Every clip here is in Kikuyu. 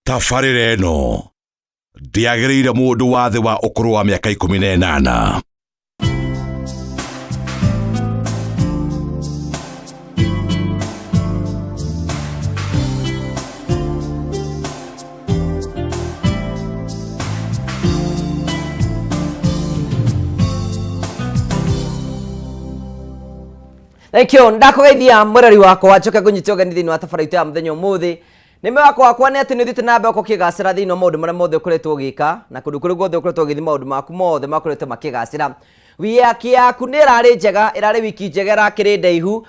Tabarĩra ĩno ndĩagĩrĩire mũndũ wa thĩ wa ũkũrũ wa mĩaka 18. Thank you. Ndakugeithia mwĩrori wakwa njoke ngũnyite ũgeni thĩinĩ wa tabarĩra itũ ya mũthenya ũmũthĩ. Nĩ mwĩhoko wakwa nĩ atĩ nĩ ũthiĩte na mbere gũkorwo ũkĩgacĩra thĩinĩ wa maũndũ marĩa mothe ũkoretwo ũgĩka na kũndũ kũrĩa guothe ũkoretwo ũgĩthiĩ maũndũ maku mothe makoretwo makĩgacĩra. Wiki yaku nĩ ĩrarĩ njega, ĩrarĩ wiki njega ĩrakĩrĩ ndaihu,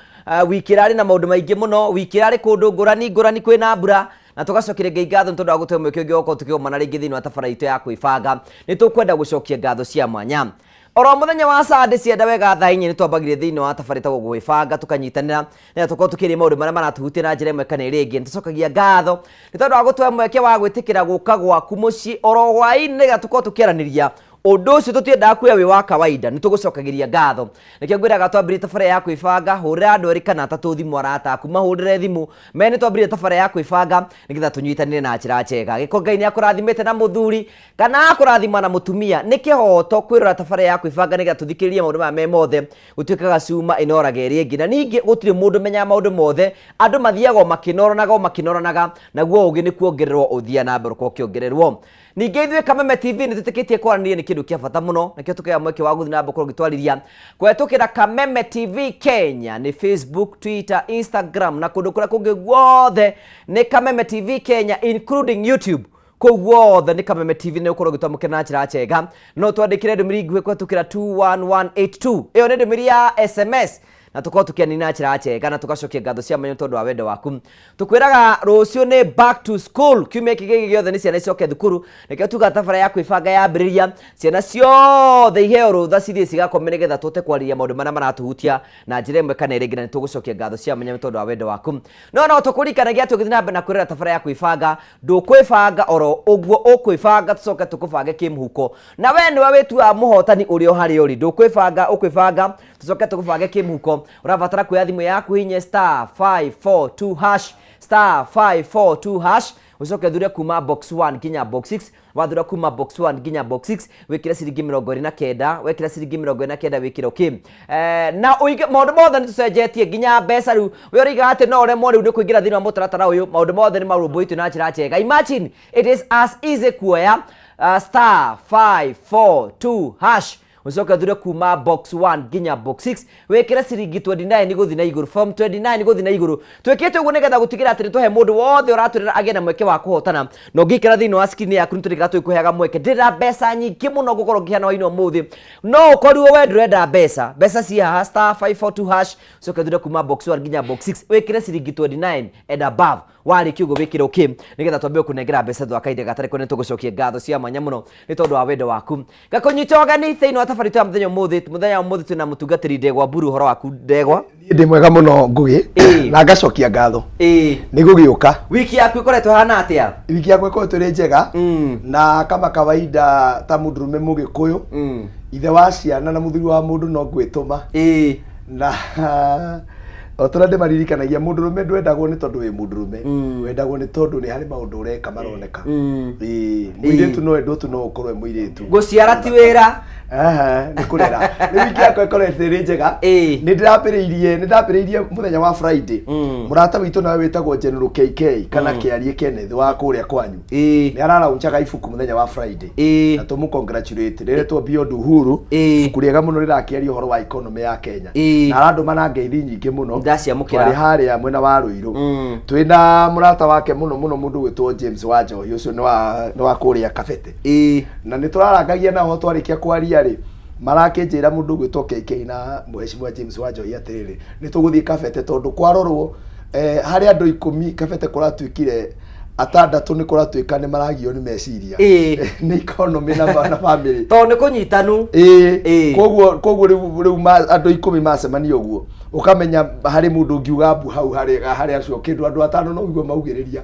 wiki ĩrarĩ na maũndũ maingĩ mũno, wiki ĩrarĩ kũndũ ngũrani ngũrani kwĩna mbura, na tũgacokeria Ngai ngatho nĩ tondũ wa gũtũhe mweke ũngĩ wa gũkorwo tũkĩgomana rĩngĩ thĩinĩ wa tabarĩra itũ ya kwĩbanga. Nĩ tũkwenda gũcokia ngatho cia mwanya. Oro mũthenya wa Sunday cienda wega thaa inya nĩ twambagĩrĩria thĩinĩ wa tabarĩra ĩtagwo gwĩbanga tũkanyitanĩra nĩgetha tũkorwo tũkĩaria maũndũ marĩa maratũhutia na njĩra ĩmwe kana ĩrĩa ĩngĩ. Nĩ tũcokagia ngatho nĩ tondũ wa gũtũhe mweke wa gwĩtĩkĩra gũka gwaku mũciĩ oro hwaĩ-inĩ nĩgetha tũkorwo tũkĩaranĩria. Ũndũ ũcio tũtiendaga kuoya wĩ wa kawaida, nĩ tũgũcokagĩria ngatho. Nĩkĩo ngwĩraga twambĩrĩrie tabarĩra ya kwĩbanga, hũrĩra andũ erĩ kana atatũ thimũ, arata aku mahũrĩre thimũ, mere nĩ twambĩrĩria tabarĩra ya kwĩbanga nĩgetha tũnyitanĩre na njĩra njega. Angĩkorwo Ngai nĩ akũrathimĩte na mũthuri kana akũrathima na mũtumia, nĩ kĩhoto kwĩrora tabarĩra ya kwĩbanga nĩgetha tũthikĩrĩrie maũndũ maya me mothe. Gũtuĩkaga cuma ĩnoraga ĩrĩa ĩngĩ, na ningĩ gũtirĩ mũndũ ũmenyaga maũndũ mothe, andũ mathiaga o makĩnoranaga o makĩnoranaga, naguo ũgĩ nĩ kuongererwo ũthiaga na mbere ũkorwo ũkĩongererwo. Ningĩ ithuĩ Kameme TV nĩ twĩtĩkĩtie kwaranĩria nĩ kĩndũ kĩa bata mũno, nĩkĩo tũkĩoya mweke wa gũthiĩ na mbere gũkorwo ũgĩtwarĩria kũhetũkĩra Kameme TV Kenya, nĩ Facebook, Twitter, Instagram na kũndũ kũrĩa kũngĩ guothe nĩ Kameme TV Kenya including YouTube. Kũu guothe nĩ Kameme TV nĩ ũkorwo ũgĩtwamũkĩra na njĩra njega. No twandĩkĩre ndũmĩrĩri nguhĩ kũhetũkĩra 21182. Ĩyo nĩ ndũmĩrĩri ya SMS na tũkorwo tũkĩanĩria na njĩra njega na tũgacokia ngatho cia mwanya nĩ tondũ wa wendo waku. Tũkwĩraga rũciũ nĩ back to school, kiumia gĩkĩ gĩngĩ gĩothe nĩ ciana icoke thukuru, nĩkĩo tuga tabarĩra ya kwĩbanga yambĩrĩria, ciana ciothe iheo rũtha cithiĩ cigakome nĩgetha tũhote kwarĩrĩria maũndũ marĩa maratũhutia na njĩra ĩmwe kana ĩrĩa ĩngĩ, na nĩ tũgũcokia ngatho cia mwanya nĩ tondũ wa wendo waku. No no tũkũririkanagia atĩ ũgĩthiĩ na mbere na kwĩrora tabarĩra ya kwĩbanga, ndũkwĩbanga oro ũguo, ũkwĩbanga tũcoke tũkũbange kĩmũhuko, na we nĩwe wĩtuaga mũhotani ũrĩ o harĩa ũrĩ. Ndũkwĩbanga, ũkwĩbanga tũcoke tũkũbange kĩmũhuko. Ũrabatara kuoya thimũ yaku hihinye star 542 hash, star 542 hash, ũcoke ũthure kuma box 1 nginya box 6. Wathura kuma box 1 nginya box 6, wĩkĩre ciringi 29, wekĩra ciringi 29 wĩkĩre okay. Na ũige maũndũ mothe nĩ tũcenjetie nginya mbeca rĩu. We ũroiga atĩ no ũremwo rĩu nĩ kũingĩra thĩinĩ wa mũtaratara ũyũ, maũndũ mothe nĩ marũmbũĩtio na njĩra njega. Imagine it is as easy kuoya star 542 hash, ũcoke ũthure kuma box 1 nginya box 6, wĩkĩre ciringi 29 gũthiĩ na igũrũ, from 29 gũthiĩ na igũrũ. Twĩkĩte ũguo nĩgetha gũtigĩrĩra atĩ nĩtwahe mũndũ wothe ũratwĩrĩra agĩe na mweke wa kũhotana. Na ũngĩikara thĩinĩ wa screen yaku nĩtũrĩkaga tũgĩkũheaga mweke. Ndĩna mbeca nyingĩ mũno ngũkorwo ngĩheana hwainĩ wa ũmũthĩ, no ũkorirwo we ndũrenda mbeca, mbeca ciĩ haha star 542 hash, ũcoke ũthure kuma box 1 nginya box 6, wĩkĩre ciringi 29 and above. Warĩkia ũguo wĩkĩre okay nĩgetha twambe gũkũnengera mbeca thutha wa kahinda gatarĩ kũnene. Tũgũcokia ngatho cia mwanya mũno nĩ tondũ wa wendo waku. Ngakũnyita ũgeni thĩinĩ wa tabarĩra itũ ya mũthenya ũmũthĩ. Mũthenya wa ũmũthĩ twĩna mũtungatĩri Ndegwa Mburu. Ũhoro waku Ndegwa? Niĩ ndĩ mwega mũno Ngũgĩ, na ngacokia ngatho nĩ gũgĩũka. Wiki yaku ĩkoretwo ĩhana atĩa? Wiki yakwa ĩkoretwo ĩrĩ njega, na kama kawaida ta mũndũrũme mũgĩkũyũ, ithe wa ciana na mũthuri wa mũndũ no ngwĩtũma. Na o ta ũrĩa ndĩmaririkanagia, mũndũrũme ndwendagwo nĩ tondũ wĩ mũndũrũme, wendagwo nĩ tondũ nĩ harĩ maũndũ ũreka maroneka. Ĩĩ, mũirĩtu no endwo tu no ũkorwo wĩ mũirĩtu. Gũciara ti wĩra. Aha, nĩ kũrera. Rĩu wiki yakwa ĩkoretwo ĩrĩ njega. Nĩ ndĩrambĩrĩirie, nĩ ndambĩrĩirie mũthenya wa Friday. Mũrata witũ nawe wĩtagwo General KK kana Kĩarie Kenneth wa kũrĩa kwanyu. Nĩ araraunjaga ibuku mũthenya wa Friday. Na tũmũ congratulate rĩretwo Beyond Uhuru. Ibuku rĩega mũno rĩrakĩaria ũhoro wa economy ya Kenya. Na arandũma na ngeithi nyingĩ mũno. Ndaciamũkĩra. Twarĩ harĩa mwena wa Ruiru. Twĩna mũrata wake mũno mũno mũndũ gwĩtwo James wa Njohi, ũcio nĩ wa kũrĩa Kabete. Na nĩ tũrarangagia nao twarĩkia kwaria rĩ, marakĩnjĩra mũndũ ũgwĩtwo KK na mheshimiwa James wa Njohi atĩrĩrĩ, nĩ tũgũthiĩ Kabete tondũ kwarorwo harĩ andũ 10 Kabete kũratuĩkire atandatũ nĩ kũratuĩka nĩ maragio nĩ meciria. Nĩ economy na family. Tondũ nĩ kũnyitanu. Koguo rĩu andũ 10 macemania ũguo, ũkamenya harĩ mũndũ ũngiuga mbu hau harĩ acio kĩndũ andũ atano no ũigue maugĩrĩria.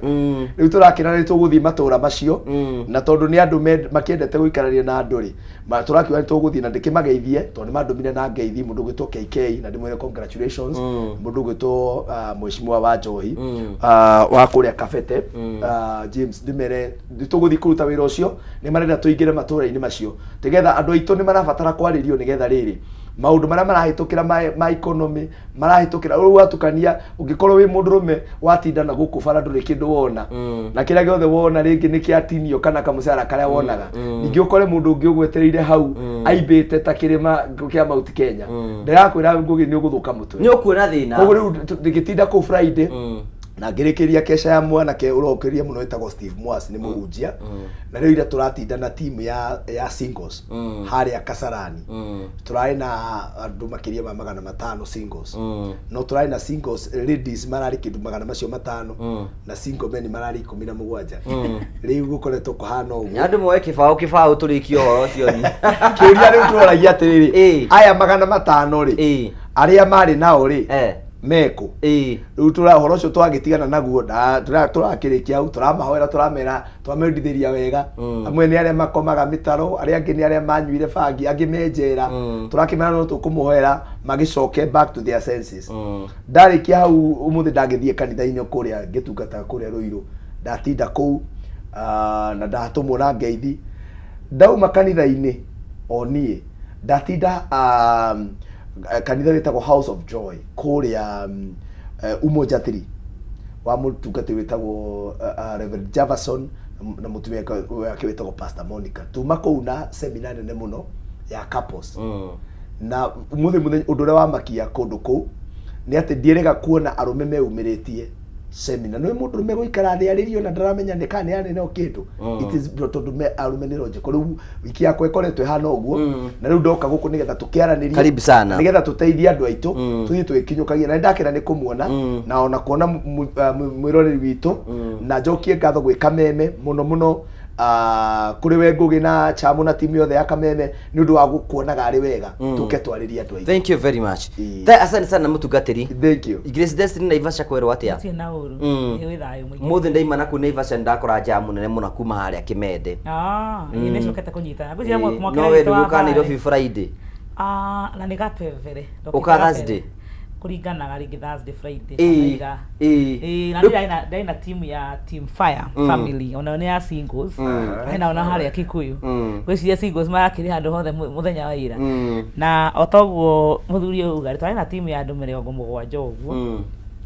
Rĩu tũrakĩra nĩ tũgũthiĩ matũra macio, na tondũ nĩ andũ makĩendete gũikarania na andũ rĩ, tũrakiuga nĩ tũgũthiĩ na ndĩkĩmageithie tondũ nĩ mandũmire na ngeithi mũndũ ũgwĩtwo KK na ndĩmwĩre congratulations, mũndũ ũgwĩtwo mheshimiwa wa Njohi wa kũrĩa Kabete. James, ndĩmere nĩtũgũthiĩ kũruta wĩra ũcio. Nĩ marenda tũingĩre matũra-inĩ macio nĩgetha andũ aitũ nĩ marabatara kwarĩrio, nĩgetha rĩrĩ maũndũ marĩa marahĩtũkĩra ma economy marahĩtũkĩra rĩu watukania. Ũngĩkorwo wĩ mũndũrũme watinda na gũkũ bara, ndũrĩ kĩndũ wona, na kĩrĩa gĩothe wona rĩngĩ nĩ kĩatinio kana kamũcara karĩa wonaga. Ningĩ ũkore mũndũ ũngĩ ũgwetereire hau aimbĩte ta kĩrĩma kĩa Mount Kenya. Ndĩrakwĩra, Ngũgĩ, nĩ ũgũthũka mũtwe. Nĩ ũkuona thĩna. Koguo rĩu ndĩgĩtinda kũu Friday na ngĩrĩkĩria kesha ya mwanake ũrokĩria mũno wĩtagwo Steve Mwasi, nĩ mũhunjia. Na rĩu ira tũratinda na timu ya singles harĩa Kasarani. Tũrarĩ na andũ makĩria ma 500 singles, no tũrarĩ na singles ladies mararĩ kĩndũ 500 na single men mararĩ 17. Rĩu gũkoretwo kũhana ũguo. Andũ moe kĩbaũ kĩbaũ tũrĩkie ũhoro ũcio ni. Kĩũria rĩu tũroragia atĩrĩrĩ, aya 500 rĩ, arĩa marĩ nao rĩ, mekũ? Rĩu tũra ũhoro ũcio twagĩtigana naguo, tũrakĩrĩkia hau. Tũramahoera, tũramera, twamendithĩria wega. Amwe nĩ arĩa makomaga mĩtaro, arĩa angĩ nĩ arĩa manyuire bangi, angĩ me njera. Tũrakĩmera no tũkũmũhoera magĩcoke back to their senses. Ndarĩkia hau ũmũthĩ, ndagĩthiĩ kanitha-inĩ kũrĩa ngĩtungata kũrĩa Rũirũ. Ndatinda kũu, na ndatũmwo na ngeithi. Ndauma kanitha-inĩ o niĩ ndatinda kanitha wĩtagwo House of Joy kũrĩa Umoja 3 wa mũtungati wĩtagwo Reverend Jefferson na mũtumia wake wĩtagwo Pastor Monica. Tuma kũu na seminar nene mũno ya couples. Na mũthĩ mũthenya ũndũ ũrĩa wamakia kũndũ kũu nĩ atĩ ndiĩrĩga kuona arũme meumĩrĩtie seminar. Nĩ mũndũ ũrũme gũikara thĩ arĩrio na ndaramenya nĩ kana nĩ anene o kĩndũ. It is tondũ me arũme nĩ logical. Rĩu wiki yakwa ĩkoretwo ĩhana ũguo, na rĩu ndoka gũkũ nĩgetha tũkĩaranĩrie. Karibu sana. Nĩgetha tũteithie andũ aitũ, tũthiĩ tũgĩkinyũkagia. Na nĩndakena nĩ kũmuona na ona kuona mwĩroreri witũ, na njokie ngatho gwĩ Kameme mũno mũno, kũrĩ we Ngũgĩ na Chamu na timu yothe ya Kameme nĩ ũndũ wa gũkuonaga arĩ wega tũke twarĩrie andũ aitũ. Thank you very much. Asante sana, mũtungatĩri. Thank you. Grace Destiny, Naivasha kwerwo atĩa? Gũtirĩ na ũru. Ĩ, wĩ thayũ mũingĩ. Mũthĩ ndaima na kuu Naivasha, ndakora jamu nene mũno kuma harĩa Kimende. Ah, ĩ, nĩcokete kũnyitana. Ngwĩciria mwaka No ũrĩa we witũ wa ndũgũka Nairobi Mbale. Friday? Ah, na nĩ gabebere. Ndokĩte Ũka gabere. Thursday? Kũringanaga, rĩngĩ Thursday, Friday kana ira. Ĩĩ, na ndarĩ na team ya Team Fire Family, onayo nĩ ya singles. Hena ona harĩa Kikuyu. Ngwĩciria singles marakĩrĩ handũ hothe mũthenya wa ira. Na o toguo mũthuri ũyũ uga, twarĩ na timu ya andũ 70 ũguo,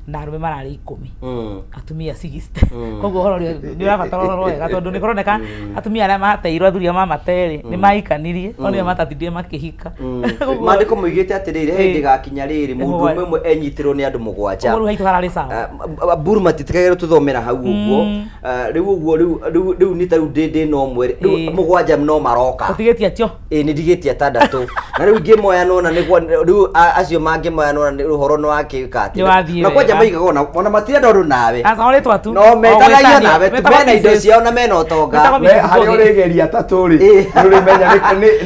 na arũme mararĩ 10, atumia 60. Koguo ũhoro ũrĩa nĩ ũrabatara ũrorwo wega, tondũ nĩ kũroneka atumia arĩa mateirwo, athuri arĩa mamaterĩ nĩ mahikanirie, no nĩo matatindire makĩhika. Maandĩko moigĩte atĩrĩrĩ, he hĩndĩ gakinya rĩrĩ mũndũ ũmwe ũmwe enyitĩrwo nĩ andũ 7. Ũguo rĩu haitũ hararĩ sawa. Mburu matitigagĩrwo tũthomera hau ũguo. Rĩu ũguo rĩu nĩ ta rĩu ndĩ na ũmwe rĩu, 7 no maroka. Ũtigĩtie atio? Ĩ, nĩ ndigĩtie atandatũ, na rĩu ingĩmoya nona nĩguo rĩu acio mangĩmoya nona nĩ ũhoro nĩ wakĩka atĩ Nĩ wathiĩ na kwanja wega. maigaga ona matirenda ũndũ nawe. Aca, o rĩtwa tu. No O metanagia gwĩtanio. nawe tu, Metagwo mena indo Mrs. ciao na mena ũtonga. Metagwo We Mrs. harĩa Ngugi. ũrĩgeria atatũ rĩ, nĩ ũrĩmenya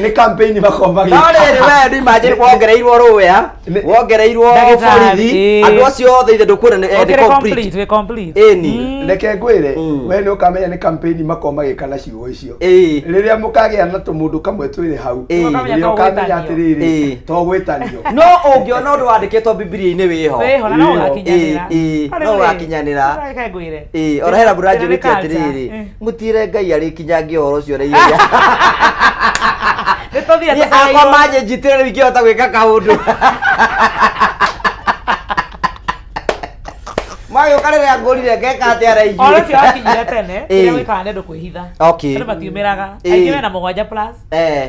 nĩ campaign makoragwo No magĩka. rĩrĩ, we nĩ imagine wongereirwo rũya, wongereirwo Ndagĩtarĩ, borithi, andũ acio othe ithe ndũkuona nĩ Ũkĩrĩ complete. complete, wĩ complete. Ĩni. Reke ngwĩre, we nĩ ũkamenya nĩ campaign makoragwo magĩka na ciugo icio rĩrĩa mũkagĩa na tũmũndũ kamwe twĩrĩ hau. Ũkamenya Rĩrĩa to ũkamenya gwĩtanio. atĩrĩrĩ, to gwĩtanio. No ũngĩona ũndũ wandĩkĩtwo Bibilia-inĩ wĩho. Wĩho na no Wĩho. ũgakinyanĩra. Ĩĩ, no ũgakinyanĩra. Reke ngwĩre. Ĩĩ, ona hena Thĩna nĩ mũranjũrĩtie culture. atĩrĩrĩ, mũtire Ngai arĩkinyangia ũhoro ũcio na ihenya. Nĩ tũthire Niĩ akwa tũcereirwo. manjĩnjitĩre rĩu ingĩhota gwĩka kaũndũ magĩũka rĩrĩa ngũrire ngeka atĩa na Oro ithuĩ? ũcio wakinyire tene, kĩrĩa wĩkaga nĩ andũ kwĩhitha. Andũ matiumĩraga. Aingĩ mena 7 plus,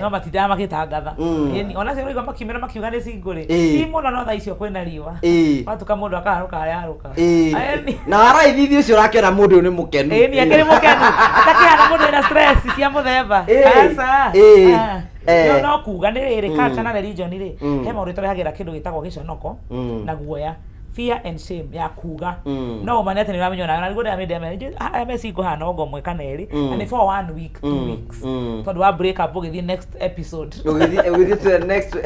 no matindaga magĩtangatha. Ĩni, ona acio ũraigua makiumĩra makiuga nĩ single rĩ, ti mũno, no thaa icio kwĩna riũa. Watuka mũndũ akaharũka harĩa arũka. Ĩni. Na waraithithi ũcio ũrakĩona mũndũ ũyũ nĩ mũkenu. Ĩni, akĩrĩ mũkenu atakĩhana mũndũ wĩna stress cia mũthemba. Aca. Ah. No kuga nĩ rĩrĩ, culture na religion rĩ, he maũndũ ĩtũrehagĩra kĩndũ gĩtagwo gĩconoko na guoya, fear and shame ya kuga. No ũmane atĩ nĩ ũramenywo nawe, na nĩguo ndĩramĩndĩa arĩa me single haha no ngomwe kana erĩ, na nĩ for one week, 2 weeks, tondũ wa break up ũgĩthiĩ next episode. Ũgĩthiĩ to the next,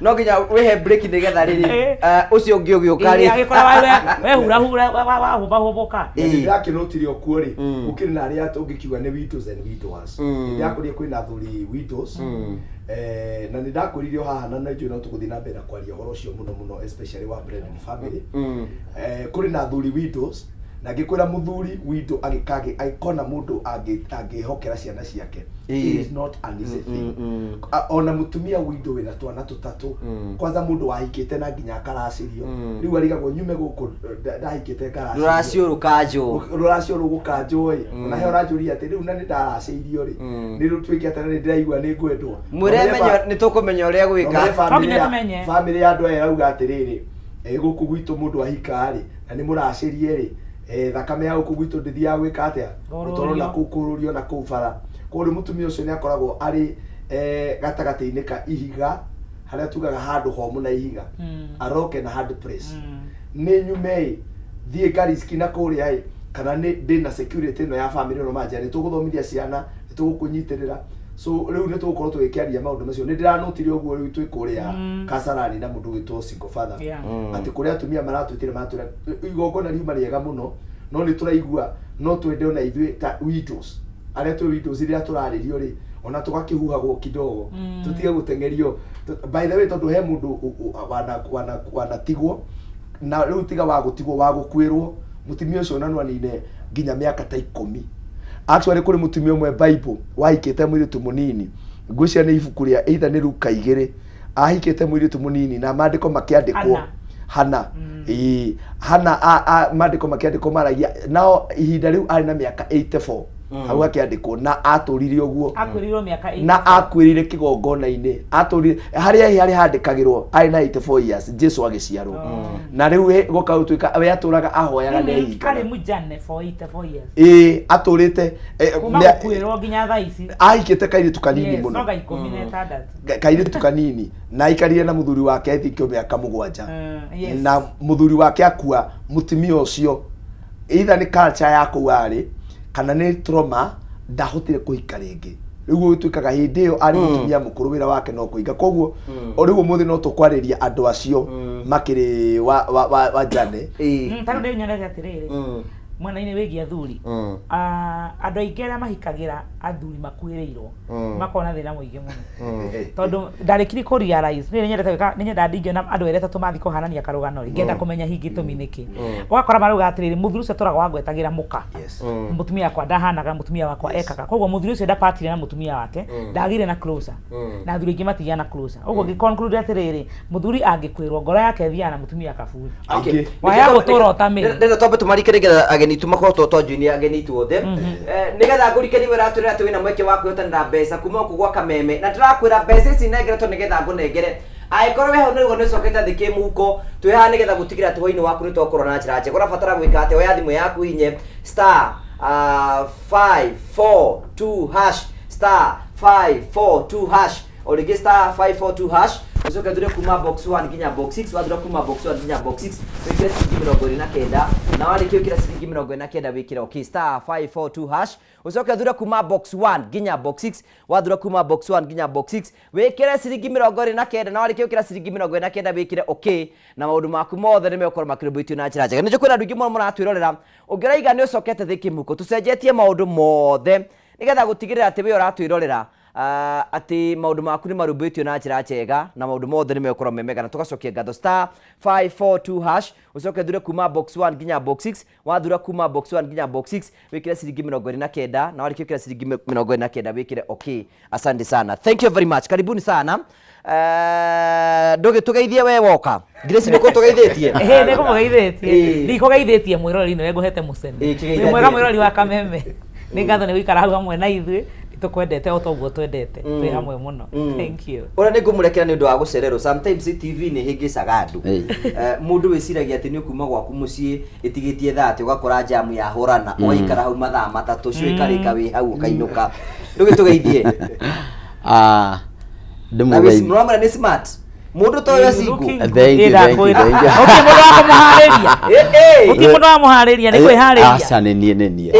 no nginya wĩhe break nĩgetha rĩrĩ ũcio ũngĩ ũgĩũka rĩ. Agĩkora wehurahura wahũmbahũmbũka. Ndĩrakĩnotire okuo rĩ, gũkĩrĩ na arĩa ũngĩkiuga nĩ widows and widowers. Nĩndakũria kwĩna athuri widows, na nĩndakwĩrire o haha, na nĩnjũĩ no tũgũthiĩ na mbere na kwaria ũhoro ũcio mũno mũno, especially wa blended family. Kũrĩ na athuri widows. Na ngĩkwĩra mũthuri witũ agĩkagĩ agĩkona mũndũ angĩhokera ciana ciake, it is not an easy thing. Ona mũtumia witũ wĩna twana tũtatũ, kwanza mũndũ wahikĩte na nginya akaracĩrio, rĩu arigagwo nyume gũkũ ndahikĩte ngaracĩrio. Rũracio rũkanjwo. Rũracio rũgũkanjwo ĩ, ona he ũranjũria atĩ rĩu na nĩ ndaracĩirio rĩ, nĩ rũtuĩke atĩ na nĩ ndĩraigua nĩ ngwendwo. Mwĩre menyo nĩ tũkũmenya ũrĩa gwĩka. No nginya tũmenye. Bamĩrĩ ya andũ aya ĩrauga atĩrĩrĩ, gũkũ gwitũ mũndũ ahika rĩ na nĩ mũracĩrie rĩ, thakame ya gũkũ gwitũ ndĩthiaga gwĩka atĩa? Kũrũrio. Gũtwarwo na kũu, kũrũrio na kũu bara. Koguo rĩu mũtumia ũcio nĩ akoragwo arĩ gatagatĩ-inĩ ka ihiga harĩa tugaga handũ homũ na ihiga, a rock and a hard place. Nĩ nyume ĩ thiĩ ngariski na kũrĩa ĩ, kana nĩ ndĩna security ĩno ya family ĩno, manjia nĩ tũgũthomithia ciana, nĩ tũgũkũnyitĩrĩra. So rĩu nĩ tũgũkorwo tũgĩkĩaria maũndũ macio. Nĩ ndĩranotire ũguo rĩu twĩ kũrĩa Kasarani na mũndũ wĩtwo single father, atĩ kũrĩa atumia maratwĩtire maratwĩra igongona riuma rĩega mũno, no nĩ tũraigua no twende ona ithuĩ ta widows arĩa twĩ widows rĩrĩa tũrarĩrio rĩ, ona tũgakĩhuhagwo kidogo, tũtige gũteng'erio. By the way, tondũ he mũndũ wanatigwo na rĩu tiga wa gũtigwo, wa gũkuĩrwo mũtumia ũcio, ona no anine nginya mĩaka ta 10. Actually, kũrĩ mũtumia ũmwe Bible wahikĩte mũirĩtu mũnini, ngwĩciria nĩ ibuku rĩa either nĩ Luka 2, ahikĩte mũirĩtu mũnini na maandĩko makĩandĩkwo. Hana. Hana, ĩĩ Hana, maandĩko makĩandĩkwo maragia nao ihinda rĩu arĩ na mĩaka 84 hau akĩandĩkwo, na atũrire ũguo. Akuĩrĩirwo mĩaka 84. Na akuĩrĩire kĩgongona-inĩ, atũrire harĩa harĩa handĩkagĩrwo arĩ na 84 years Jesu agĩciarwo, na rĩu gũka gũtuĩka we atũraga ahoyaga nĩ Arĩ ehingaga. mũjane for 84 years. Ĩĩ, atũrĩte Kuma gũkuĩrwo nginya thaa ici. Ahikĩte kairĩtu kanini Yes, mũno. noga 16. Kairĩtu kanini, na aikarire na mũthuri wake I think mĩaka 7. Yes. Na mũthuri wake akua, mũtumia ũcio either nĩ culture ya kũu arĩ kana nĩ trauma, ndahotire kũhika rĩngĩ. Rĩu gũtuĩkaga hĩndĩ ĩyo arĩ mũtumia mũkũrũ, wĩra wake no kũhinga. Koguo o rĩu ũmũthĩ no tũkwarĩria andũ acio makĩrĩ wa jane. Ta rĩu ndĩ nyonete atĩrĩrĩ, mwena-inĩ wĩgiĩ athuri, andũ aingĩ arĩa mahikagĩra athuri makuĩrĩirwo makoragwo na thĩna mũingĩ mũno, tondũ ndarĩkirie kũ realize nĩ nyendete gwĩka, nĩ nyendaga ndingĩona andũ erĩ atatũ mathiĩ kũhanania karũgano rĩ, ngenda kũmenya hihi gĩtũmi nĩkĩ. Ũgakora marauga atĩrĩrĩ, mũthuri ũcio atũraga wangwetagĩra mũka, mũtumia wakwa ndahanaga, mũtumia wakwa ekaga. Koguo mũthuri ũcio ndapatire na mũtumia wake, ndagĩire na closure, na athuri aingĩ matigĩa na closure. Ũguo ngĩ conclude atĩrĩrĩ, mũthuri angĩkwĩrwo, ngoro yake ĩthiaga na mũtumia kaburi. Aingĩ. Waya gũtũra ũtamĩrĩ. Ndĩrenda twambe tũmarike nĩgetha ageni tu makorwo to twanjoinia ageni itũ othe. Nĩgetha ngũrikanie wĩra atwĩra atĩ wĩna mweke wa kwĩhotanĩra mbeca kuma gũkũ gwa Kameme, na ndĩrakwĩra mbeca ici nengeretwo nĩgetha ngũnengere angĩkorwo we hau nĩguo nĩũcokete thĩ kĩmũhuko. Twĩ haha nĩgetha gũtigĩrĩra atĩ hwainĩ waku nĩ twakorwo na njĩra njega. Ũrabatara gwĩka atĩ oya thimũ yaku, inye star 542 hash, star 542 hash, o rĩngĩ star 542 hash, ũcoke ũthure kuma box 1 nginya box 6. Wathura kuma box 1 nginya box 6, wĩkĩre ciringi 29, na warĩkia gwĩkĩra ciringi 29, wĩkĩre okay, star 542 hash, ũcoke ũthure kuma box 1 nginya box 6. Wathura kuma box 1 nginya box 6, wĩkĩre ciringi 29, na warĩkia gwĩkĩra ciringi 29, wĩkĩre okay, na maũndũ maku mothe nĩ megũkorwo makĩrũmbũitio na njĩra njega. Nĩ njũĩ kwĩna andũ aingĩ mũno mũratwĩrorera ũngĩraiga nĩ ũcokete thĩ kĩmũhuko. Tũcenjetie maũndũ mothe nĩgetha gũtigĩrĩra atĩ we ũratwĩrorera, atĩ maũndũ maku nĩ marũmbũĩtio na njĩra njega na maũndũ mothe nĩ megũkorwo me mega, na tũgacokia ngatho. Star 542 hash, ũcoke ũthure kuma box 1 nginya box 6. Wathura kuma box 1 nginya box 6, wĩkĩre ciringi 29, na warĩkia gwĩkĩra ciringi 29, wĩkĩre okay. Asante sana, thank you very much, karibuni sana. Ndũgĩtũgeithie we woka. Grace, nĩ kũtũgeithĩtie? Ĩhĩ, nĩ ngũmũgeithĩtie. Ndikũgeithĩtie mwĩroreri, nĩwe ngũhete mũcene. Ĩĩ, kĩgeithanie. Wĩ mwega mwĩroreri wa Kameme, nĩ ngatho nĩ gũikara hau hamwe na ithuĩ. Tũkwendete o toguo twendete twĩ hamwe mũno. Thank you. Ũrĩa nĩ ngũmũrekera nĩ ũndũ wa gũcererwo, sometimes TV nĩ hĩngĩcaga andũ. Mũndũ wĩciragia atĩ nĩ ũkuma gwaku mũciĩ ĩtigĩtie thaa atĩ ũgakora jamu yahũrana, ũgaikara hau mathaa 3 cio ĩkarĩka wĩ hau ũkainũka. Ndũgĩtũgeithie. Ah, Na ndĩmũgeithie. mũramwĩra nĩ smart mũndũ to ũyũ single. Looking good. Thank you, Ĩ, thank you, ndakwĩra. thank you. Gũtirĩ mũndũ wa kũmũharĩria. Eh, eh. Gũtirĩ mũndũ wa mũharĩria, nĩ kwĩharĩria. Aca, nĩ niĩ, nĩ niĩ.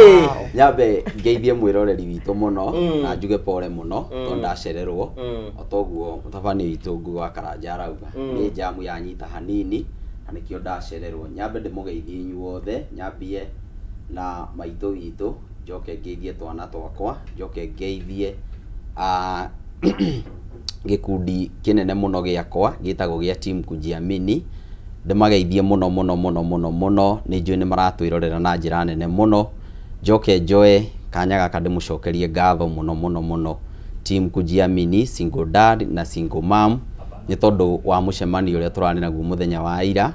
Nyambe ngeithie mwĩroreri witũ mũno na njuge pore mũno tondũ ndacererwo. O toguo mũtabania witũ Ngugi wa Karanja arauga, nĩ jamu yanyita hanini na nĩkĩo ndacererwo. Nyambe ndĩmũgeithie inyuothe, nyambie na maitũ witũ, njoke ngeithie twana twakwa, njoke ngeithie gĩkundi kĩnene mũno gĩakwa gĩtagwo gĩa Team Kujiamini. Ndĩmageithie mũno mũno mũno mũno mũno, nĩ njũĩ nĩ maratwĩrorera na njĩra nene mũno. Njoke njoe kanya gaka ndĩmũcokerie ngatho mũno mũno mũno team Kujiamini, single dad na single mom, nĩ tondũ wa mũcemanio ũrĩa tũrarĩ naguo mũthenya wa ira.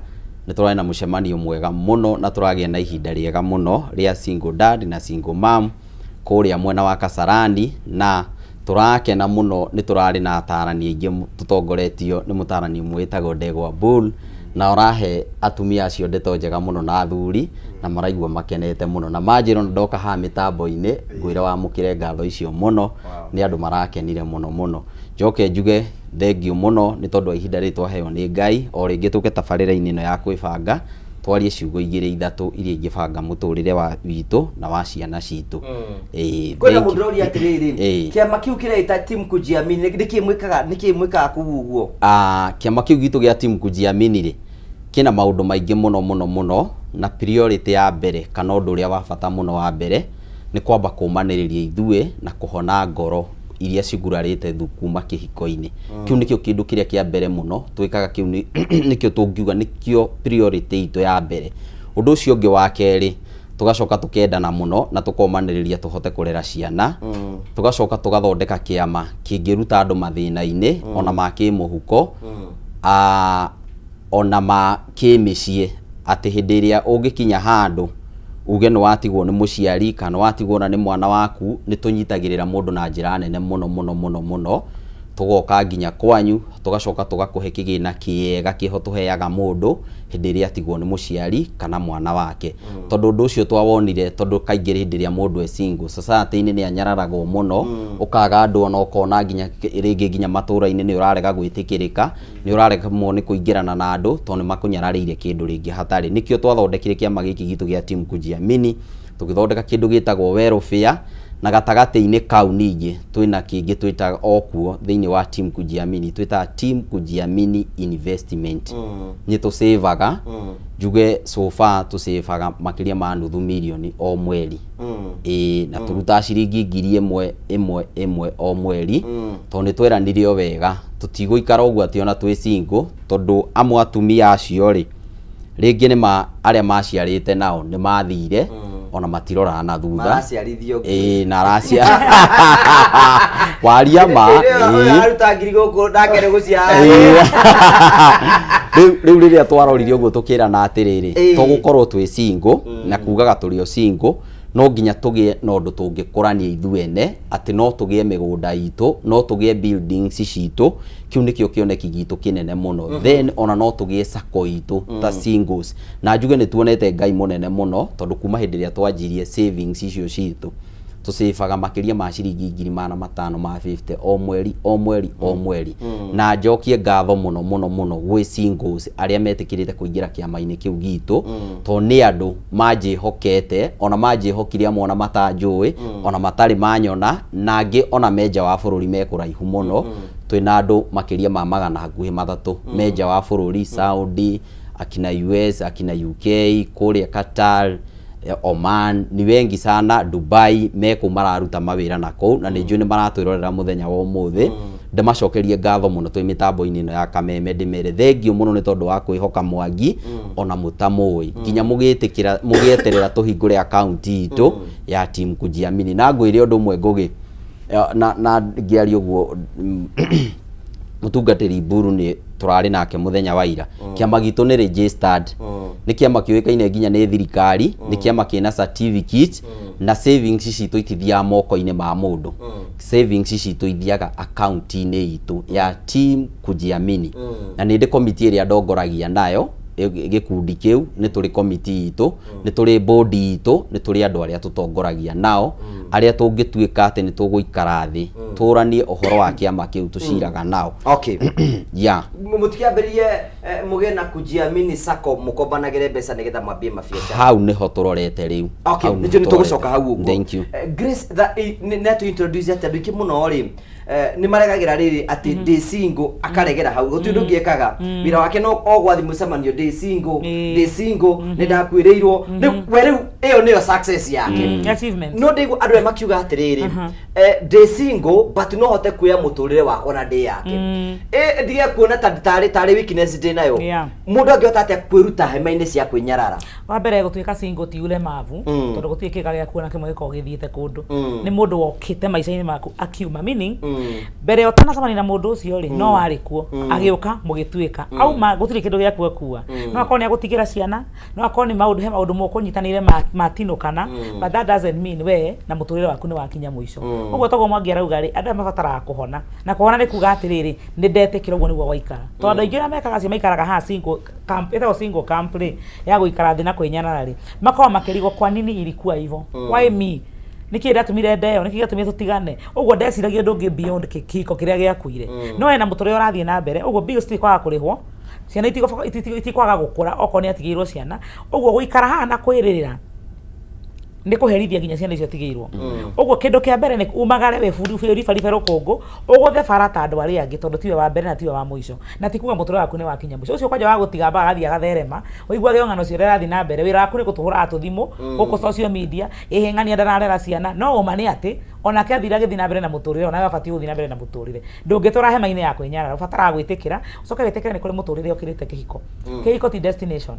Nĩ tũrarĩ na mũcemanio mwega mũno na tũragĩa na ihinda rĩega mũno rĩa single dad na single mom kũrĩa mwena wa Kasarani, na tũrakena mũno nĩ tũrarĩ na atarani aingĩ tũtongoretio nĩ mũtarani ũmwe wĩtagwo Ndegwa Bull, na ũrahe atumia acio ndeto njega mũno na athuri, na maraigua makenete mũno. Na manjĩra ona ndoka haha mĩtambo-inĩ ngwĩre wamũkĩre ngatho icio mũno, nĩ andũ marakenire mũno mũno. Njoke njuge thengiũ mũno nĩ tondũ wa ihinda rĩrĩ twaheo nĩ Ngai, o rĩngĩ tũke tabarĩra-inĩ ĩno ya kwĩbanga, twarie ciugo igĩrĩ ithatũ iria ingĩbanga mũtũrĩre wa witũ na wa ciana citũ. Ĩĩ, Kwĩna thank you. mũndũ ũroria atĩrĩrĩ, kĩama kĩu kĩreita Team Kujiamini, nĩkĩ mwĩkaga, nĩkĩ mwĩkaga kũu ũguo? Kĩama kĩu gitũ gĩa Team Kujiamini rĩ, kĩna maũndũ maingĩ mũno mũno mũno, na priority ya mbere kana ũndũ ũrĩa wa bata mũno wa mbere nĩ kwamba kũmanĩrĩria ithuĩ na kũhona ngoro iria cigurarĩte thu kuma kĩhiko-inĩ. Kĩu nĩkĩo kĩndũ kĩrĩa kĩa mbere mũno twĩkaga, kĩu nĩkĩo tũngiuga nĩkĩo priority itũ ya mbere. Ũndũ ũcio ũngĩ wa kerĩ, tũgacoka tũkendana mũno na tũkomanĩrĩria tũhote kũrera ciana, tũgacoka tũgathondeka kĩama kĩngĩruta andũ mathĩna-inĩ ona ma kĩmũhuko, ona ma kĩmĩciĩ, atĩ hĩndĩ ĩrĩa ũngĩkinya handũ uge nĩ watigwo nĩ mũciari kana watigwo na nĩ mwana waku, nĩ tũnyitagĩrĩra mũndũ na njĩra nene mũno mũno mũno mũno, tũgoka nginya kwanyu, tũgacoka tũgakũhe kĩgĩna kĩega kĩho tũheaga mũndũ hĩndĩ ĩrĩa atigwo nĩ mũciari kana mwana wake. Tondũ ũndũ ũcio twawonire, tondũ kaingĩ hĩndĩ ĩrĩa mũndũ e single society-inĩ nĩ anyararagwo mũno, ũkaga andũ ona ũkona nginya rĩngĩ nginya matũra-inĩ nĩ ũrarega gwĩtĩkĩrĩka, nĩ ũraremwo nĩ kũingĩrana na andũ tondũ nĩ makũnyararĩire kĩndũ rĩngĩ hatarĩ. Nĩkĩo twathondekire kĩama gĩkĩ gitũ gĩa Team Kujiamini, tũgĩthondeka kĩndũ gĩtagwo welfare, na gatagatĩ-inĩ kau ningĩ twĩna kĩngĩ twĩtaga o kuo thĩinĩ wa Team Kujiamini, twĩtaga Team Kujiamini Investment. Nĩ tũcĩvaga, njuge so far tũcĩvaga makĩria ma nuthu mirioni o mweri. Ĩĩ, na tũrutaga ciringi ngiri ĩmwe ĩmwe ĩmwe o mweri, tondũ nĩ tweranire o wega tũtigũikara ũguo atĩ ona twĩ single, tondũ amwe atumia acio rĩ, rĩngĩ nĩ ma arĩa maciarĩte nao nĩ mathire, ona matiroraga na thutha. Maraciarithio. Ĩĩ, na aracia waria ma. Ĩĩ. Aruta ngiri gũkũ nake nĩ gũciara. Rĩu rĩrĩa twarorire ũguo tũkĩrana atĩrĩrĩ, tũgũkorwo twĩ single na kugaga tũrĩ o single, no nginya tũgĩe na ũndũ tũngĩkũrania ithuĩ ene, atĩ no tũgĩe mĩgũnda itũ, no tũgĩe buildings citũ. Kĩu nĩkĩo kĩoneki gitũ kĩnene mũno. Then ona no tũgĩe sacco itũ ta singles, na njuge nĩ tuonete Ngai mũnene mũno, tondũ kuma hĩndĩ ĩrĩa twanjirie savings icio citũ, tũcĩbaga makĩria ma ciringi ngiri magana matano ma 50 o mweri o mweri o mweri. Na njokie ngatho mũno mũno mũno gwĩ singles arĩa metĩkĩrĩte kũingĩra kĩama-inĩ kĩu gitũ, tondũ nĩ andũ manjĩhokete, ona manjĩhokire amwe ona matanjũĩ, ona matarĩ manyona, na angĩ ona me nja wa bũrũri me kũraihu mũno. Twĩna andũ makĩria ma magana hakuhĩ matatũ me nja wa bũrũri, Saudi, akina US, akina UK, kũrĩa Qatar, Oman, ni wengi sana, Dubai, me kũu mararuta mawĩra na kũu, na nĩ njũĩ nĩ maratwĩrorera mũthenya wa ũmũthĩ. Ndĩmacokerie ngatho mũno twĩ mĩtambo-inĩ ĩno ya Kameme, ndĩmere thengiũ mũno nĩ tondũ wa kwĩhoka Mwangi ona mũtamũĩ, nginya mũgĩtĩkĩra mũgĩeterera tũhingũre akaunti itũ ya Team Kujiamini. Na ngwĩre ũndũ ũmwe Ngũgĩ, na ngĩaria ũguo, mũtungatĩri Mburu nĩ tũrarĩ nake mũthenya wa ira. Kĩama gitũ nĩ registered, nĩ kĩama kĩũĩkaine nginya nĩ thirikari, nĩ kĩama kĩna certificate, na savings citũ itithiaga moko-inĩ ma mũndũ. Savings citũ ithiaga akaunti-inĩ itũ ya Team Kujiamini, na nĩ ndĩ komiti ĩrĩa ndongoragia nayo gĩkundi kĩu. Nĩ tũrĩ komiti itũ, nĩ tũrĩ bodi itũ, nĩ tũrĩ andũ arĩa tũtongoragia nao, arĩa tũngĩtuĩka atĩ nĩ tũgũikara thĩ tũranie ũhoro wa kĩama kĩu, tũciraga nao. Yeah. Mũtikĩambĩrĩrie mũgĩe na Kujiamini Sacco, mũkombanagĩre mbeca nĩgetha mwambie mabiacara. Hau nĩho tũrorete rĩu. Okay, Hau nĩho nĩcio nĩ tũgũcoka tũrorete. hau ũguo. Thank you. Grace, nĩ atũ introduce atĩ andũ aingĩ mũno rĩ, nĩ maregagĩra rĩrĩ atĩ ndĩ single, akaregera hau gũtirĩ ũndũ ũngĩ ekaga, wĩra wake no o gwathi mũcemanio, ndĩ single, ndĩ single, nĩ ndakuĩrĩirwo. Rĩu we rĩu ĩyo nĩyo success yake. Achievement. No ndĩigua andũ aya makiuga atĩrĩrĩ, ndĩ single but no hote kuoya mũtũrĩre wakwa na ndĩ yake, ndige kuona ta tarĩ weakness ndĩ ndĩ nayo. Mũndũ angĩhota atĩa kwĩruta hema-inĩ cia kwĩnyarara? Wa mbere, gũtuĩka single ti ulemavu, tondũ gũtirĩ kĩga gĩaku ona kĩmwe gĩkoragwo gĩthiĩte kũndũ. Nĩ mũndũ wokĩte maica-inĩ maku akiuma, meaning mbere ũtanacemania na mũndũ ũcio rĩ, no warĩ kuo, agĩũka mũgĩtuĩka, auma gũtirĩ kĩndũ gĩaku akua. No akorwo nĩ agũtigĩra ciana, no akorwo nĩ maũndũ, he maũndũ mũkũnyitanĩire matinũkana, but that doesn't mean we na mũtũrĩre waku nĩ wakinya mũico. Ũguo toguo Mwangi arauga rĩ, andũ aya mabataraga kũhona, na kũhona nĩ kuga atĩrĩrĩ, nĩ ndetĩkĩra ũguo nĩguo gwaikara, tondũ andũ aingĩ arĩa mekaga acio maikaraga haha single camp, ĩtagwo single camp rĩ, ya gũikara thĩ na kwĩnyarara rĩ, makoragwo makĩrigwo kwa nini ilikuwa hivyo, why me, nĩkĩ ndatũmire ndeo, nĩkĩ gĩatũmire tũtigane. Ũguo ndeciragia ũndũ ũngĩ beyond kĩhiko kĩrĩa gĩakuire. No ena mũtũrĩre ũrathiĩ na mbere, ũguo bills itikwaga kũrĩhwo, ciana itikwaga gũkũra okorwo nĩ atigĩirwo ciana. Ũguo gũikara haha na kwĩrĩrĩra nĩ kũherithia nginya ciana icio atigĩirwo. Ũguo kĩndũ kĩa mbere nĩ umagare wĩribaribe rũkũngũ, ũgũthe bara ta andũ arĩa angĩ, tondũ tiwe wa mbere na tiwe wa mũico, na ti kuga mũtũrĩre waku nĩ wakinya mũico. Ũcio kwanja wa gũtiga mbaga agathiĩ agatherema, ũiguage o ng'ano cia ũrĩa arathiĩ na mbere. Wĩra waku nĩ gũtũhũraga tũthimũ gũkũ social media, ĩhĩng'ania ndararera ciana. No ũma nĩ atĩ onake athire agĩthiĩ na mbere na mũtũrĩre, onawe abatiĩ gũthiĩ na mbere na mũtũrĩre. Ndũngĩtũra hema-inĩ ya kwĩnyarara, ũbataraga gwĩtĩkĩra, ũcoke wĩtĩkĩre nĩ kũrĩ mũtũrĩre ũkĩrĩte kĩhiko. Kĩhiko ti destination,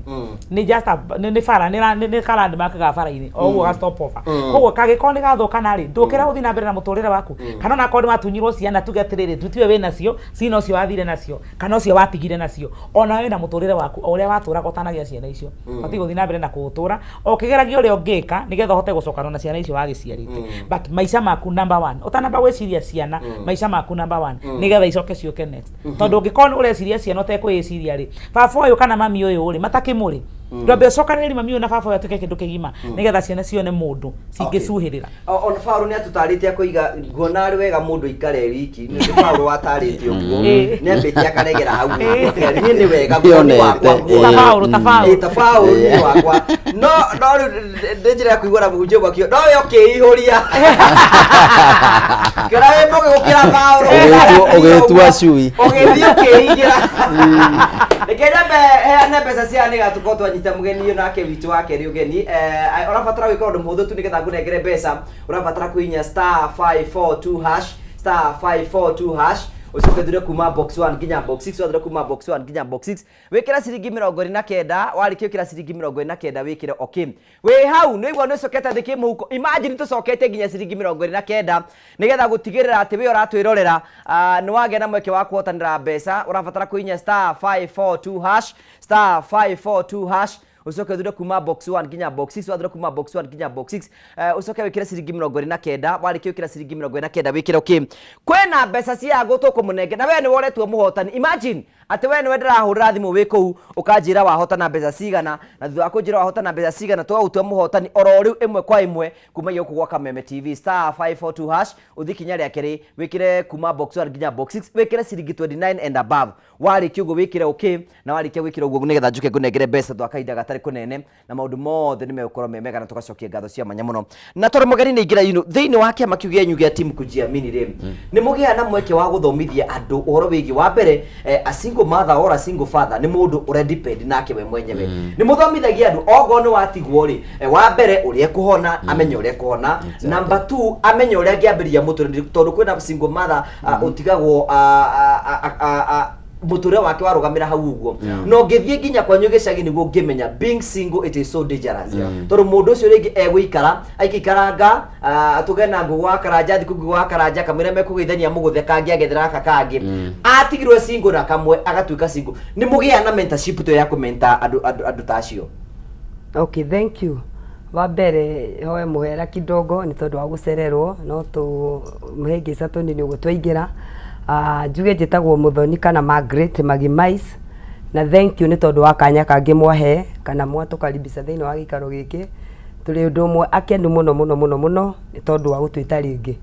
nĩ just a nĩ bara, nĩ ka landmark ga bara-inĩ o ũguo, ga stop over. Koguo kangĩkorwo nĩ gathũkana rĩ, ndũkĩra gũthiĩ na mbere na mũtũrĩre waku. Kana onakorwo nĩ watunyirwo ciana, tuge atĩrĩrĩ, tutiwe wĩ nacio cina ũcio wathire nacio kana ũcio watigire nacio, ona wĩ na mũtũrĩre waku o ũrĩa watũraga ũtanagĩa ciana icio, ũbatiĩ gũthiĩ na mbere na kũũtũra o ũkĩgeragia ũrĩa ũngĩka nĩgetha ũhote gũcokana na ciana icio wagĩciarĩte. But maica maku number one, ũtanamba gwĩciria ciana, maica maku number one, nĩgetha icoke ciũke next, tondũ ũngĩkorwo nĩ ũreciria ciana ũtekwĩciria rĩ, baba ũyũ kana mami ũyũ rĩ, matakĩmũrĩ, ndwambe ũcokanĩrĩri mami ũyũ na baba ũyũ atuĩke kĩndũ kĩgima, nĩgetha ciana cione mũndũ cingĩcuhĩrĩra. Ona Paũlũ nĩ atũtarĩte akoiga nguona arĩ wega mũndũ aikare wiki. Nĩ Paũlũ watarĩte ũguo, nĩ ambĩte akaregera hau ũguo. Niĩ nĩ wega guoni wakwa. Ta Paũlũ, ta Paũlũ. Ĩ, ta Paũlũ niĩ wakwa no rĩu nĩ njĩra ya kũigua na mũhunjia ũmwe akiuga no we ũkĩihũria kĩra wĩ mũgĩ gũkĩra Paũlũ. Ũgĩtua cui. Ũgĩthiĩ ũkĩingĩra. Reke nyambe heane mbeca cia nĩgetha tũkorwo twanyita mũgeni ũyũ nake witũ wa kerĩ ũgeni. Ũrabatara gwĩka ũndũ mũhũthũ tu nĩgetha ngũnengere mbeca. Ũrabatara kũhihinya *542#, *542#, ũcoke thure kuma box 1 nginya box 6. Wathure kuma box 1 nginya box 6, wĩkĩre ciringi 29. Warĩkia gwĩkĩra ciringi 29, wĩkĩre okay. Wĩ hau nĩ ũigua nĩ ũcokete thĩ kĩmũhuko. Imagine tũcokete nginya ciringi 29 nĩgetha gũtigĩrĩra atĩ we ũratwĩrorera nĩ wagĩa na mweke wa kũhotanĩra mbeca. Ũrabatara kũhihinya *542#, *542#, ũcoke ũthure kuma box 1 nginya box 6. Wathure kuma box 1 nginya box 6, ũcoke wĩkĩre ciringi 29. Warĩkia gwĩkĩra ciringi 29, wĩkĩre okay. Kwĩna mbeca cia tũkũmũnenge na we nĩ woretwo mũhotani. Imagine atĩ we nĩwe ndĩrahũrĩra thimũ wĩ kũu, ũkanjĩra wahotana mbeca cigana, na thutha wa kũnjĩra wahotana mbeca cigana, tũgagũtua mũhotani oro rĩu ĩmwe kwa ĩmwe kumagia gũkũ gwa Kameme TV. *542#, ũthiĩ kinya rĩa kerĩ, wĩkĩre kuma box 1 nginya box 6, wĩkĩre ciringi 29 and above. Warĩkia ũguo, wĩkĩre okay, na warĩkia gwĩkĩra ũguo, nĩgetha njũke ngũnengere mbeca twa kahinda gatarĩ kũnene, na maũndũ mothe nĩ megũkorwo me mega, na tũgacokia ngatho cia mwanya mũno. Na tondũ mũgeni nĩ ingĩra yuno thĩinĩ wa kĩama kĩu gĩanyu gĩa Team Kujiamini rĩ, nĩ mũgĩaga na mweke wa gũthomithia andũ ũhoro wĩgiĩ wa mbere, a single mother or a single father nĩ mũndũ ũre depend nake we mwenyewe. Nĩ mũthomithagia andũ okorwo nĩ watigwo rĩ, wa mbere ũrĩa ekũhona, amenye ũrĩa ekũhona. Number 2, amenye ũrĩa angĩambĩrĩria mũtũrĩre, tondũ kwĩna single mother ũtigagwo mũtũrĩre wake warũgamĩra hau ũguo. Na ũngĩthiĩ nginya kwanyu gĩcagi nĩguo ũngĩmenya being single it is so dangerous, tondũ mũndũ ũcio rĩngĩ egũikara aikĩikaranga, tũge na ngũgũ wa Karanja, thikũ ngũgũ wa Karanja kamũira mekũgeithania mũgũthe kangĩ agethera gaka kangĩ, atigirwo single na kamwe agatuĩka single. Nĩ mũgĩa na mentorship to ya kũmenta andũ ta acio? Okay, thank you. Wa mbere hoe mũhera kidogo nĩ tondũ wa gũcererwo, no tũmũhĩngĩca tũnini ũguo twaingĩra. Njuge njĩtagwo Mũthoni kana Margaret Magimais, na thank you nĩ tondũ wa kanya kangĩ mwahe kana mwatũkaribisha thĩinĩ wa gĩikaro gĩkĩ. Tũrĩ ũndũ ũmwe akenu mũno mũno mũno mũno nĩ tondũ wa gũtwĩta rĩngĩ.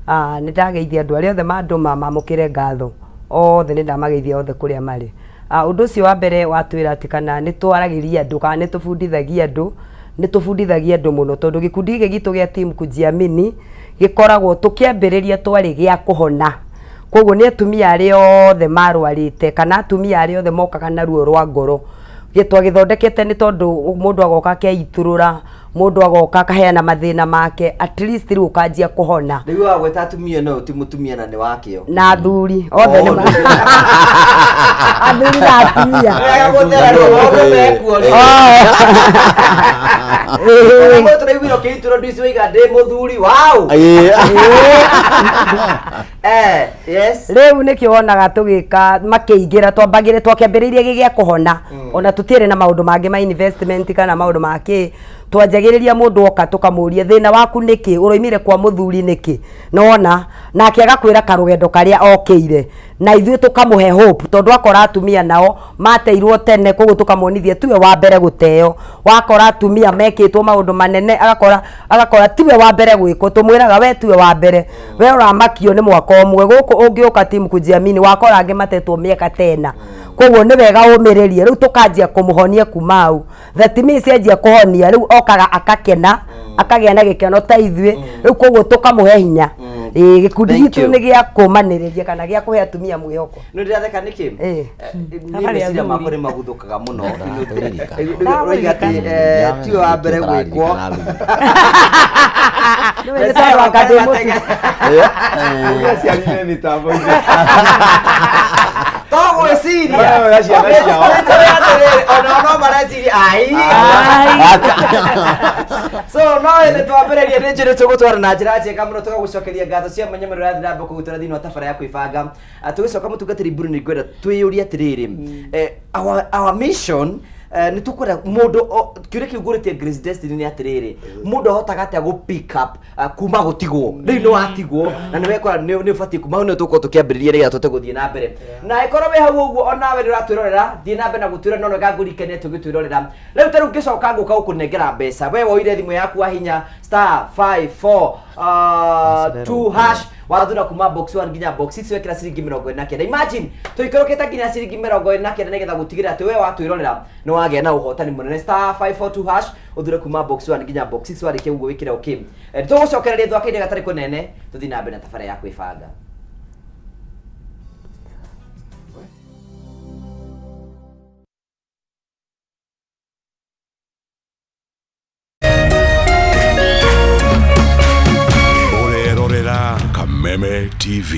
Nĩ ndageithia andũ arĩa othe mandũma mamũkĩre ngatho othe, nĩ ndamageithia othe kũrĩa marĩ. Ũndũ ũcio wa mbere watwĩra atĩ kana nĩ twaragĩria andũ kana nĩ tũbundithagia andũ, nĩ tũbundithagia andũ mũno, tondũ gĩkundi gĩkĩ gitũ gĩa Team Kujiamini gĩkoragwo tũkĩambĩrĩria twarĩ gĩa kũhona. Koguo nĩ atumia arĩa othe marwarĩte kana atumia arĩa othe mokaga na ruo rwa ngoro, twagĩthondekete nĩ tondũ mũndũ agoka akeitũrũra. Mũndũ agoka akaheana mathĩna make, at least rĩu ũkanjia kũhona. Rĩu wagweta atumia, no ti mũtumia na nĩ wakĩo. Na athuri othe nĩ Oh, athuri na atumia. Wega gũtera rĩu maũndũ mekuo rĩu. Ĩĩ. Ona tũraiguire ũkĩintroduce waiga ndĩ mũthuri wow. Eh, yes. Rĩu nĩkĩo wonaga tũgĩka makĩingĩra, twambagĩre twakĩambĩrĩirie gĩ gĩa kũhona, ona tũtiarĩ na maũndũ mangĩ ma investment kana maũndũ ma kĩ. Twanjagĩrĩria mũndũ oka tũkamũria, thĩna waku nĩkĩ, ũroimire kwa mũthuri nĩkĩ, nona nake agakwĩra karũgendo karĩa okĩire, na ithuĩ tũkamũhe hope, tondũ akora atumia nao mateirwo tene, koguo tũkamuonithia tiwe wa mbere gũteo. Wakora atumia mekĩtwo maũndũ manene, agakora tiwe wa mbere gwĩkwo, tũmwĩraga we tiwe wa mbere, we ũramakio nĩ mwaka ũmwe gũkũ ũngĩũka timu kujiamini wakora angĩ matetwo mĩaka tena, koguo nĩ wega ũmĩrĩrie. Rĩu tũkanjia kũmũhonia kuma hau, that means anjia kũhonia rĩu okaga akakena, akagĩa na gĩkeno ta ithuĩ rĩu, koguo tũkamũhe hinya. Ĩĩ, gĩkundi Thank gitũ you. nĩ gĩa kũmanĩrĩria kana gĩa kũhe atumia mwĩhoko. Nĩ ndĩratheka nĩkĩ? Ĩĩ. Niĩ meciria makwa nĩ maguthũkaga mũno. Ndũraririkana. Ũroiga atĩ tiwe wa mbere gwĩkwo. Nĩwe nĩ tondũ anga ndĩ mũtu- Aciari me mĩtambo-inĩ. To gwĩciria. Mararora ciana ciao. Ona no mareciria ai. So no ĩndĩ twambĩrĩrie nĩ njĩrĩ tũgũtwara na njĩra njega mũno, tũgagũcokeria ngatho cia mwanya mũno ũrathiĩ na mbere kũgũtwara thĩinĩ wa tabara ya kwĩbanga. Ah, tũgĩcoka mũtungatĩri Mburu, nĩ ngwenda twĩyũrie atĩrĩrĩ, our mission, nĩ tũkwenda mũndũ kĩũria kĩu ngũrĩtie Grace Destiny nĩ atĩrĩrĩ, mũndũ ahotaga atĩa gũ pick up kuma gũtigwo? Rĩu nĩ watigwo na nĩ wekora nĩ ũbatiĩ kuma hau, nĩ tũgũkorwo tũkĩambĩrĩria nĩgetha tũhote gũthiĩ na mbere. Na ĩkorwo wĩ hau ũguo onawe nĩ ũratwĩrorera, thiĩ na mbere na gũtwĩrora, no wega ngũririkanie tũgĩtwĩrorera rĩu ta rĩu ngĩcoka ngũka gũkũnengera mbeca, we woire thimũ yaku wahinya star 5 4 2 hash, wathura kuma box 1 nginya box 6, wekĩra ciringi 49. Imagine tũikũrũkĩte nginya ciringi 49 nĩgetha gũtigĩrĩra atĩ we watwĩrorera nĩ wagĩa na ũhotani mũnene. Star 542 hash, ũthure kuma box 1 nginya box 6, warĩkia ũguo wĩkĩre okay. Tũgũcokereria thwa kahinda gatarĩ kũnene, tũthiĩ na mbere na tabara ya kwĩbanga. Ũrerorera Kameme TV.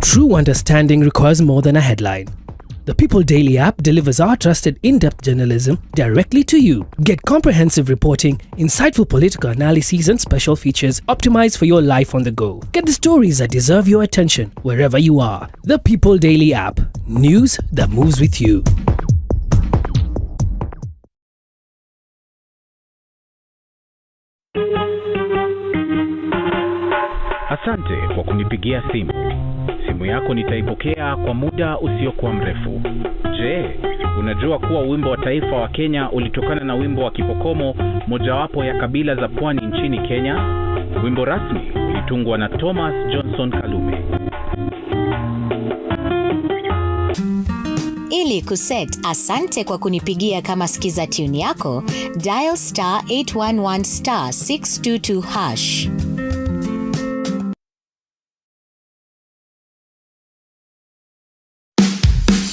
True understanding requires more than a headline. The People Daily app delivers our trusted in depth journalism directly to you. Get comprehensive reporting, insightful political analyses, and special features optimized for your life on the go. Get the stories that deserve your attention wherever you are. The People Daily app. News that moves with you. Asante kwa kunipigia simu. Simu yako nitaipokea kwa muda usiokuwa mrefu. Je, unajua kuwa wimbo wa taifa wa Kenya ulitokana na wimbo wa Kipokomo, mojawapo ya kabila za pwani nchini Kenya? Wimbo rasmi ulitungwa na Thomas Johnson Kalume. Ili kuset asante kwa kunipigia kama skiza tune yako, dial star 811 star 622 hash.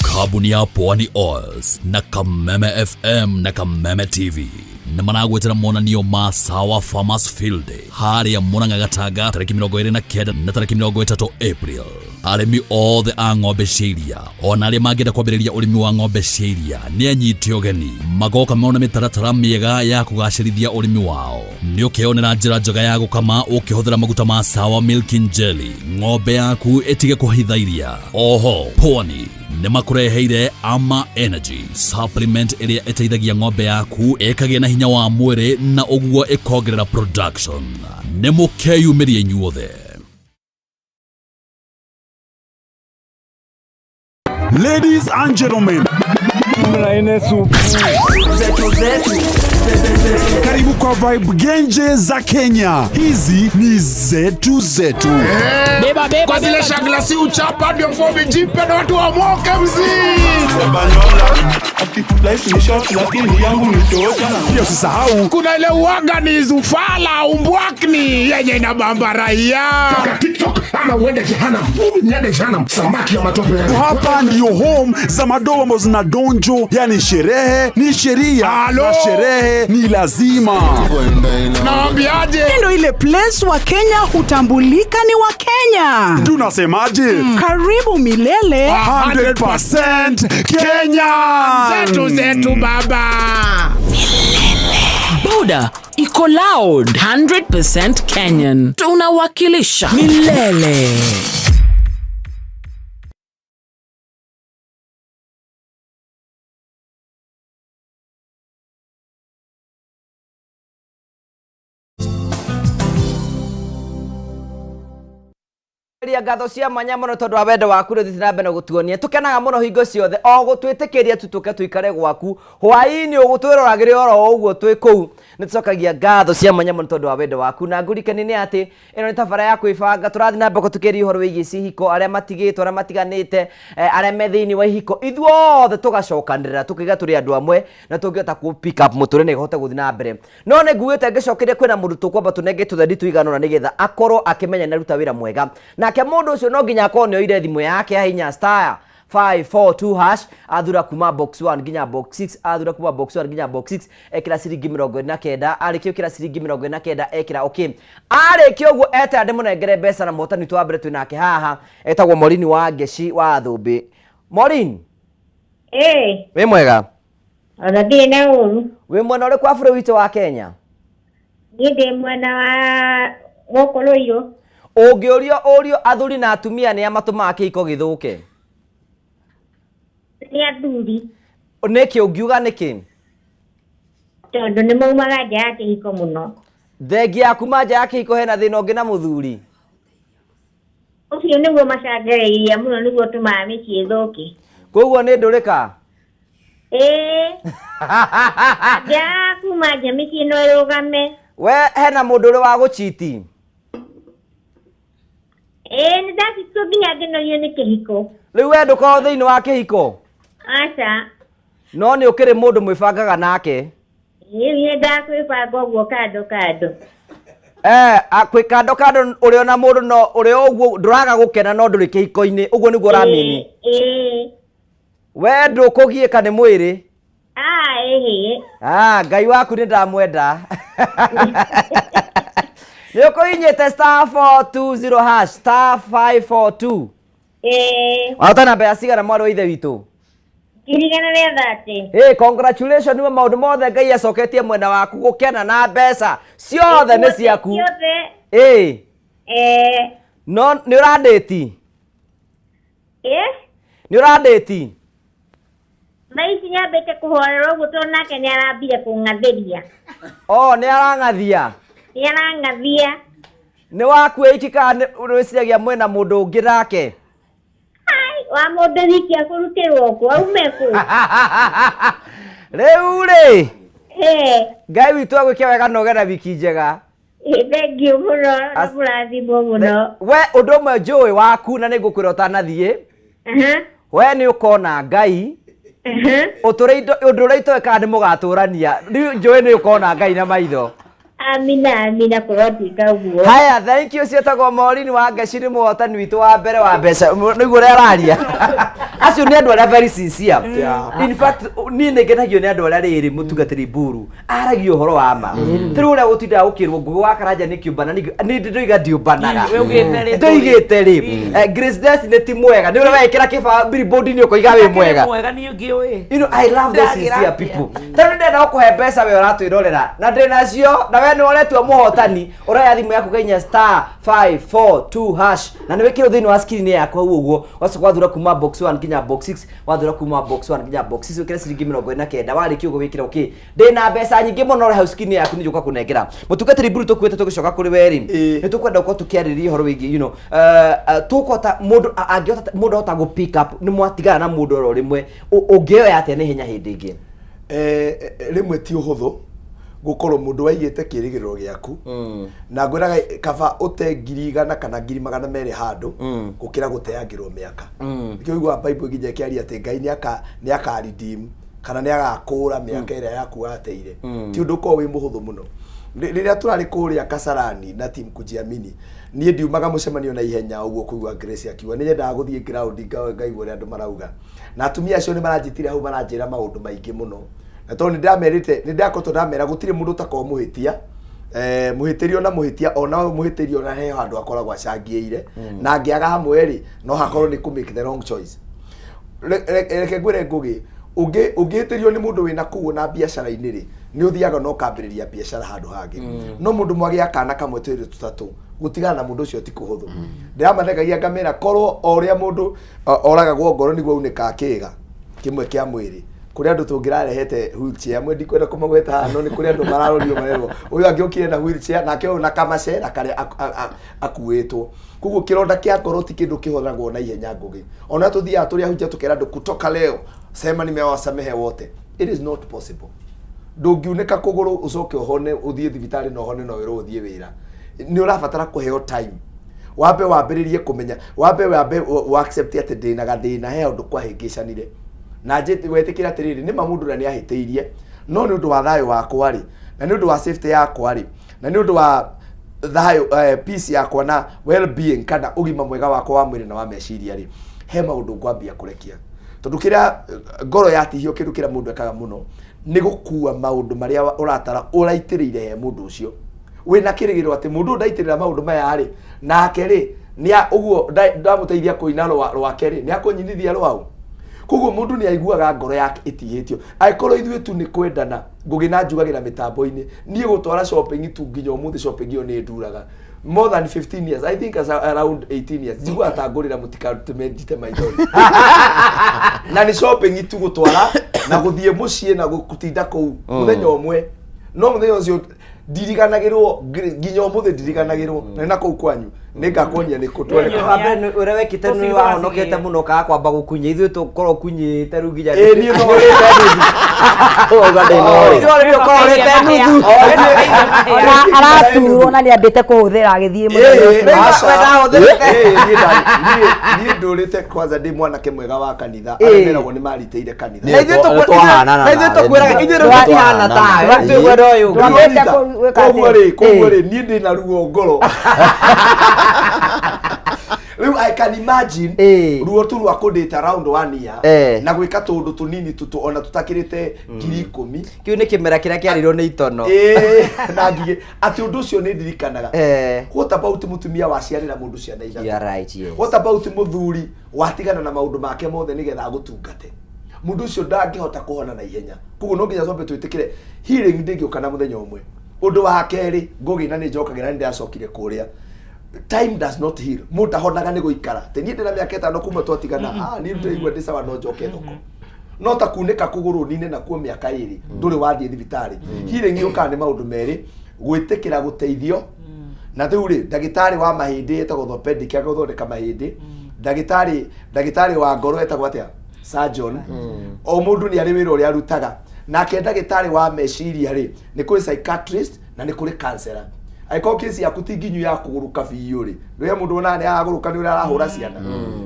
Kambuni ya Pwani Oils na Kameme FM na Kameme TV nĩ maragwetera monanio ma Sawa Farmers Field Day harĩa Murang'a Gatanga tarĩki 29 na tarĩki 30 April. Arĩmi othe a ng'ombe cia iria ona arĩa mangĩenda kwambĩrĩria ũrĩmi wa ng'ombe cia iria nĩ anyite ũgeni magoka mona mĩtaratara mĩega ya kũgacĩrithia ũrĩmi wao. Nĩ ũkeyonera njĩra njega ya gũkama ũkĩhũthĩra maguta ma Sawa Milking Jelly, ng'ombe yaku ĩtige kũhitha iria. Oho Pwani nĩ makũreheire Ama Energy supplement ĩrĩa ĩteithagia ng'ombe yaku ĩkagĩa na hinya wa mwĩrĩ na ũguo ĩkongerera production. Nĩ mũkeyumĩrie inyuothe. Ladies and gentlemen, karibu kwa vibe genje za Kenya. Hizi ni zetu zetu. Beba, beba, kwa zile shagla si uchapa ndio fomi jipe na watu wamoke mzee. Pia usisahau kuna ile uaga ni zufala umbwakni yenye inabamba raia. TikTok ama uende jehanamu. Niende jehanamu, samaki ya matope. Hapa ndiyo home za madoa ambazo zina donjo, yani sherehe ni sheria na sherehe ni lazima. Naambiaje? Ndio ile place wa Kenya hutambulika ni wa Kenya. Tunasemaje? Karibu milele 100% Kenya. Zetu zetu baba. Boda iko loud 100% Kenyan. Tunawakilisha milele. Ria ngatho cia mwanya muno tondu wa wendo waku rä na mbere gutuonia tukenaga muno hingo ciothe o gutwitikiria tu tuke tuikare gwaku hwaini ugutwiroragire oro uguo twi kuu ni tucokagia ngatho cia mwanya muno tondu wa wendo waku na ngurikani ni ati ino ni tabara ya kwibanga turathi na mbere tukiria uhoro wigie cihiko aria matigitwo aria matiganite aria me thiini wa ihiko ithuothe tugacokanirira tukiga turi andu amwe na tungihota ku pick up muturire na ihote guthi na mbere no ni nguite ngicokeria kwina mundu tukwamba tunenge tuthendi tuiganona nigetha akorwo akimenya ni aruta wira mwega nake mundu ucio no nginya akorwo ni oire thimu yake ahinya star 542 hash athura kuma box 1 nginya box 6 athura kuma box 1 nginya box 6 ekira ciringi 49 arĩkia ũkĩra ciringi 49 ekira okay arĩkia ũguo etera ndĩmũnengere mbeca na mũhotani witũ wa mbere twĩ nake haha etagwo Maureen wa Ngeci wa Thũmbĩ. Maureen, wĩ mwega? Ona ndirĩ na ũru. Wĩ mwena ũrĩkũ wa bũrũri witũ wa Kenya? Niĩ ndĩ mwena wa gũkũ Rũirũ. Ũngĩũrio ũrio athuri na atumia nĩa matũmaga kĩhiko gĩthũke? Nĩ athuri. Nĩkĩ ũngiuga nĩkĩ? Tondũ nĩ maumaga nja ya kĩhiko mũno. Thengia ya kuma nja ya kĩhiko hena thĩna ũngĩ na mũthuri? Ũcio nĩguo macangagĩrĩria mũno nĩguo ũtũmaga mĩciĩ ĩthũke. Koguo nĩ ndũrĩka? Ĩĩ. Angĩaga kuma nja mĩciĩ no ĩrũgame. We hena mũndũ ũrĩ wa gũchiti? Ĩĩ nĩ ndacitwo nginya ngĩnorio nĩ kĩhiko. Rĩu we ndũkoragwo thĩinĩ wa kĩhiko? Aca. No nĩ ũkĩrĩ mũndũ mwĩbangaga nake? Rĩu nyendaga kwĩbanga ũguo kando kando. Kwĩ kando kando ũrĩ ona mũndũ no ũrĩ o ũguo ndũraga gũkena no ndũrĩ kĩhiko-inĩ ũguo nĩguo ũramini? Ĩĩ. We ndũkũgiĩka nĩ mwĩrĩ? Ĩhĩ. Ngai waku nĩ ndamwenda. Nĩ ũkũhinyĩte star 420 hash star 542. Ĩĩ. Wahota mbeca cigana mwarĩ wa ithe witũ? 130. Hey, congratulations nĩ maũndũ mothe Ngai acoketie mwena waku gũkena na mbeca ciothe nĩ ciaku. Ciothe. Ĩĩ. No nĩ ũrandĩti? Ĩĩ. Nĩ ũrandĩti? Thaa ici nyambĩte kũhorera ũguo tondũ nake nĩ arambire kũng'athĩria. Oh, nĩ arang'athia? Nĩ arang'athia. Nĩ waku wĩiki kana wĩciragia mwĩna mũndũ ũngĩ nake? Ai, wa mũndũ wiki akũrutĩrwo kũ aume kũ? Rĩu rĩ, Ngai witũ agwĩke wega na ũgĩe na wiki njega. Thengiũ mũno na mũrathimwo mũno. We ũndũ ũmwe njũĩ waku na nĩ ngũkwĩra ũtanathiĩ, we nĩ ũkona Ngai ũndũ ũrĩa itoĩ kana nĩ mũgatũrania. Rĩu njũĩ nĩ ũkona Ngai na maitho. Amina amina kũrotuĩka ũguo. Haya, thank you ciĩtagwo Maureen wa Ngeci nĩ mũhotani witũ wa mbere wa mbeca nĩguo ũrĩa araria. Acio nĩ andũ arĩa very sincere. In fact niĩ nĩ ngenagio nĩ andũ arĩa rĩrĩ mũtungatĩri Mburu aragia ũhoro wa ma. Tarĩu ũrĩa gũtindaga gũkĩrwo Ngũgĩ wa Karanja nĩ kĩũmbana nĩ ndĩroiga ndiũmbanaga. We ugĩte rĩ? Ndoigĩte rĩ. Grace Destiny ti mwega nĩ ũrĩa wekĩra kĩbao billboard-inĩ ũkoiga wĩ mwega. Mwega niĩ ngĩũĩ. You know, I love the sincere people. Tondũ ndĩrenda gũkũhe mbeca we ũratwĩrorera na ndĩ nacio na we nĩ ũretua mũhotani ũraya thimũ yaku kainya star 542 hash na nĩ wĩkĩrwo thĩinĩ wa screen yaku hau ũguo wacoka wathura kuma box 1 nginya box 6 wathura kuma box 1 nginya box 6 wĩkĩre ciringi 49 warĩkia ũguo wĩkĩre okay ndĩna mbeca nyingĩ mũno ũrĩ hau screen yaku nĩ njũka kũnengera mũtungatĩri mburu tũkuĩte tũgĩcoka kũrĩ weri nĩ tũkwenda gũkorwo tũkĩarĩrĩria ũhoro wĩgiĩ you know, tũkũhota mũndũ angĩhota mũndũ ahota gũ pick up nĩ mwatigana na mũndũ oro rĩmwe ũngĩoya atĩa na ihenya hĩndĩ ĩngĩ? Rĩmwe ti ũhũthũ gũkorwo mũndũ waigĩte kĩrĩgĩrĩro gĩaku na ngwĩraga kaba ũte 100,000 kana 200,000 handũ gũkĩra gũteangĩrwo mĩaka. Nĩkĩo ũiguaga Bible nginya ĩkĩaria atĩ Ngai nĩ aka redeem kana nĩ agakũra mĩaka ĩrĩa yaku wateire. Ti ũndũ ũkoragwo wĩ mũhũthũ mũno. Rĩrĩa tũrarĩ kũrĩa Kasarani na team Kujiamini, niĩ ndiumaga mũcemanio na ihenya ũguo kũigua Grace akiuga nĩ nyendaga gũthiĩ ground ngaigua ũrĩa andũ marauga. Na atumia acio nĩ maranjĩtire hau maranjĩra maũndũ maingĩ mũno. Na tondũ nĩ ndamerĩte, nĩ ndakoretwo ndamera gũtirĩ mũndũ ũtakoragwo mũhĩtia. Mũhĩtĩrio na mũhĩtia, ona ũyũ mũhĩtĩrio ona he handũ akoragwo acangĩire. Na angĩaga hamwe rĩ, no hakorwo nĩ kũ make the wrong choice. Reke ngwĩre Ngũgĩ, ũngĩhĩtĩrio nĩ mũndũ wĩna kũu na biacara-inĩ rĩ, nĩ ũthiaga na ũkambĩrĩria biacara handũ hangĩ. No mũndũ mwagĩa kana kamwe twĩrĩ tũtatũ, gũtigana na mũndũ ũcio ti kũhũthũ. Ndĩramathekagia ngamera korwo o ũrĩa mũndũ oragagwo ngoro nĩguo aunĩkaga kĩĩga kĩmwe kĩa mwĩrĩ, kũrĩ andũ tũngĩrarehete wheelchair, amwe ndikwenda kũmagweta haha, no nĩ kũrĩ andũ mararorirwo marerwo ũyũ angĩokire na wheelchair, nake ũyũ na kamacera karĩa akuĩtwo. Koguo kĩronda kĩa ngoro ti kĩndũ kĩhonagwo na ihenya Ngũgĩ. Ona tũthiaga tũrĩ ahunjia tũkera andũ kutoka leo sema nimewasamehe wote, it is not possible. Ndũngiunĩka kũgũrũ ũcoke ũhone ũthiĩ thibitarĩ na ũhone na wĩrwo ũthiĩ wĩra. Nĩ ũrabatara kũheo time, wambe wambĩrĩrie kũmenya, wambe wambe wa accept atĩ ndĩna gathĩna, he ũndũ kwahĩngĩcanire na wetĩkĩra atĩrĩrĩ, nĩ ma mũndũ ũrĩa nĩ ahĩtĩirie, no nĩ ũndũ wa thayũ wakwa rĩ, na nĩ ũndũ wa safety yakwa rĩ, na nĩ ũndũ wa thayũ, peace yakwa na well being kana ũgima mwega wakwa wa mwĩrĩ na wa meciria rĩ, he maũndũ ngwambia kũrekia. Tondũ kĩrĩa ngoro yatihio, kĩndũ kĩrĩa mũndũ ekaga mũno nĩ gũkua maũndũ marĩa ũratara ũraitĩrĩire he mũndũ ũcio wĩna kĩrĩgĩrĩro atĩ mũndũ ũyũ ndaitĩrĩra maũndũ maya rĩ, nake rĩ nĩ ũguo ndamũteithia kũina rwake rĩ, nĩ akũnyinithia rwao. Koguo mũndũ nĩ aiguaga ngoro yake ĩtihĩtio. Angĩkorwo ithuĩ tu nĩ kwendana, Ngũgĩ na njugagĩra mĩtambo-inĩ, niĩ gũtwara shopping tu nginya ũmũthĩ shopping ĩyo nĩ nduraga more than 15 years, I think as around 18 years, njiguaga ta ngũrĩra mũtikatũme njite maithori. Na nĩ shopping tu gũtwara na gũthiĩ mũciĩ na gũtinda kũu mũthenya ũmwe, no mũthenya ũcio ndiriganagĩrwo nginya ũmũthĩ ndiriganagĩrwo. Na na kũu kwanyu nĩ ngakuonia nĩ kũ twere. Wa mbere ũrĩa wekĩte nĩ wahonokete mũno ũkaga kwamba gũkunya, ithuĩ tũkorwo ũkunyĩte rĩu nginya Ĩĩ, niĩ no ũrĩte nuthu. Ũgauga ndĩ no rĩ. Ithuĩ rĩu ũkorwo ũrĩte nuthu. Ona araturwo na nĩ ambĩte kũhũthĩra agĩthiĩ mũthenya ũcio. Niĩ ndũrĩte kwanza ndĩ mwanake mwega wa kanitha, arĩa meragwo nĩ maritĩire kanitha. Na ithuĩ na ithuĩ tũkwĩraga ithuĩ rĩu tũtihana tawe, rĩu twĩkwenda ũyũ ũngĩ. Twambĩte gwĩka Koguo atĩa? rĩ, koguo rĩ, niĩ ndĩ na ruo ngoro rĩu. I can imagine ruo tu rwa kũndĩte around one year na gwĩka tũũndũ tũnini tũtũ ona tũtakĩrĩte 10,000. Kĩu nĩ kĩmera kĩrĩa kĩarĩirwo nĩ itono. Ĩĩ, na ngigĩ atĩ ũndũ ũcio nĩ ndirikanaga. What about mũtumia waciarĩra mũndũ ciana ithatũ? You are right, yes. What about mũthuri watigana na maũndũ make mothe nĩgetha agũtungate? Mũndũ ũcio ndangĩhota kũhona na ihenya. Koguo no nginya twambe twĩtĩkĩre healing ndĩngĩũka na mũthenya ũmwe. Ũndũ wa kerĩ, Ngũgĩ, na nĩ njokagĩra, nĩ ndĩracokire kũrĩa, time does not heal. Mũndũ ndahonaga nĩ gũikara te niĩ ndĩna mĩaka 5 kuma twatigana, niĩ ndĩraigua ndĩ sawa, no njoke thoko. No ta kunĩka kũgũrũ nine nakuo mĩaka 2 ndũrĩ wathiĩ thibitarĩ. Healing yũkaga nĩ maũndũ merĩ, gwĩtĩkĩra gũteithio, na rĩu rĩ, ndagĩtarĩ wa mahĩndĩ etagwo orthopedic, agũthondeka mahĩndĩ. Ndagĩtarĩ wa ngoro etagwo atĩa? Surgeon. O mũndũ nĩ arĩ wĩra ũrĩa arutaga. Nake ndagĩtarĩ wa meciria rĩ, nĩ kũrĩ psychiatrist na nĩ kũrĩ counselor. Angĩkorwo kesi yaku ti nginyu ya kũgũrũka biũ rĩ, rĩrĩa mũndũ onaga nĩ aragũrũka nĩ ũrĩa arahũra ciana,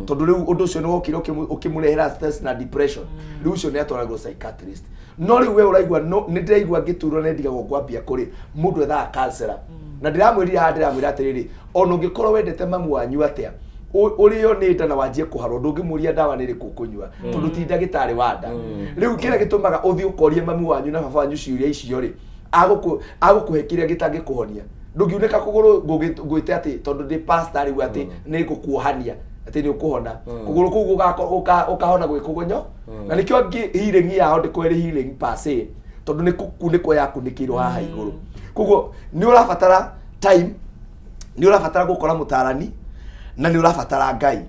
tondũ rĩu ũndũ ũcio nĩ wokire ũkĩmũrehera stress na depression, rĩu ũcio nĩ atwaragwo psychiatrist. No rĩu we ũraigua no nĩ ndĩraigua ngĩturwo na ndigagwo ngwambia kũrĩ mũndũ ethaga counselor. Na ndĩramwĩrire haha, ndĩramwĩra atĩrĩrĩ, ona ũngĩkorwo wendete mamu wanyu atĩa, ũrĩo nĩ nda na wanjie kũharwo, ndũngĩmũria ndawa nĩ ĩrĩkũ ũkũnyua, tondũ ti ndagĩtarĩ wa nda. Rĩu kĩrĩa gĩtũmaga ũthiĩ ũkorie mamu wanyu na baba wanyu ciũria icio rĩ, agũkũhe kĩrĩa gĩtangĩkũhonia. Ndũngiunĩka kũgũrũ ngwĩte atĩ tondũ ndĩ pastor rĩu atĩ nĩ ngũkuohania atĩ nĩ ũkũhona. Kũgũrũ kũu gũkahona gwĩ kũgonyo. Na nĩkĩo angĩ healing yao ndĩkorwo ĩrĩ healing per se, tondũ nĩ kũkunĩkwo yakunĩkĩirwo haha igũrũ. Koguo nĩ ũrabatara time, nĩ ũrabatara gũkora mũtarani na nĩ ũrabatara Ngai.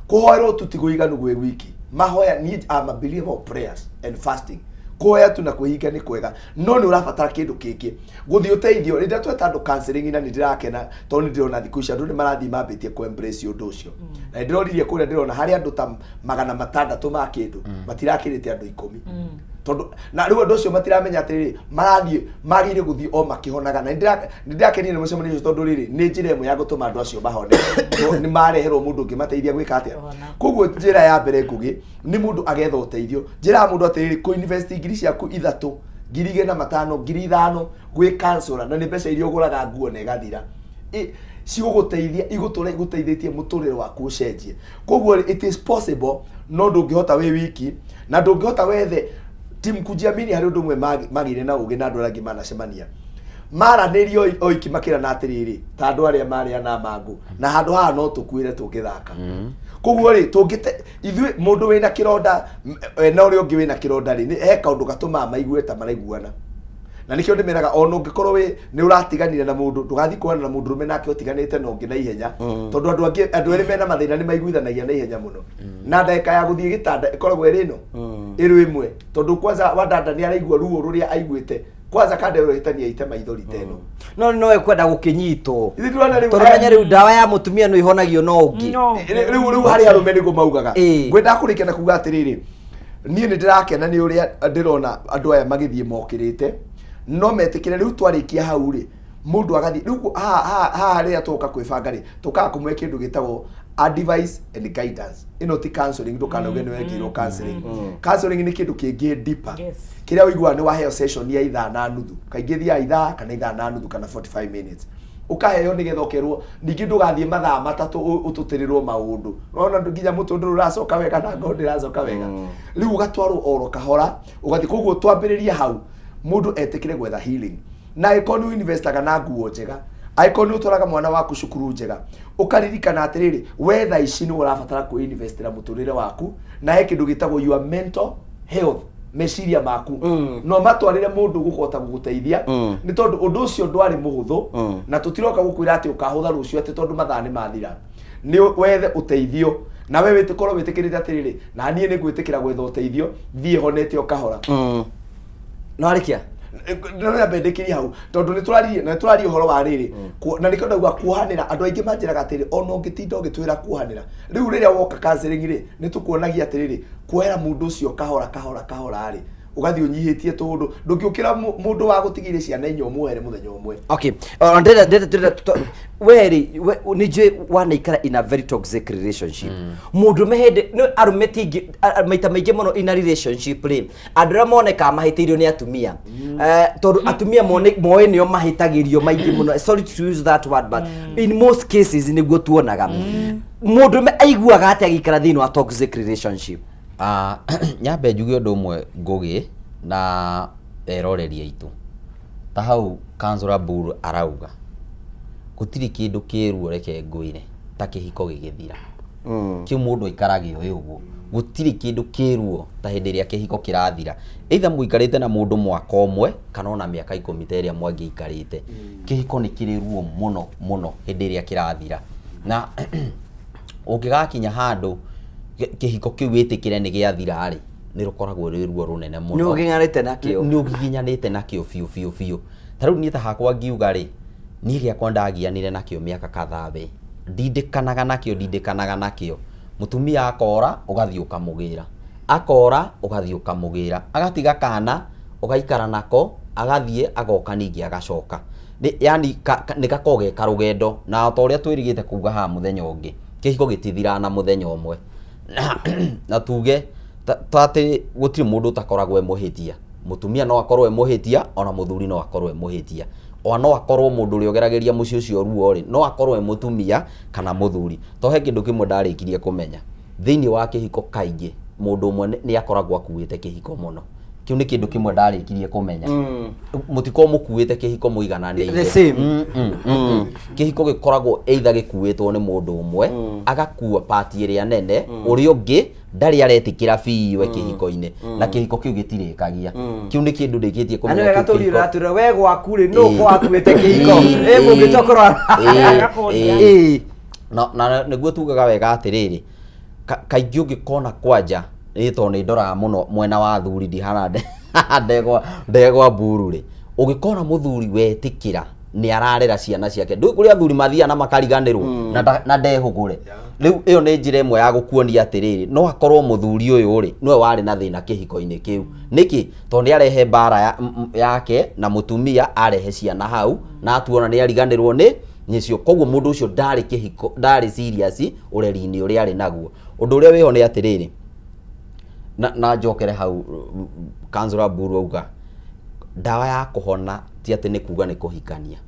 Kũhoerwo tu ti kũiganu gwĩ wiki. Mahoya, niĩ I'm a believer of prayers and fasting. Kũhoya tu na kwĩhinga nĩ kwega, no nĩ ũrabatara kĩndũ kĩngĩ, gũthiĩ ũteithio. Rĩrĩa tweta andũ counseling, na nĩ ndĩrakena tondũ nĩ ndĩrona thikũ ici andũ nĩ marathiĩ mambĩtie kũ embrace ũndũ ũcio, na nĩ ndĩroririe kũrĩa ndĩrona harĩ andũ ta 600 ma kĩndũ matirakĩrĩte andũ 10, tondũ na rĩu andũ acio matiramenya atĩrĩrĩ, marathiĩ magĩrĩire gũthiĩ o makĩhonaga. Na nĩ ndĩrakenire nĩ mũcemanio ũcio, tondũ rĩrĩ nĩ njĩra ĩmwe ya gũtũma andũ acio mahone. Nĩ mareherwo mũndũ ũngĩ mateithia gwĩka atĩa. Koguo njĩra ya mbere, Ngũgĩ, nĩ mũndũ agetha ũteithio. Njĩra ya mũndũ atĩrĩrĩ, kũ invest ngiri ciaku 3, 2500, 5000 gwĩ counselor, na nĩ mbeca iria ũgũraga nguo na ĩgathira, cigũgũteithia igũtũra igũteithĩtie mũtũrĩre waku ũcenjie. Koguo rĩ, it is possible, no ndũngĩhota wĩ wiki na ndũngĩhota wethe team Kujiamini. Harĩ ũndũ ũmwe magĩire na ũgĩ na andũ arĩa angĩ manacemania maranĩrio oiki makĩrana atĩrĩrĩ, ta andũ arĩa marĩ ana mangũ na handũ haha no tũkuĩre tũngĩthaka. Koguo rĩ, tũngĩte ithuĩ mũndũ wĩna kĩronda na ũrĩa ũngĩ wĩna kĩronda rĩ, he kaũndũ gatũmaga maigue ta maraiguana. Na nĩkĩo ndĩmeraga, ona ũngĩkorwo wĩ nĩ ũratiganire na mũndũ, ndũgathiĩ kuonana na mũndũ ũrũme nake ũtiganĩte na ũngĩ na ihenya, tondũ andũ angĩ, andũ erĩ mena mathĩna nĩ maiguithanagia na ihenya mũno, na ndagĩka ya gũthiĩ gĩtanda ĩkoragwo ĩrĩ ĩno ĩrĩ ĩmwe, tondũ kwanza wadada nĩ araigua ruo rũrĩa aiguĩte kwanza kanda ĩrũhĩtania ite maithori ta ĩno. No no ekwenda gũkĩnyitwo. Ithuĩ ndĩrona rĩu tondũ menya rĩu ndawa ya mũtumia no ihonagio no ũngĩ. Rĩu harĩ arũme nĩguo maugaga. Ngwendaga kũrĩkia na kuga atĩrĩrĩ, niĩ nĩ ndĩrakena nĩ ũrĩa ndĩrona andũ aya magĩthiĩ mokĩrĩte, no metĩkĩre rĩu twarĩkia hau rĩ, mũndũ agathiĩ rĩu haha haha rĩrĩa tũgoka kwĩbanga rĩ, tũkaga kũmwe kĩndũ gĩtagwo advice and guidance. Ĩno ti counseling, ndũkanauge nĩ wekĩirwo counseling. Counseling nĩ kĩndũ kĩngĩ deeper, kĩrĩa ũiguaga nĩ waheo session ya ithaa na nuthu, kaingĩ thiaga ithaa kana ithaa na nuthu kana 45 minutes ũkaheo, nĩgetha ũkerwo ningĩ ndũgathiĩ mathaa 3 ũtũtĩrĩrwo maũndũ. Ona nginya mũtwe ndũrĩ ũracoka wega na ngoro ndĩracoka wega. Rĩu ũgatwarwo oro kahora ũgathiĩ. Koguo twambĩrĩrie hau, mũndũ etĩkĩre gwetha healing, na angĩkorwo nĩ ũinvestaga na nguo njega, angĩkorwo nĩ ũtwaraga mwana waku cukuru njega, ũkaririkana atĩrĩrĩ, we thaa ici nĩ ũrabatara kwĩinvestĩra mũtũrĩre waku, na he kĩndũ gĩtagwo your mental health, meciria maku no matwarĩre mũndũ gũkũhota gũgũteithia, nĩ tondũ ũndũ ũcio ndwarĩ mũhũthũ, na tũtiroka gũkwĩra atĩ ũkahũtha rũciũ atĩ tondũ mathaa nĩ mathira. Nĩ wethe ũteithio, na we wĩtĩkorwo wĩtĩkĩrĩte atĩrĩrĩ, na niĩ nĩ ngwĩtĩkĩra gwetha ũteithio, thiĩ honete o kahora. No arĩkia. No nyambe ndĩkĩrie hau, tondũ nĩ tũraririe na nĩ tũraria ũhoro wa rĩrĩ, na nĩkĩo ndauga kuohanĩra. Andũ aingĩ manjĩraga atĩrĩ, ona ũngĩtinda ũgĩtwĩra kuohanĩra, rĩu rĩrĩa woka counseling rĩ, nĩ tũkuonagia atĩrĩrĩ, kuohera mũndũ ũcio kahora kahora kahora rĩ, ũgathiĩ ũnyihĩtie tũndũ ndũngĩũkĩra mũndũ wa gũtigĩire ciana inya ũmuohere mũthenya ũmwe. Okay, ndĩrenda ndĩrenda ndĩrenda we rĩ, nĩ njũĩ wanaikara in a very toxic relationship. Mũndũrũme hĩndĩ nĩ arũme tingĩ maita maingĩ mũno in a relationship rĩ, andũ arĩa monekaga mahĩtĩirio nĩ atumia. Tondũ atumia moĩ nĩo mahĩtagĩrio maingĩ mũno. Sorry to use that word, but in most cases nĩguo tuonaga. Mũndũrũme aiguaga atĩa agĩikara thĩinĩ wa toxic relationship? Ah, nyambe njuge ũndũ ũmwe, Ngũgĩ na eroreri aitũ, ta hau Councillor Mburu arauga gũtirĩ kĩndũ kĩruo, reke ngwĩre, ta kĩhiko gĩgĩthira. Kĩu mũndũ aikarage oĩ ũguo, gũtirĩ kĩndũ kĩruo ta hĩndĩ ĩrĩa kĩhiko kĩrathira, either mũikarĩte na mũndũ mwaka ũmwe kana ona mĩaka 10 ta ĩrĩa mwangĩikarĩte. Kĩhiko nĩ kĩrĩ ruo mũno mũno hĩndĩ ĩrĩa kĩrathira, na ũngĩgakinya handũ kĩhiko kĩu wĩtĩkĩre nĩ gĩathira rĩ, nĩ rũkoragwo rwĩ ruo rũnene mũno. Nĩ ũgiginyanĩte nakĩo. Nĩ ũgiginyanĩte nakĩo biũ biũ biũ. Ta rĩu niĩ ta hakwa ngiuga rĩ, niĩ gĩakwa ndagianire nakĩo mĩaka kadhaa, we ndindĩkanaga nakĩo, ndindĩkanaga nakĩo. Mũtumia akora, ũgathiĩ ũkamũgĩra, akora, ũgathiĩ ũkamũgĩra, agatiga kana ũgaikara nako, agathiĩ agoka ningĩ agacoka. Yani nĩ gakoragwo ge karũgendo, na ta ũrĩa twĩrĩgĩte kuga haha mũthenya ũngĩ, kĩhiko gĩtithiraga na mũthenya ũmwe. Na tuge ta atĩ gũtirĩ mũndũ ũtakoragwo e mũhĩtia. Mũtumia no akorwo e mũhĩtia, ona mũthuri no akorwo e mũhĩtia, ona no akorwo mũndũ ũrĩa ũgeragĩria mũciĩ ũcio ruo rĩ, no akorwo e mũtumia kana mũthuri. To he kĩndũ kĩmwe ndarĩkirie kũmenya thĩinĩ wa kĩhiko, kaingĩ mũndũ ũmwe nĩ akoragwo akuĩte kĩhiko mũno. Kĩu nĩ kĩndũ kĩmwe ndarĩkirie kũmenya. Mũtikorwo mũkuĩte kĩhiko mũigananĩire. The same. Kĩhiko gĩkoragwo either gĩkuĩtwo nĩ mũndũ ũmwe, agakua part ĩrĩa nene, ũrĩa ũngĩ Ndarĩ aretĩkĩra biũ e kĩhiko-inĩ, na kĩhiko kĩu gĩtirĩkagia. Kĩu nĩ kĩndũ ndĩkĩtie Na nĩ kũmenya wega kĩu tũriũra kĩhiko. atwĩra we gwaku rĩ nũ gwakuĩte kĩhiko Ĩĩ, ĩ mũngĩtua kũrora. Ĩĩ, Ĩĩ. Na nĩguo tugaga wega atĩrĩrĩ, kaingĩ ũngĩkona kwanja nĩ tondũ nĩ ndoraga mũno mwena wa athuri, ndihana ndegwa ndegwa mburu rĩ, ũngĩkona mũthuri wetĩkĩra nĩ ararera ciana ciake, ndũĩ kũrĩ athuri mathiaga na makariganĩrwo na ndehũgũre. Rĩu ĩyo nĩ njĩra ĩmwe ya gũkuonia atĩrĩrĩ, no akorwo mũthuri ũyũ rĩ nĩwe warĩ na thĩna kĩhiko-inĩ kĩu. Nĩkĩ? Tondũ nĩ arehe mbara yake na mũtumia, arehe ciana hau na atuona nĩ ariganĩrwo nĩ nĩcio. Koguo mũndũ ũcio ndarĩ kĩhiko, ndarĩ serious ũreri-inĩ ũrĩa arĩ naguo. Ũndũ ũrĩa wĩho nĩ atĩrĩrĩ, na njokere hau Councillor Mburu auga ndawa ya kũhona ti atĩ nĩ kuga nĩ kũhikania,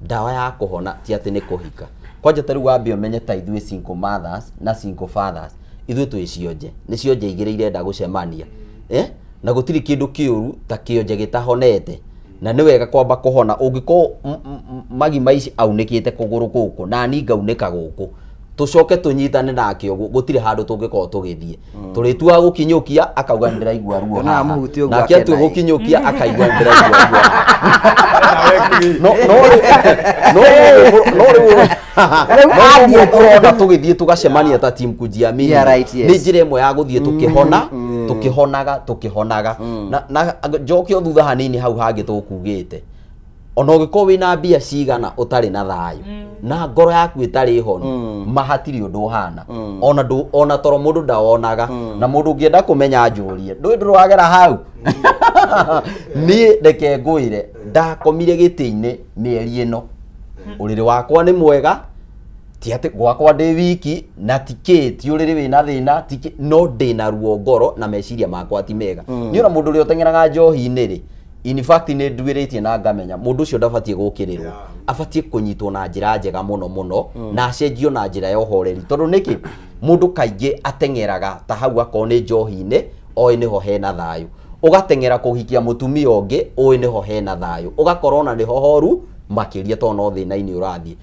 ndawa ya kũhona ti atĩ nĩ kũhika. Kwanja ta rĩu wambe ũmenye ta ithuĩ single mothers na single fathers, ithuĩ twĩ cionje, nĩ cionje igĩrĩ irenda gũcemania, eh? Na gũtirĩ kĩndũ kĩũru ta kĩonje gĩtahonete, na nĩ wega kwamba kũhona. Ũngĩkorwo magi maici aunĩkĩte kũgũrũ gũkũ na ni ngaunĩka gũkũ, tũcoke tũnyitane nake ũguo, gũtirĩ handũ tũngĩkorwo tũgĩthiĩ. Tũrĩtuaga gũkinyũkia akauga nĩ ndĩraigua ruo Ona haha. amũhutie ũguo Nake atua akena ĩ. gũkinyũkia akaigua nĩ ndĩraigua ruo haha. No rĩu Rĩu no rĩu ũrona tũgĩthiĩ tũgacemania ta team Kujiamini. Yeah, right, yes. Nĩ njĩra ĩmwe ya gũthiĩ tũkĩhona, tũkĩhonaga tũkĩhonaga. Na njokio thutha hanini hau hangĩ tũkugĩte, ona ũngĩkorwo wĩna mbia cigana ũtarĩ na thayũ na ngoro yaku ĩtarĩ honu, ma hatirĩ ũndũ ũhana, ona ndũ ona toro mũndũ ndawonaga. Na mũndũ ũngĩenda kũmenya njũrie, ndũĩ ndũrwagera hau. Niĩ reke ngwĩre, ndakomire gĩtĩ-inĩ mĩeri ĩno. Ũrĩrĩ wakwa nĩ mwega, ti atĩ gwakwa ndĩ wiki na ti kĩ, ti ũrĩrĩ wĩna thĩna, ti kĩ, no ndĩna ruo ngoro na meciria makwa ti mega. Niĩ ona mũndũ ũrĩa ũteng'eraga njohi-inĩ rĩ, in fact nĩ nduĩrĩtie na ngamenya mũndũ ũcio ndabatiĩ gũkĩrĩrwo, abatiĩ kũnyitwo na njĩra njega mũno mũno na acenjio na njĩra ya ũhoreri. Tondũ nĩkĩ mũndũ kaingĩ ateng'eraga ta hau akorwo nĩ njohi-inĩ, oĩ nĩho hena thayũ, ũgateng'era kũhikia mũtumia ũngĩ, ũĩ nĩho hena thayũ, ũgakorwo ona nĩho horu makĩria tondũ no thĩna-inĩ ũrathiĩ.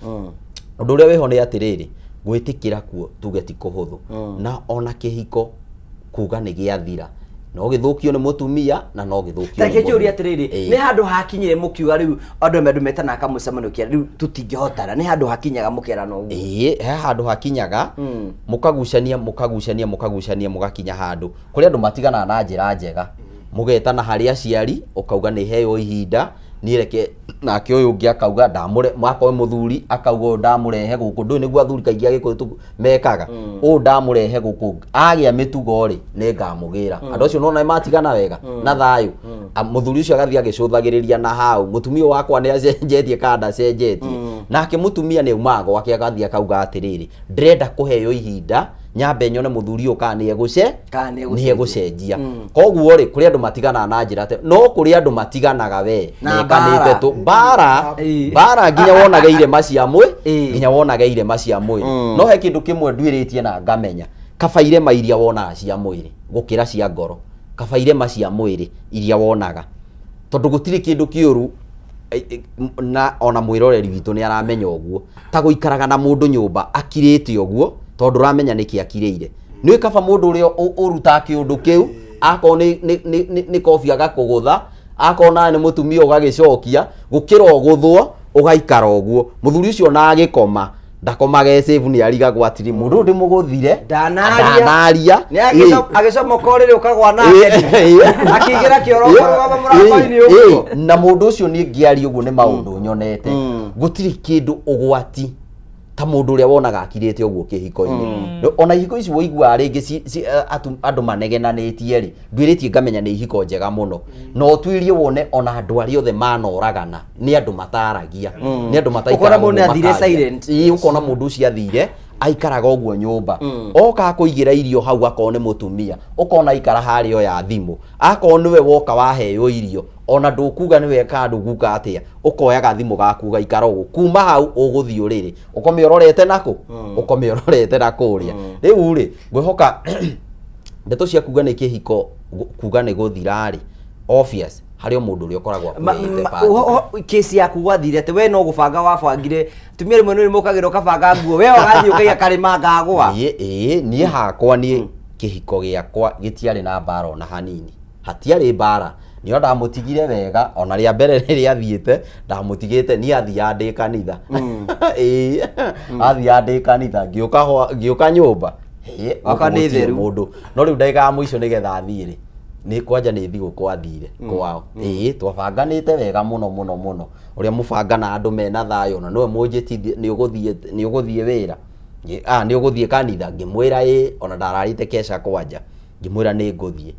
Ũndũ ũrĩa wĩho nĩ atĩrĩrĩ, gwĩtĩkĩra kuo tuge ti kũhũthũ, na ona kĩhiko kuga nĩ gĩathira no gĩthũkio nĩ mũtumia na no gĩthũkio nĩ Reke njũrie mũthuri. atĩrĩrĩ, Ĩĩ. nĩ handũ hakinyire mũkiuga rĩu andũ amwe, andũ metanaga kamũcemanio kĩa rĩu tũtingĩhotana, nĩ handũ hakinyaga mũkerana ũguo? Ĩĩ, he handũ hakinyaga mũkagucania, mũkagucania, mũkagucania, mũgakinya handũ kũrĩa andũ matiganaga na njĩra njega. Mũgetana harĩ aciari, ũkauga nĩ heo ihinda niĩ reke, nake ũyũ ũngĩ akauga ndamũre, akorwo mũthuri akauga ũyũ ndamũrehe gũkũ. Ndũĩ nĩguo athuri kaingĩ agĩkũyũ mekaga, ũyũ ndamũrehe gũkũ, agĩa mĩtugo rĩ nĩ ngamũgĩra. Andũ acio nona matigana wega na thayũ. Mũthuri ũcio agathiĩ agĩcũthagĩrĩria na hau, mũtumia ũyũ wakwa nĩ acenjetie kana ndacenjetie. Nake mũtumia nĩ aumaga gwake agathiĩ akauga atĩrĩrĩ, ndĩrenda kũheo ihinda nyambe nyone mũthuri ũyũ kana nĩ egũce Kana nĩ nĩ egũcenjia. Koguo rĩ, kũrĩ andũ matiganaga na njĩra te no kũrĩ andũ matiganaga we Na mekanĩte mbara. tũ mbara. Ĩĩ. Mbara nginya wonage irema cia mwĩ Ĩĩ. nginya wonage irema cia mwĩrĩ. No he kĩndũ kĩmwe nduĩrĩtie na ngamenya, kaba irema iria wonaga cia mwĩrĩ gũkĩra cia ngoro. Kaba irema cia mwĩrĩ iria wonaga, tondũ gũtirĩ kĩndũ kĩũru, na ona mwĩroreri witũ nĩ aramenya ũguo, ta gũikaraga na mũndũ nyũmba akirĩte ũguo tondũ ndũramenya nĩkĩ akirĩire. Nĩ kaba mũndũ ũrĩa ũrutaga kĩũndũ kĩu, akorwo nĩ kobi agakũgũtha, akorwo nawe nĩ mũtumia ũgagĩcokia, gũkĩra ũgũthwo ũgaikara ũguo. Mũthuri ũcio ona agĩkoma ndakomaga e safe, nĩ arigagwo atĩrĩ, mũndũ ũyũ ndĩmũgũthire. Ndanaria. Ndanaria. Nĩ agĩcomoka ũrĩrĩ ũkagwa nake, akĩingĩra kĩoro ũkarũgama mũrango-inĩ ũguo. Na mũndũ ũcio niĩ ngĩaria ũguo nĩ maũndũ nyonete. Gũtirĩ kĩndũ ũgwati ta mũndũ ũrĩa wonaga akirĩte ũguo kĩhiko-inĩ. Ona ihiko ici woiguaga rĩngĩ andũ manegenanĩtie rĩ, nduĩrĩtie ngamenya nĩ ihiko njega mũno. Na ũtuĩrie wone ona andũ arĩa othe manoragana nĩ andũ mataragia, nĩ andũ Ũkona mataikaraga mũndũ ũguo nĩ athire makaria. silent. Ĩĩ, ũkona mũndũ ũcio athire aikaraga ũguo nyũmba, oka akũigĩra irio hau, akorwo nĩ mũtumia ũkona aikara harĩa oya thimũ, akorwo nĩwe woka waheo irio ona ndũkuga nĩwe kana ndũkuga atĩa, ũkoya gathimũ gaku ũgaikara ũguo. Kuma hau ũgũthiĩ ũrĩrĩ ũkome ũrorete nakũ, ũkome ũrorete na kũrĩa. Rĩu rĩ, ngwĩhoka ndeto cia kuga nĩ kĩhiko kuga nĩ gũthira rĩ, obvious harĩ o mũndũ ũrĩa ũkoragwo akuĩte part. Kesi yaku gwathire atĩ we no gũbanga wabangire, tumia rĩmwe nĩ mũkagĩra ũkabanga nguo, we ũgathiĩ ũkaiga karĩma ngagwa. Niĩ ĩĩ, niĩ hakwa niĩ Kĩhiko gĩakwa gĩtiarĩ na mbara ona hanini, hatiarĩ mbara. Nĩo ndamũtigire wega, ona rĩa mbere rĩrĩa athiĩte ndamũtigĩte niĩ, athiaga ndĩ kanitha. Ĩĩ, athiaga ndĩ kanitha, ngĩũka ngĩũka nyũmba. Hĩ, Waka gũkũ nĩ gũtirĩ theru. mũndũ. No rĩu ndagĩka ya mũico nĩgetha athiĩ rĩ, nĩ kwanja nĩ thigũkũ athire kwao. Ĩĩ, twabanganĩte wega mũno mũno mũno, ũrĩa mũbangana andũ mena thayũ, na nĩwe mũnjĩtithie nĩ ũgũthiĩ wĩra. Nĩ ũgũthiĩ kanitha? Ngĩmwĩra ĩ, ona ndararĩte keca kwanja, ngĩmwĩra nĩ ngũthiĩ,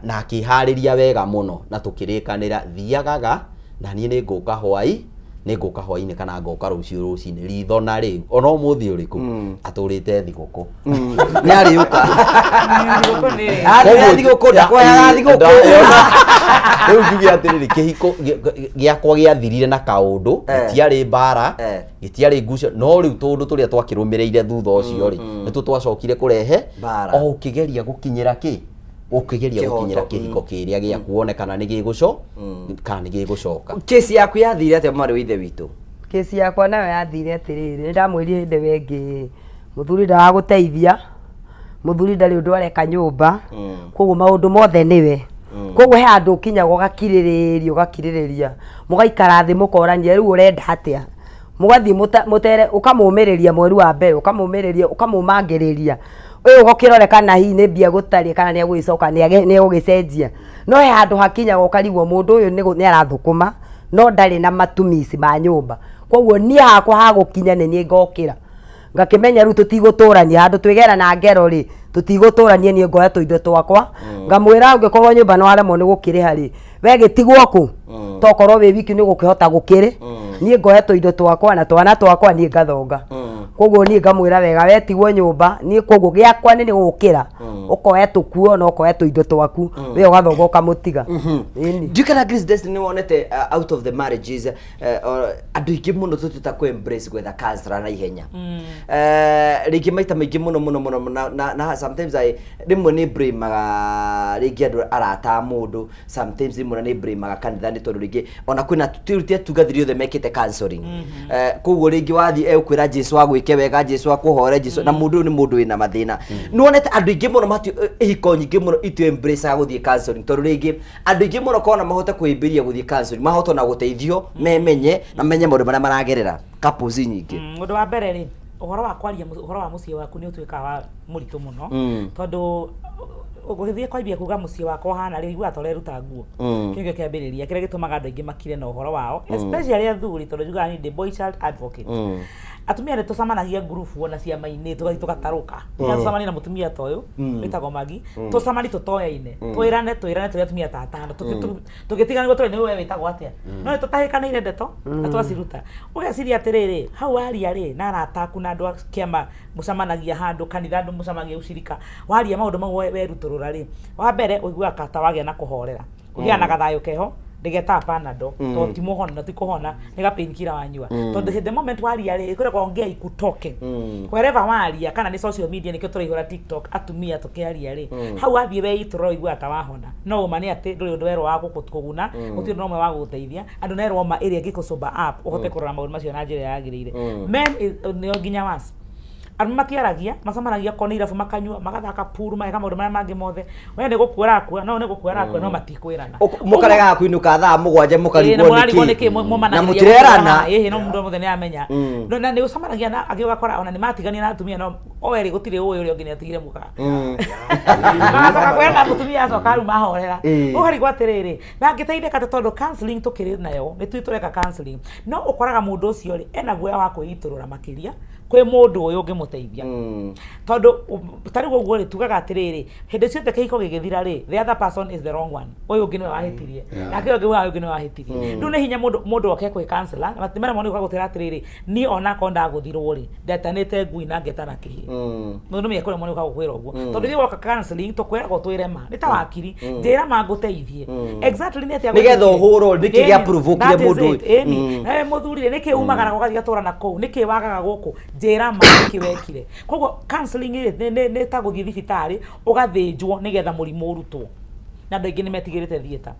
na akĩharĩria wega mũno, na tũkĩrĩkanĩra thiagaga na niĩ nĩ ngũka hwai nĩ ngũka hwainĩ kana ngoka rũciũ rũcinĩ ritho. Na rĩu ona ũmũthĩ ũrĩkũ atũrĩte thigũkũ. Nĩ arĩũka. Athire thigũkũ, ndakwoyaga thigũkũ. Rĩu njuge atĩrĩrĩ, kĩhiko gĩakwa gĩathirire na kaũndũ, gĩtiarĩ mbara, gĩtiarĩ ngucio, no rĩu tũndũ tũrĩa twakĩrũmĩrĩire thutha ũcio rĩ, nĩtuo twacokire kũrehe Mbara. O ũkĩgeria gũkinyĩra kĩ, ũkĩgeria Kĩhoto, gũkinyĩra kĩhiko kĩrĩa gĩaku, wone kana nĩ gĩgũco kana nĩ gĩgũcoka. Kesi yaku yathire atĩa, mwarĩ wa ithe witũ? Kesi yakwa nayo yathire atĩrĩrĩ, nĩ ndamwĩrire hĩndĩ ĩyo ĩngĩ, mũthuri ndagagũteithia, mũthuri ndarĩ ũndũ areka nyũmba, koguo maũndũ mothe nĩwe. Koguo he handũ ũkinyaga ũgakirĩrĩria, ũgakirĩrĩria, mũgaikara thĩ mũkorania, rĩu ũrenda atĩa? Mũgathiĩ mũtere, ũkamũmĩrĩria mweri wa mbere, ũkamũmĩrĩria, ũkamũmangĩrĩria, ũyũ ũkĩrore kana hihi nĩ mbia gũtarĩ kana nĩ egũgĩcoka, nĩ egũgĩcenjia. No he handũ hakinyaga ũkarigwo mũndũ ũyũ nĩ arathũkũma no ndarĩ na matumizi ma nyũmba. Koguo niĩ hakwa hagũkinya nĩ niĩ ngokĩra ngakĩmenya rĩu tũtigũtũrania handũ twĩgerana ngero rĩ, tũtigũtũrania, niĩ ngoya tũindo twakwa, ngamwĩra ũngĩkorwo nyũmba nĩ waremwo nĩ gũkĩrĩha rĩ, we gĩtigwo kũ, tokorwo wĩ wiki nĩ ũgũkĩhota gũkĩrĩ, niĩ ngoya tũindo twakwa na twana twakwa, niĩ ngathonga. Koguo niĩ ngamwĩra wega, we tigwo nyũmba, niĩ koguo gĩakwa nĩ gũkĩra, ũkoya tũkuo na ũkoya tũindo twaku, we ũgathonga ũkamũtiga. Ĩni. Ndiũ kana Grace Destiny nĩ wonete, out of the marriages, andũ aingĩ mũno tũtuĩta kũ embrace gwetha counselor na ihenya. Rĩngĩ maita maingĩ mũno mũno mũno, na sometimes I rĩmwe nĩ blamaga rĩngĩ andũ arata a mũndũ, sometimes rĩmwe na nĩ blamaga kanitha, nĩ tondũ rĩngĩ ona kwĩna ti atungatĩri othe mekĩte counseling. Koguo rĩngĩ wathiĩ egũkwĩra Jesu agwĩke wega, Jesu akũhore, Jesu, na mũndũ ũyũ nĩ mũndũ wĩna mathĩna. Nĩ wonete andũ aingĩ mũno mati ihiko nyingĩ mũno itu embrace gũthiĩ counseling, tondũ rĩngĩ andũ aingĩ mũno kona mahote kwĩmbĩria gũthiĩ counseling, mahote ona gũteithio memenye na menye maũndũ marĩa maragerera, couples nyingĩ. Ũndũ wa mbere rĩ, ũhoro wa kwaria ũhoro wa mũciĩ waku nĩ ũtuĩkaga wa mũritũ mũno, tondũ ũgĩthiĩ kwambia kuga mũciĩ wakwa ũhana rĩ, ũiguaga ta ũreruta nguo. Kĩu nĩkĩo kĩambĩrĩria kĩrĩa gĩtũmaga andũ aingĩ makire na ũhoro wao, especially athuri, tondũ njugaga niĩ ndĩ boy child advocate. Atumia nĩ tũcemanagia ngurubu ona ciama-inĩ, tũgathiĩ tũgatarũka. Tũcemania na mũtumia ta ũyũ wĩtagwo Magi, tũcemani tũtoyaine, twĩrane twĩrane tũrĩ atumia ta atano. Tũgĩtiganĩrwo tũrĩ nĩ we wĩtagwo atĩa, no nĩ tũtahĩkanĩire ndeto na twaciruta. Ũgeciria atĩrĩrĩ, hau waria rĩ na arata aku na andũ a kĩama mũcemanagia handũ kanitha, andũ mũcemanagia ucirika, waria maũndũ mau werutũrũra rĩ, wa mbere ũiguaga ta wagĩa na kũhorera, ũgĩa na gathayũ keho ndĩgetaga Panadol, tondũ ti mũhono, ti kũhona, nĩ ga painkiller wanyua. Tondũ the moment waria rĩ, ĩkwĩragwo ongea ikutoke. Wherever waria, kana nĩ social media, nĩkĩo tũraihũra TikTok atumia tũkĩaria rĩ, hau wathiĩ weitũrũra ũiguaga ta wahona. No ũma nĩ atĩ ndũrĩ ũndũ werwo wa gũkũguna, gũtirĩ ũndũ na ũmwe wa gũgũteithia, andũ nerwo ma ĩrĩa ĩngĩkũ up ũhote kũrora maũndũ macio na njĩra ĩrĩa yagĩrĩire. Men nĩo nginya worse. Arũme matiaragia, macemanagia korwo nĩ irabu makanyua, magathaka pool, mageka maũndũ marĩa mangĩ mothe. We nĩ gũkua arakua, no nĩ gũkua arakua, no matikwĩrana. Mũkaregaga kũinũka thaa 7, mũkarigwo mũrarigwo nĩkĩ nĩkĩ na mũtirerana. Ĩhĩ, no mũndũ mothe nĩ amenya. No, na nĩ ũcemanagia na angĩ ũgakora ona nĩ matigania na atumia, no o erĩ gũtirĩ ũĩ ũrĩa ũngĩ nĩ atigire mũka, magacoka kwĩrana, mũtumia acoka rĩu mahorera. Ũkarigwo atĩrĩrĩ, mangĩteithĩka atĩa? Tondũ counseling tũkĩrĩ nayo, nĩ tũĩ tũreka counseling, no ũkoraga mũndũ ũcio rĩ ena guoya wa kwĩitũrũra makĩria kwĩ mũndũ ũyũ ũngĩmũteithia. Tondũ ta rĩu ũguo rĩ, tugaga atĩrĩrĩ, hĩndĩ ciothe kĩhiko gĩgĩthira rĩ, the other person is the wrong one, ũyũ ũngĩ nĩwe wahĩtirie, nake ũyũ ũngĩ ugaga ũyũ ũngĩ nĩwe wahĩtirie. Rĩu nĩ hinya mũndũ mũndũ oke kwĩ counselor na matiremwo nĩ gũka gũtwĩra atĩrĩrĩ, niĩ onakorwo ndagũthirwo rĩ, ndetanĩte ngui na ngetana kĩhĩ. Mũndũ nĩ ekũremwo nĩ gũka gũkwĩra ũguo, tondũ ithuĩ woka counseling tũkwĩragwo twĩre ma, nĩ ta wakiri, njĩra ma ngũteithie. Exactly nĩ atĩa Nĩgetha gwĩkĩkire? ũhũrwo, nĩkĩ Ĩni, gĩa provokire that is mũndũ it, ũyũ? ĩni. Nawe mũthuri rĩ, nĩkĩ umagara ũgathiĩ ũgatũra na kũu, nĩkĩ wagaga gũkũ, njĩra ma nĩkĩ wekire. Koguo counseling rĩ, nĩ ta gũthiĩ thibitarĩ ũgathĩnjwo nĩgetha mũrimũ ũrutwo. Na andũ aingĩ nĩ metigĩrĩte theatre.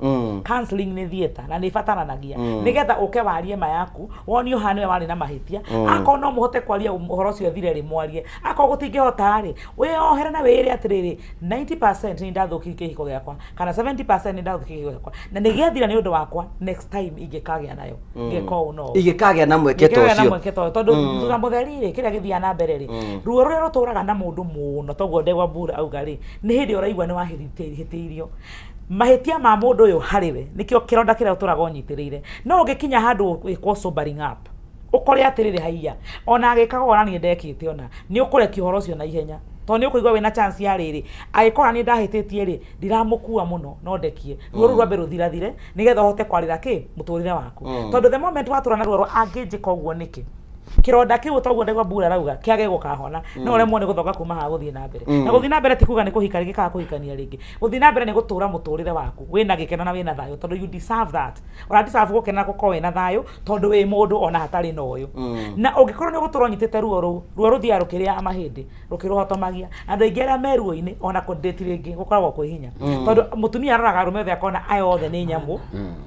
Counseling nĩ theatre na nĩ ĩbataranagia nĩgetha ũke warie ma yaku, wonio haha nĩwe warĩ na mahĩtia. Akorwo no mũhote kwaria ũhoro ũcio ũthire rĩ, mwarie. Akorwo gũtingĩhota rĩ, wĩyohere na wĩĩre atĩrĩrĩ, 90% nĩ ndathũkirie kĩhiko gĩakwa kana 70% nĩ ndathũkirie kĩhiko gĩakwa na nĩ gĩathira nĩ ũndũ wakwa, next time ingĩkagĩa nayo ngeka ũũ no ũũ. Ingĩkagĩa na mweke ta Ingĩkagĩa na ũcio. mweke ta ũyũ tondũ thutha mũtheri rĩ, kĩrĩa gĩthiaga na mbere rĩ, ruo rũrĩa rũtũraga na mũndũ mũno toguo ndegwa mbura auga rĩ, nĩ hĩndĩ ũraigua nĩ wahĩtĩirio. Mahĩtia ma mũndũ ũyũ harĩ we nĩkĩo kĩronda kĩrĩa ũtũraga ũnyitĩrĩire. No ũngĩkinya handũ wĩkwo sobering up, ũkore atĩrĩrĩ, haiya, ona agĩkaga ona niĩ ndekĩte, ona nĩ ũkũrekia ũhoro ũcio na ihenya tondũ nĩ ũkũigua wĩna chance ya rĩrĩ, angĩkorwo niĩ ndahĩtĩtie rĩ, ndiramũkua mũno, no ndekie ruo rũu rwambe rũthirathire nĩgetha ũhote kwarĩra kĩ mũtũrĩre waku. Tondũ the moment watũra na ruo rwa angĩnjĩka ũguo nĩkĩ, kĩronda kĩu toguo ndegwa mbura arauga kĩage gũkahona, no ũremwo nĩ gũthonga kuma haha gũthiĩ na mbere. Na gũthiĩ na mbere ti kuga nĩ kũhika rĩngĩ kana kũhikania rĩngĩ. Gũthiĩ na mbere nĩ gũtũra mũtũrĩre waku wĩna gĩkeno na wĩna thayũ, tondũ you deserve that. Ũra deserve gũkena na gũkorwo wĩna thayũ tondũ wĩ mũndũ ona hatarĩ na ũyũ. Na ũngĩkorwo nĩ ũgũtũra ũnyitĩte ruo rũu, ruo rũthiaga rũkĩrĩaga mahĩndĩ, rũkĩrũhotomagia. Andũ aingĩ arĩa me ruo-inĩ ona kũ-date rĩngĩ gũkoragwo kwĩ hinya, tondũ mũtumia aroraga arũme othe akona aya othe nĩ nyamũ.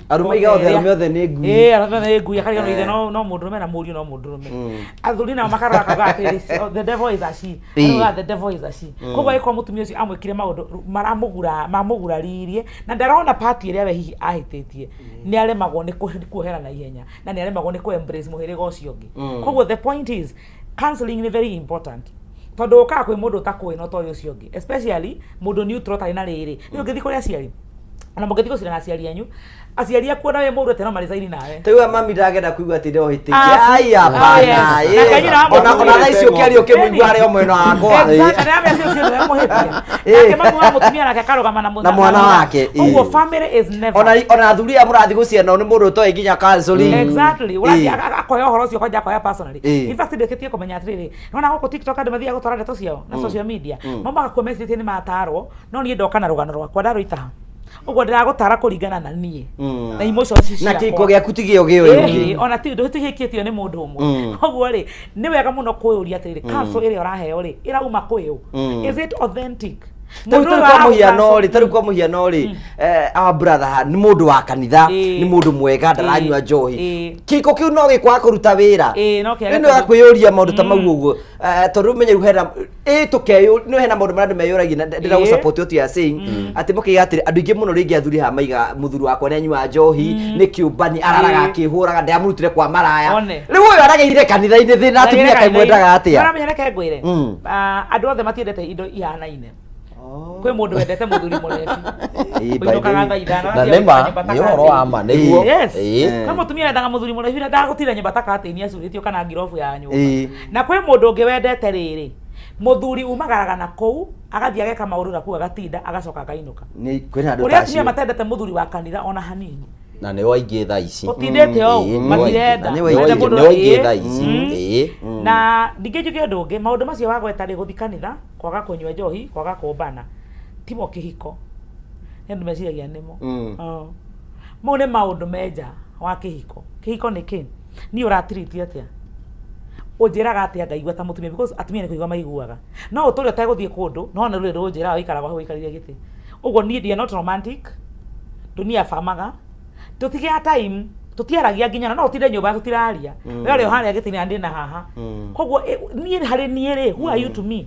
Arũme aiga othe, arũme othe nĩ ngui. Ĩĩ, arũme othe nĩ ngui, akariganĩrwo ithe no mũndũrũme na mũriũ no mũndũrũme. Athuri nao makarora akauga atĩrĩrĩ, the devil is a she. Arauga the devil is a she. Koguo angĩkorwo mũtumia ũcio amwĩkire maũndũ maramũgura, mamũguraririe na ndarona part ĩrĩa we hihi ahĩtĩtie, nĩ aremagwo nĩ kuohera na ihenya na nĩ aremagwo nĩ kũ embrace mũhĩrĩga ũcio ũngĩ. Koguo the point is, counseling nĩ very important, tondũ ũkaga kwĩ mũndũ ũtakũĩ no toĩ ũcio ũngĩ, especially mũndũ neutral ũtarĩ na rĩrĩ. Rĩu ũngĩthiĩ kũrĩ aciari, ona mũngĩthiĩ gũcira na aciari anyu, aciari aku ona wĩ mũru atĩa no maresign nawe. Ta rĩu mami ndangĩenda kũigua atĩ ndohĩtĩtie. Acu. Ai, hapana. Oh, yes. Nake nyina wa Ona mũtumia. ona thaa ici ũkĩaria ũkĩmũigua arĩ o mwena wakwa. Exactly, na amenya ũcio nĩwe mũhĩtia. Nake mamu wa mũtumia nake akarũgama na Na mwana wake, ĩĩ. Ũguo family is never Ona athuri aya mũrathiĩ gũciana nĩ mũndũ ũtoĩ nginya counseling. Exactly. Ũrathiĩ akoya ũhoro ũcio kwanja akoya personally. In fact, ndĩkĩtie kũmenya atĩrĩrĩ, nona gũkũ TikTok andũ mathiaga gũtwara ndeto ciao na social media, maumaga kuo mecirĩtie nĩ matarwo, no niĩ ndoka na rũgano rwakwa ndarũita ũguo ndĩragũtara kũringana na niĩ na emotions Na ciakwa. kĩhiko gĩaku ti gĩo gĩa ũyũ ũngĩ. Ĩhĩ, ona ti tũhikĩtio nĩ mũndũ ũmwe. Koguo rĩ, nĩ wega mũno kwĩyũria atĩrĩrĩ, counsel ĩrĩa ũraheo rĩ, ĩrauma kwĩ ũ? Is it authentic? Tarĩu Mũndũ tarĩu ũyũ kwa mũhiano aragũ rĩ, tarĩu kwa mũhiano rĩ, our brother haha nĩ mũndũ wa kanitha, nĩ mũndũ mwega, ndaranyua njohi. Kĩhiko kĩu no gĩkwaga kũruta wĩra. Ĩĩ, no kĩage Rĩu nĩ wakwĩyũria maũndũ ta mau ũguo. Tondũ ũmenye rĩu hena ĩ tũkeyũ no hena maũndũ marĩa andũ meyũragia na ndĩra gũ support what you are saying, atĩ mũkĩiga atĩrĩ, andũ aingĩ mũno rĩngĩ athuri haha maiga mũthuri wakwa nĩ anyuaga njohi, nĩ kĩũmbani, araraga akĩhũraga, ndamũrutire kwa maraya. One. Rĩu ũyũ aragĩire kanitha-inĩ thĩna atumia kaĩ mwendaga atĩa? Ũramenya, reke ngwĩre, andũ othe matiendete indo ihanaine. Kwĩ mũndũ wendete mũthuri mũrebi Ĩĩ, by the ũinũkaga way. thaa 5 Na nĩ ma, nĩ ũhoro wa ma, nĩguo. Yes. Ĩĩ. Kwĩ mũtumia wendaga mũthuri mũrebi na ndagũtinda nyũmba ta katĩini acurĩtio kana ngirobu ya nyũmba. Na kwĩ mũndũ ũngĩ wendete rĩrĩ, mũthuri umagaraga na kũu agathiĩ ageka maũndũ na kũu agatinda agacoka akainũka. Nĩ kwĩna andũ Kũrĩ ta atumia acio. matendete mũthuri wa kanitha ona hanini. Na nĩo aingĩ thaa ici. Ũtindĩte ũũ, Ĩĩ, nĩo aingĩ. matirenda. Nĩo Marenda aingĩ, mũndũ nĩo aingĩ ĩĩ. thaa ici. Ĩĩ. Na ningĩ njuge ũndũ ũngĩ, maũndũ macio wagweta rĩ, gũthiĩ kanitha, kwaga kũnyua njohi, kwaga kũmbana, timo kĩhiko. Nĩ andũ meciragia nĩmo. Oh. Mau nĩ maũndũ me nja wa kĩhiko. Kĩhiko nĩ kĩ? Niĩ ũratiriti atĩa? Ũnjĩraga atĩa ngaigua ta mũtumia, because atumia nĩ kũigua maiguaga. No ũtũre ũtegũthiĩ kũndũ, no nĩ rũrĩ rũnjĩraga ũikaraga hau ũikarĩire gĩtĩ. Ũguo niĩ they are not romantic, ndũnia bamaga, tũtigĩa time, tũtiaragia nginya no ũtinde nyũmba tũtiraria. We ũrĩ o harĩa gĩtĩ-inĩ na ndĩ na haha. Koguo niĩ harĩ niĩ rĩ, who are you to me?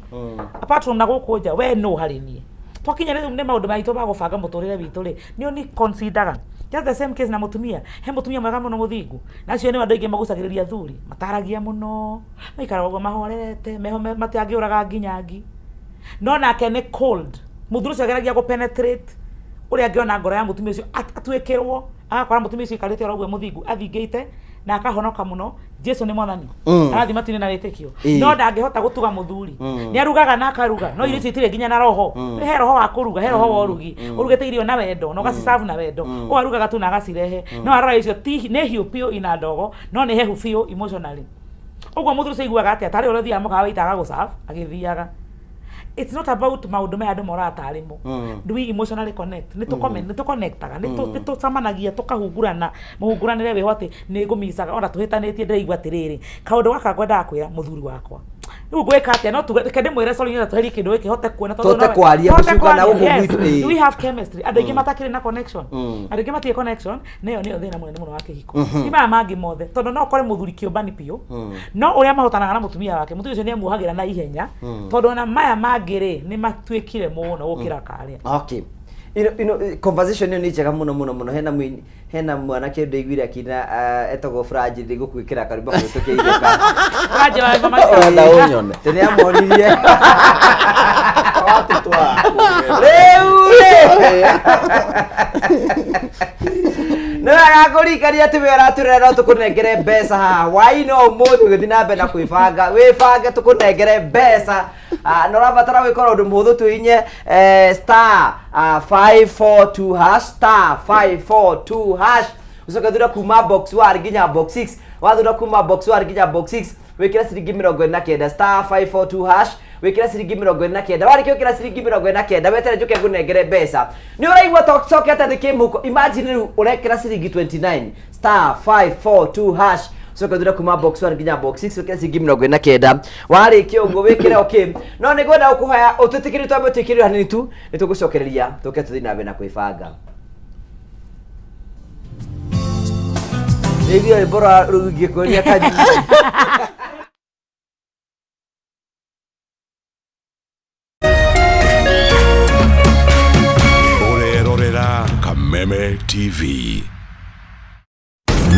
Apart from na gũkũ nja, we no harĩ niĩ. Twakinya rĩu nĩ maũndũ maitũ ma gũbanga mũtũrĩre witũ rĩ, nĩ ũni consideraga. Just the same case na mũtumia. He mũtumia mwega mũno mũthingu. Na acio nĩo andũ aingĩ magucagĩrĩria athuri. Mataragia mũno, maikaraga ũguo mahorerete, meho matangĩũraga nginya ngi. No nake nĩ cold. Mũthuri ũcio ageragia gũ penetrate ũrĩa angĩona ngoro ya mũtumia ũcio atuĩkĩrwo, agakora mũtumia ũcio aikarĩte oro ũguo mũthingu athingĩte na akahonoka mũno. Jesu nĩ mwathani. Arathiĩ matu-inĩ na wĩtĩkio. No ndangĩhota gũtuga mũthuri. Nĩ arugaga na akaruga, no irio icio itirĩ nginya na roho. He roho wa kũruga, he roho wa ũrugi. Ũrugĩte irio na wendo na ũgaciserve na wendo. Ũyũ arugaga tu na agacirehe. No arora icio ti nĩ hiũ biũ ina ndogo, no nĩ hehu biũ emotionally. Ũguo mũthuri ũcio aiguaga atĩa? Tarĩ ũrĩa ũthiaga mũkawa waiter agagũ-serve agĩthiaga. It's not about maũndũ maya andũ moraga tarĩ mo. Do we emotionally connect? Nĩ tũ connectaga, nĩ tũcemanagia tũkahungurana, mũhunguranĩre wĩho atĩ nĩ ngũmicaga ona tũhĩtanĩtie ndĩraigua atĩrĩrĩ, kaũndũ gaka ngwendaga kwĩra mũthuri wakwa. Rĩu ngwĩka atĩa? No tuge reke ndĩmwĩre sorry nĩgetha tweherie kĩndũ gĩkĩ hote kuona tondũ Tũhote nowe- kwaria, tũhote gũcukana kwaria, gũkũ yes. gwitũ, ĩĩ. We have chemistry. Andũ aingĩ matakĩrĩ na connection. Andũ aingĩ matirĩ connection, na ĩyo nĩyo thĩna mũnene mũno wa kĩhiko. Ti maya mangĩ mothe, tondũ no ũkore mũthuri kĩũmbani biũ, no ũrĩa mahotanaga na mũtumia wake, mũtumia ũcio nĩamuohagĩra na ihenya, tondũ ona maya mangĩ rĩ, nĩ matuĩkire mũno gũkĩra karĩa. Okay. Ino conversation ĩyo nĩ njega mũno mũno mũno. Hena mũini, hena mwanake ndaiguire akĩina etagwo Franji ndigũkwĩkĩra karwĩmbo kahĩtũke itheka. Franji wa Mama Wenda ũnyone. Tĩ nĩamonirie. Rĩu rĩ. Nĩ wega ngũririkania atĩ we ũratũrera no tũkũnengere mbeca haha hwaĩ-inĩ wa ũmũthĩ ũgĩthiĩ na mbere na kwĩbanga wĩbange tũkũnengere mbeca. Na ũrabatara gwĩka ũndũ mũhũthũ tuinye star 542 hash, star 542 hash, ũcoke thura kuma box 1 nginya box 6. Wathura kuma box 1 nginya box 6, wĩkĩre ciringi 29, star 542 hash, wĩkĩre ciringi 29. Warĩkia gwĩkĩra ciringi 29, wetere njũke ngũnengere mbeca. Nĩ ũraigua tũcokete thĩ kĩmũhuko. Imagine rĩu ũrekĩra ciringi 29, star 542 hash, coka thura kuma box 1 nginya box 6, wĩkĩre ciringi 49. Warĩkia ũguo wĩkĩre okay. No nĩ ngwenda gũkũhoya ũtwĩtĩkĩrie twambe twĩkĩrĩre hanini tu, nĩ tũgũcokereria tũke tũthiĩ na mbere na kwĩbanga. Nĩiguire rwĩmbo rwa rũu ngĩkũria kanyi. Ũrerorera Kameme TV.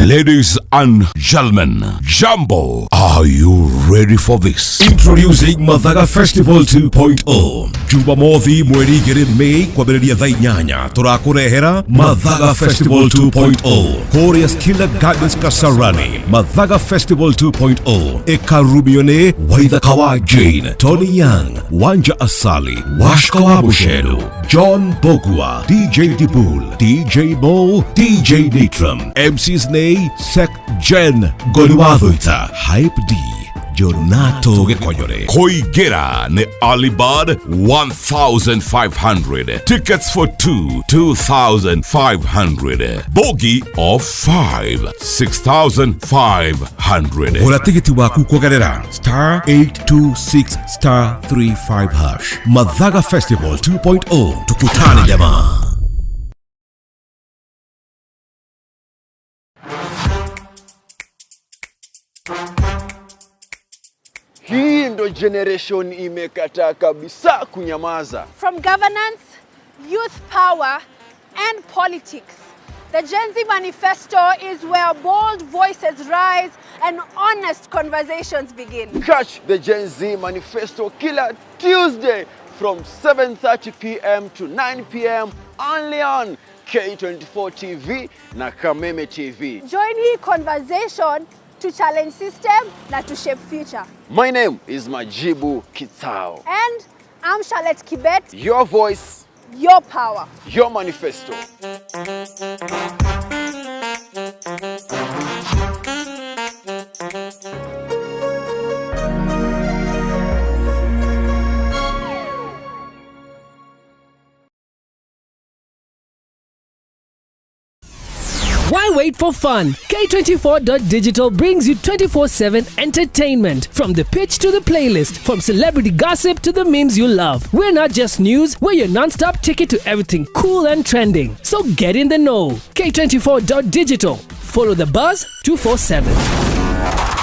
Ladies and gentlemen, Jambo, are you ready for this? Introducing Mathaga Festival 2.0. Jumamothi mweri 2 Mei kwambĩrĩria thaa 8 tũrakũrehera Mathaga Festival 2.0 kũrĩa Skilla Gardens Kasarani. Mathaga Festival 2.0 ĩkarumio nĩ Waithaka wa Jane, Tony Young, Wanja Asali, Washka wa Busheru, John Bogua, DJ Dibul, DJ Mo, DJ Nitram, MCs Nay, Sek Jen, Goliwathuita, Hype D, Jonato Gĩkonyore. Kũingĩra nĩ Alibud 1500. Tickets for 2, 2500. Bogie of 5, 6500. Gũra tigiti waku kũgerera star 826 star 35 hash. Mathaga Festival 2.0. Tukutane jamaa. Hii ndo generation imekataa kabisa kunyamaza. From governance, youth power, and politics, the Gen Z Manifesto is where bold voices rise and honest conversations begin. Catch the Gen Z Manifesto kila Tuesday from 7:30 p.m. to 9 p.m. only on K24 TV na Kameme TV. Join the conversation to challenge system na to shape future. My name is Majibu Kitao. And I'm Charlotte Kibet. Your voice, your power, your manifesto. Why wait for fun? K24.digital brings you 24/7 entertainment. From the pitch to the playlist, from celebrity gossip to the memes you love. We're not just news, we're your non-stop ticket to everything cool and trending. So get in the know. K24.digital. Follow the buzz 247.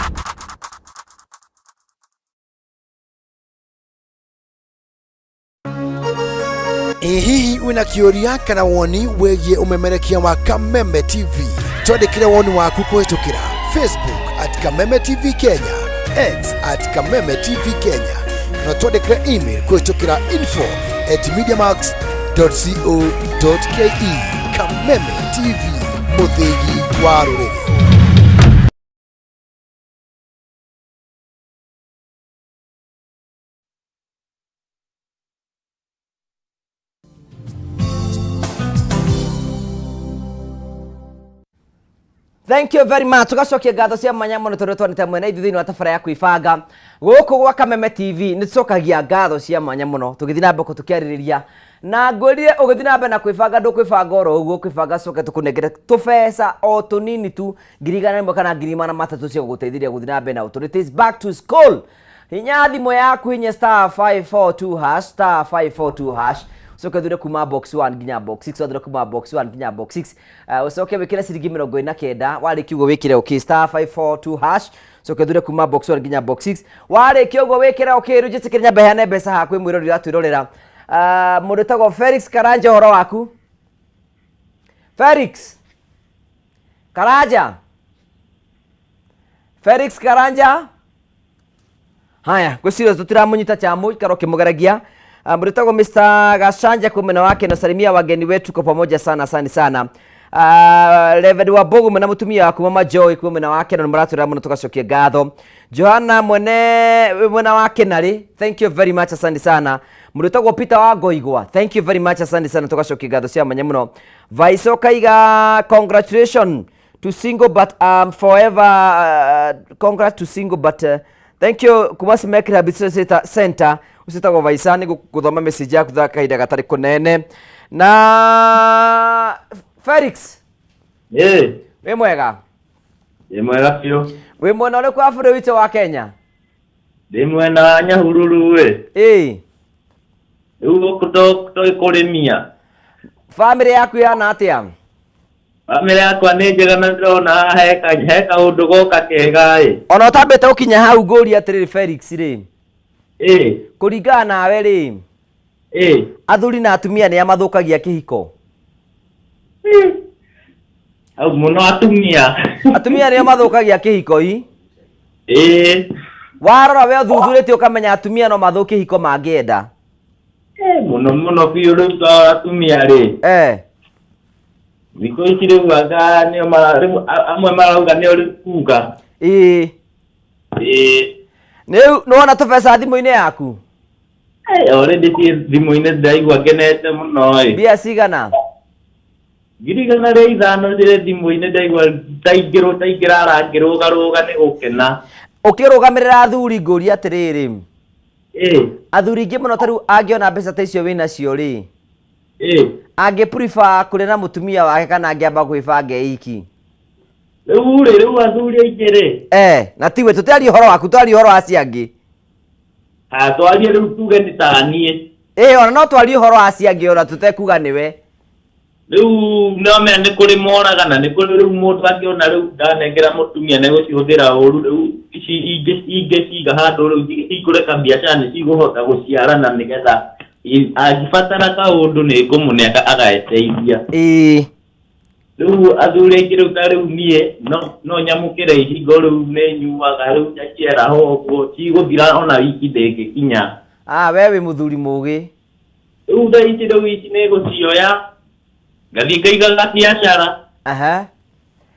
Ĩ hihi wĩna kĩũria kana woni wĩgiĩ ũmemerekia wa Kameme TV? Twandĩkĩre woni waku kũhĩtũkĩra Facebook at Kameme TV Kenya, X at Kameme TV Kenya, kana twandĩkĩre email kũhĩtũkĩra info at mediamax dot co dot ke. Kameme TV, mũthĩgi wa rũrĩrĩ. Thank you very much. Tugacokia ngatho cia mwanya mũno tondũ twanĩte mwena ithuĩ thĩinĩ wa tabara ya kwĩbanga gũkũ gwa Kameme TV. Nĩ tũcokagia ngatho cia mwanya mũno tũgĩthiĩ na mbere tũkĩarĩrĩria na ngwĩrire ũgĩthiĩ na mbere na kwĩbanga ndũkwĩbanga oro ũguo, kwĩbanga coke tũkũnengere tũbeca o tũnini tu, ngiri igana rĩmwe kana ngiri magana matatũ cia gũgũteithĩrĩria gũthiĩ na mbere na ũtũũro. It is back to school. Hinya thimũ yaku, hinya star 542 hash, star 542 hash, ucoke thure kuma box 1 nginya box 6. Wathure kuma box 1 nginya box 6, ucoke wikire ciringi 49. Warĩkia ũguo wĩkĩre okay, star 542 hash, ucoke thure kuma box 1 nginya box 6. Warĩkia ũguo wĩkĩre okay. Rĩu njĩtĩkĩre nyambe heane mbeca haha kwĩ mwĩrori ũratwĩrorera. Mũndũ wĩtagwo Felix Karanja, ũhoro waku Felix Karanja? Felix Karanja, haya, ngwĩciria tũtiramunyita chamu, ikara ũkĩmũgeragia. Mũndũ Mr. Gachanja kumena wake, nasalimia wageni wetu kwa pamoja sana, asante sana. Reverend Wambugu mwena mũtumia waku Mama Joy kuma mwena wake na nĩmũratwĩra mũno, tũgacokia ngatho. Johanna mwene mwena wake narĩ, thank you very much, asante sana. Mũndũ wĩtagwo Peter wa Ngoigwa, thank you very much, asante sana, tũgacokia ngatho cia mwanya mũno. Vaiso Kaiga, congratulations to single but forever, congrats to single but thank you kuma Simek Rehabilitation Center ucitagwo Vaisa. Nĩ gũthoma message yaku tha kahinda gatarĩ kũnene. Na Felix. Ĩĩ. Wĩ mwega? Ndĩ mwega biũ. Wĩ mwena ũrĩkũ wa bũrũri witũ wa Kenya? Ndĩ mwena wa Nyahururu ĩ. Rĩu gũkũ tũĩ kũrĩmia. Famĩlĩ yaku yana atĩa? Bamĩrĩ yakwa nĩ njega na ndĩrona haha he kaũndũ goka kega ĩ. Ona ũtambĩte gũkinya hau, ngũria atĩrĩrĩ Felix rĩ, Ĩĩ. Kũringana nawe rĩ, Ĩĩ. Athuri na atumia nĩ a mathũkagia kĩhiko? Hau mũno atumia. Atumia nĩo mathũkagia kĩhiko i? Ĩĩ. Warora we ũthuthurĩtie ũkamenya atumia no mathũkie kĩhiko mangĩenda? Mũno mũno biũ. Rĩu ta atumia rĩ. Thikũ ici rĩu anga nĩo rĩu amwe marauga nĩo rĩu kuga. Ĩĩ. Rĩu nĩwona tũbeca thimũ-inĩ yaku? Already ciĩ thimũ-inĩ, ndĩraigua ngenete mũno ĩ. Mbia cigana? 105,000 cirĩ thimũ-inĩ. Ndaigua taingĩrwo taingĩrara ngĩrũgarũga nĩ gũkena. Ũkĩrũgamĩrĩra athuri, ngũria atĩrĩrĩ, Ĩĩ. Athuri aingĩ mũno ta rĩu angĩona mbeca ta icio wĩnacio rĩ, angĩ prefer kũrĩa na mũtumia wake kana angĩamba gwĩbanga iki? Rĩu rĩ, rĩu athuri aingĩ rĩ. Na tiwe, tũtiarie ũhoro waku, twarie ũhoro wa acio angĩ. Ah, twarie rĩu tuge nĩ ta niĩ. Ĩĩ, ona no twarie ũhoro wa acio angĩ ona tũtekuga nĩwe. Rĩu no menya nĩ kũrĩ moraga na nĩ kũrĩ rĩu mũndũ angĩona rĩu ndanengera mũtumia nĩ gũcihũthĩra ũru. Rĩu ici ingĩciga handũ rĩu hingũre kabiacara nĩ cigũhota gũciarana nĩgetha angĩbatara kaũndũ nĩ ngũmũne agaeteithia. Rĩu athuri aingĩ rĩu ta rĩu niĩ no nyamũkĩre ihingo rĩu nĩ nyuaga rĩu nyaciaraho ũguo cigũthira ona wiki ndĩngĩkinya. Ah, we wĩ mũthuri mũgĩ. Rĩu thaa ici rĩu ici nĩ gũcioya ngathiĩ ngaiga gabiacara.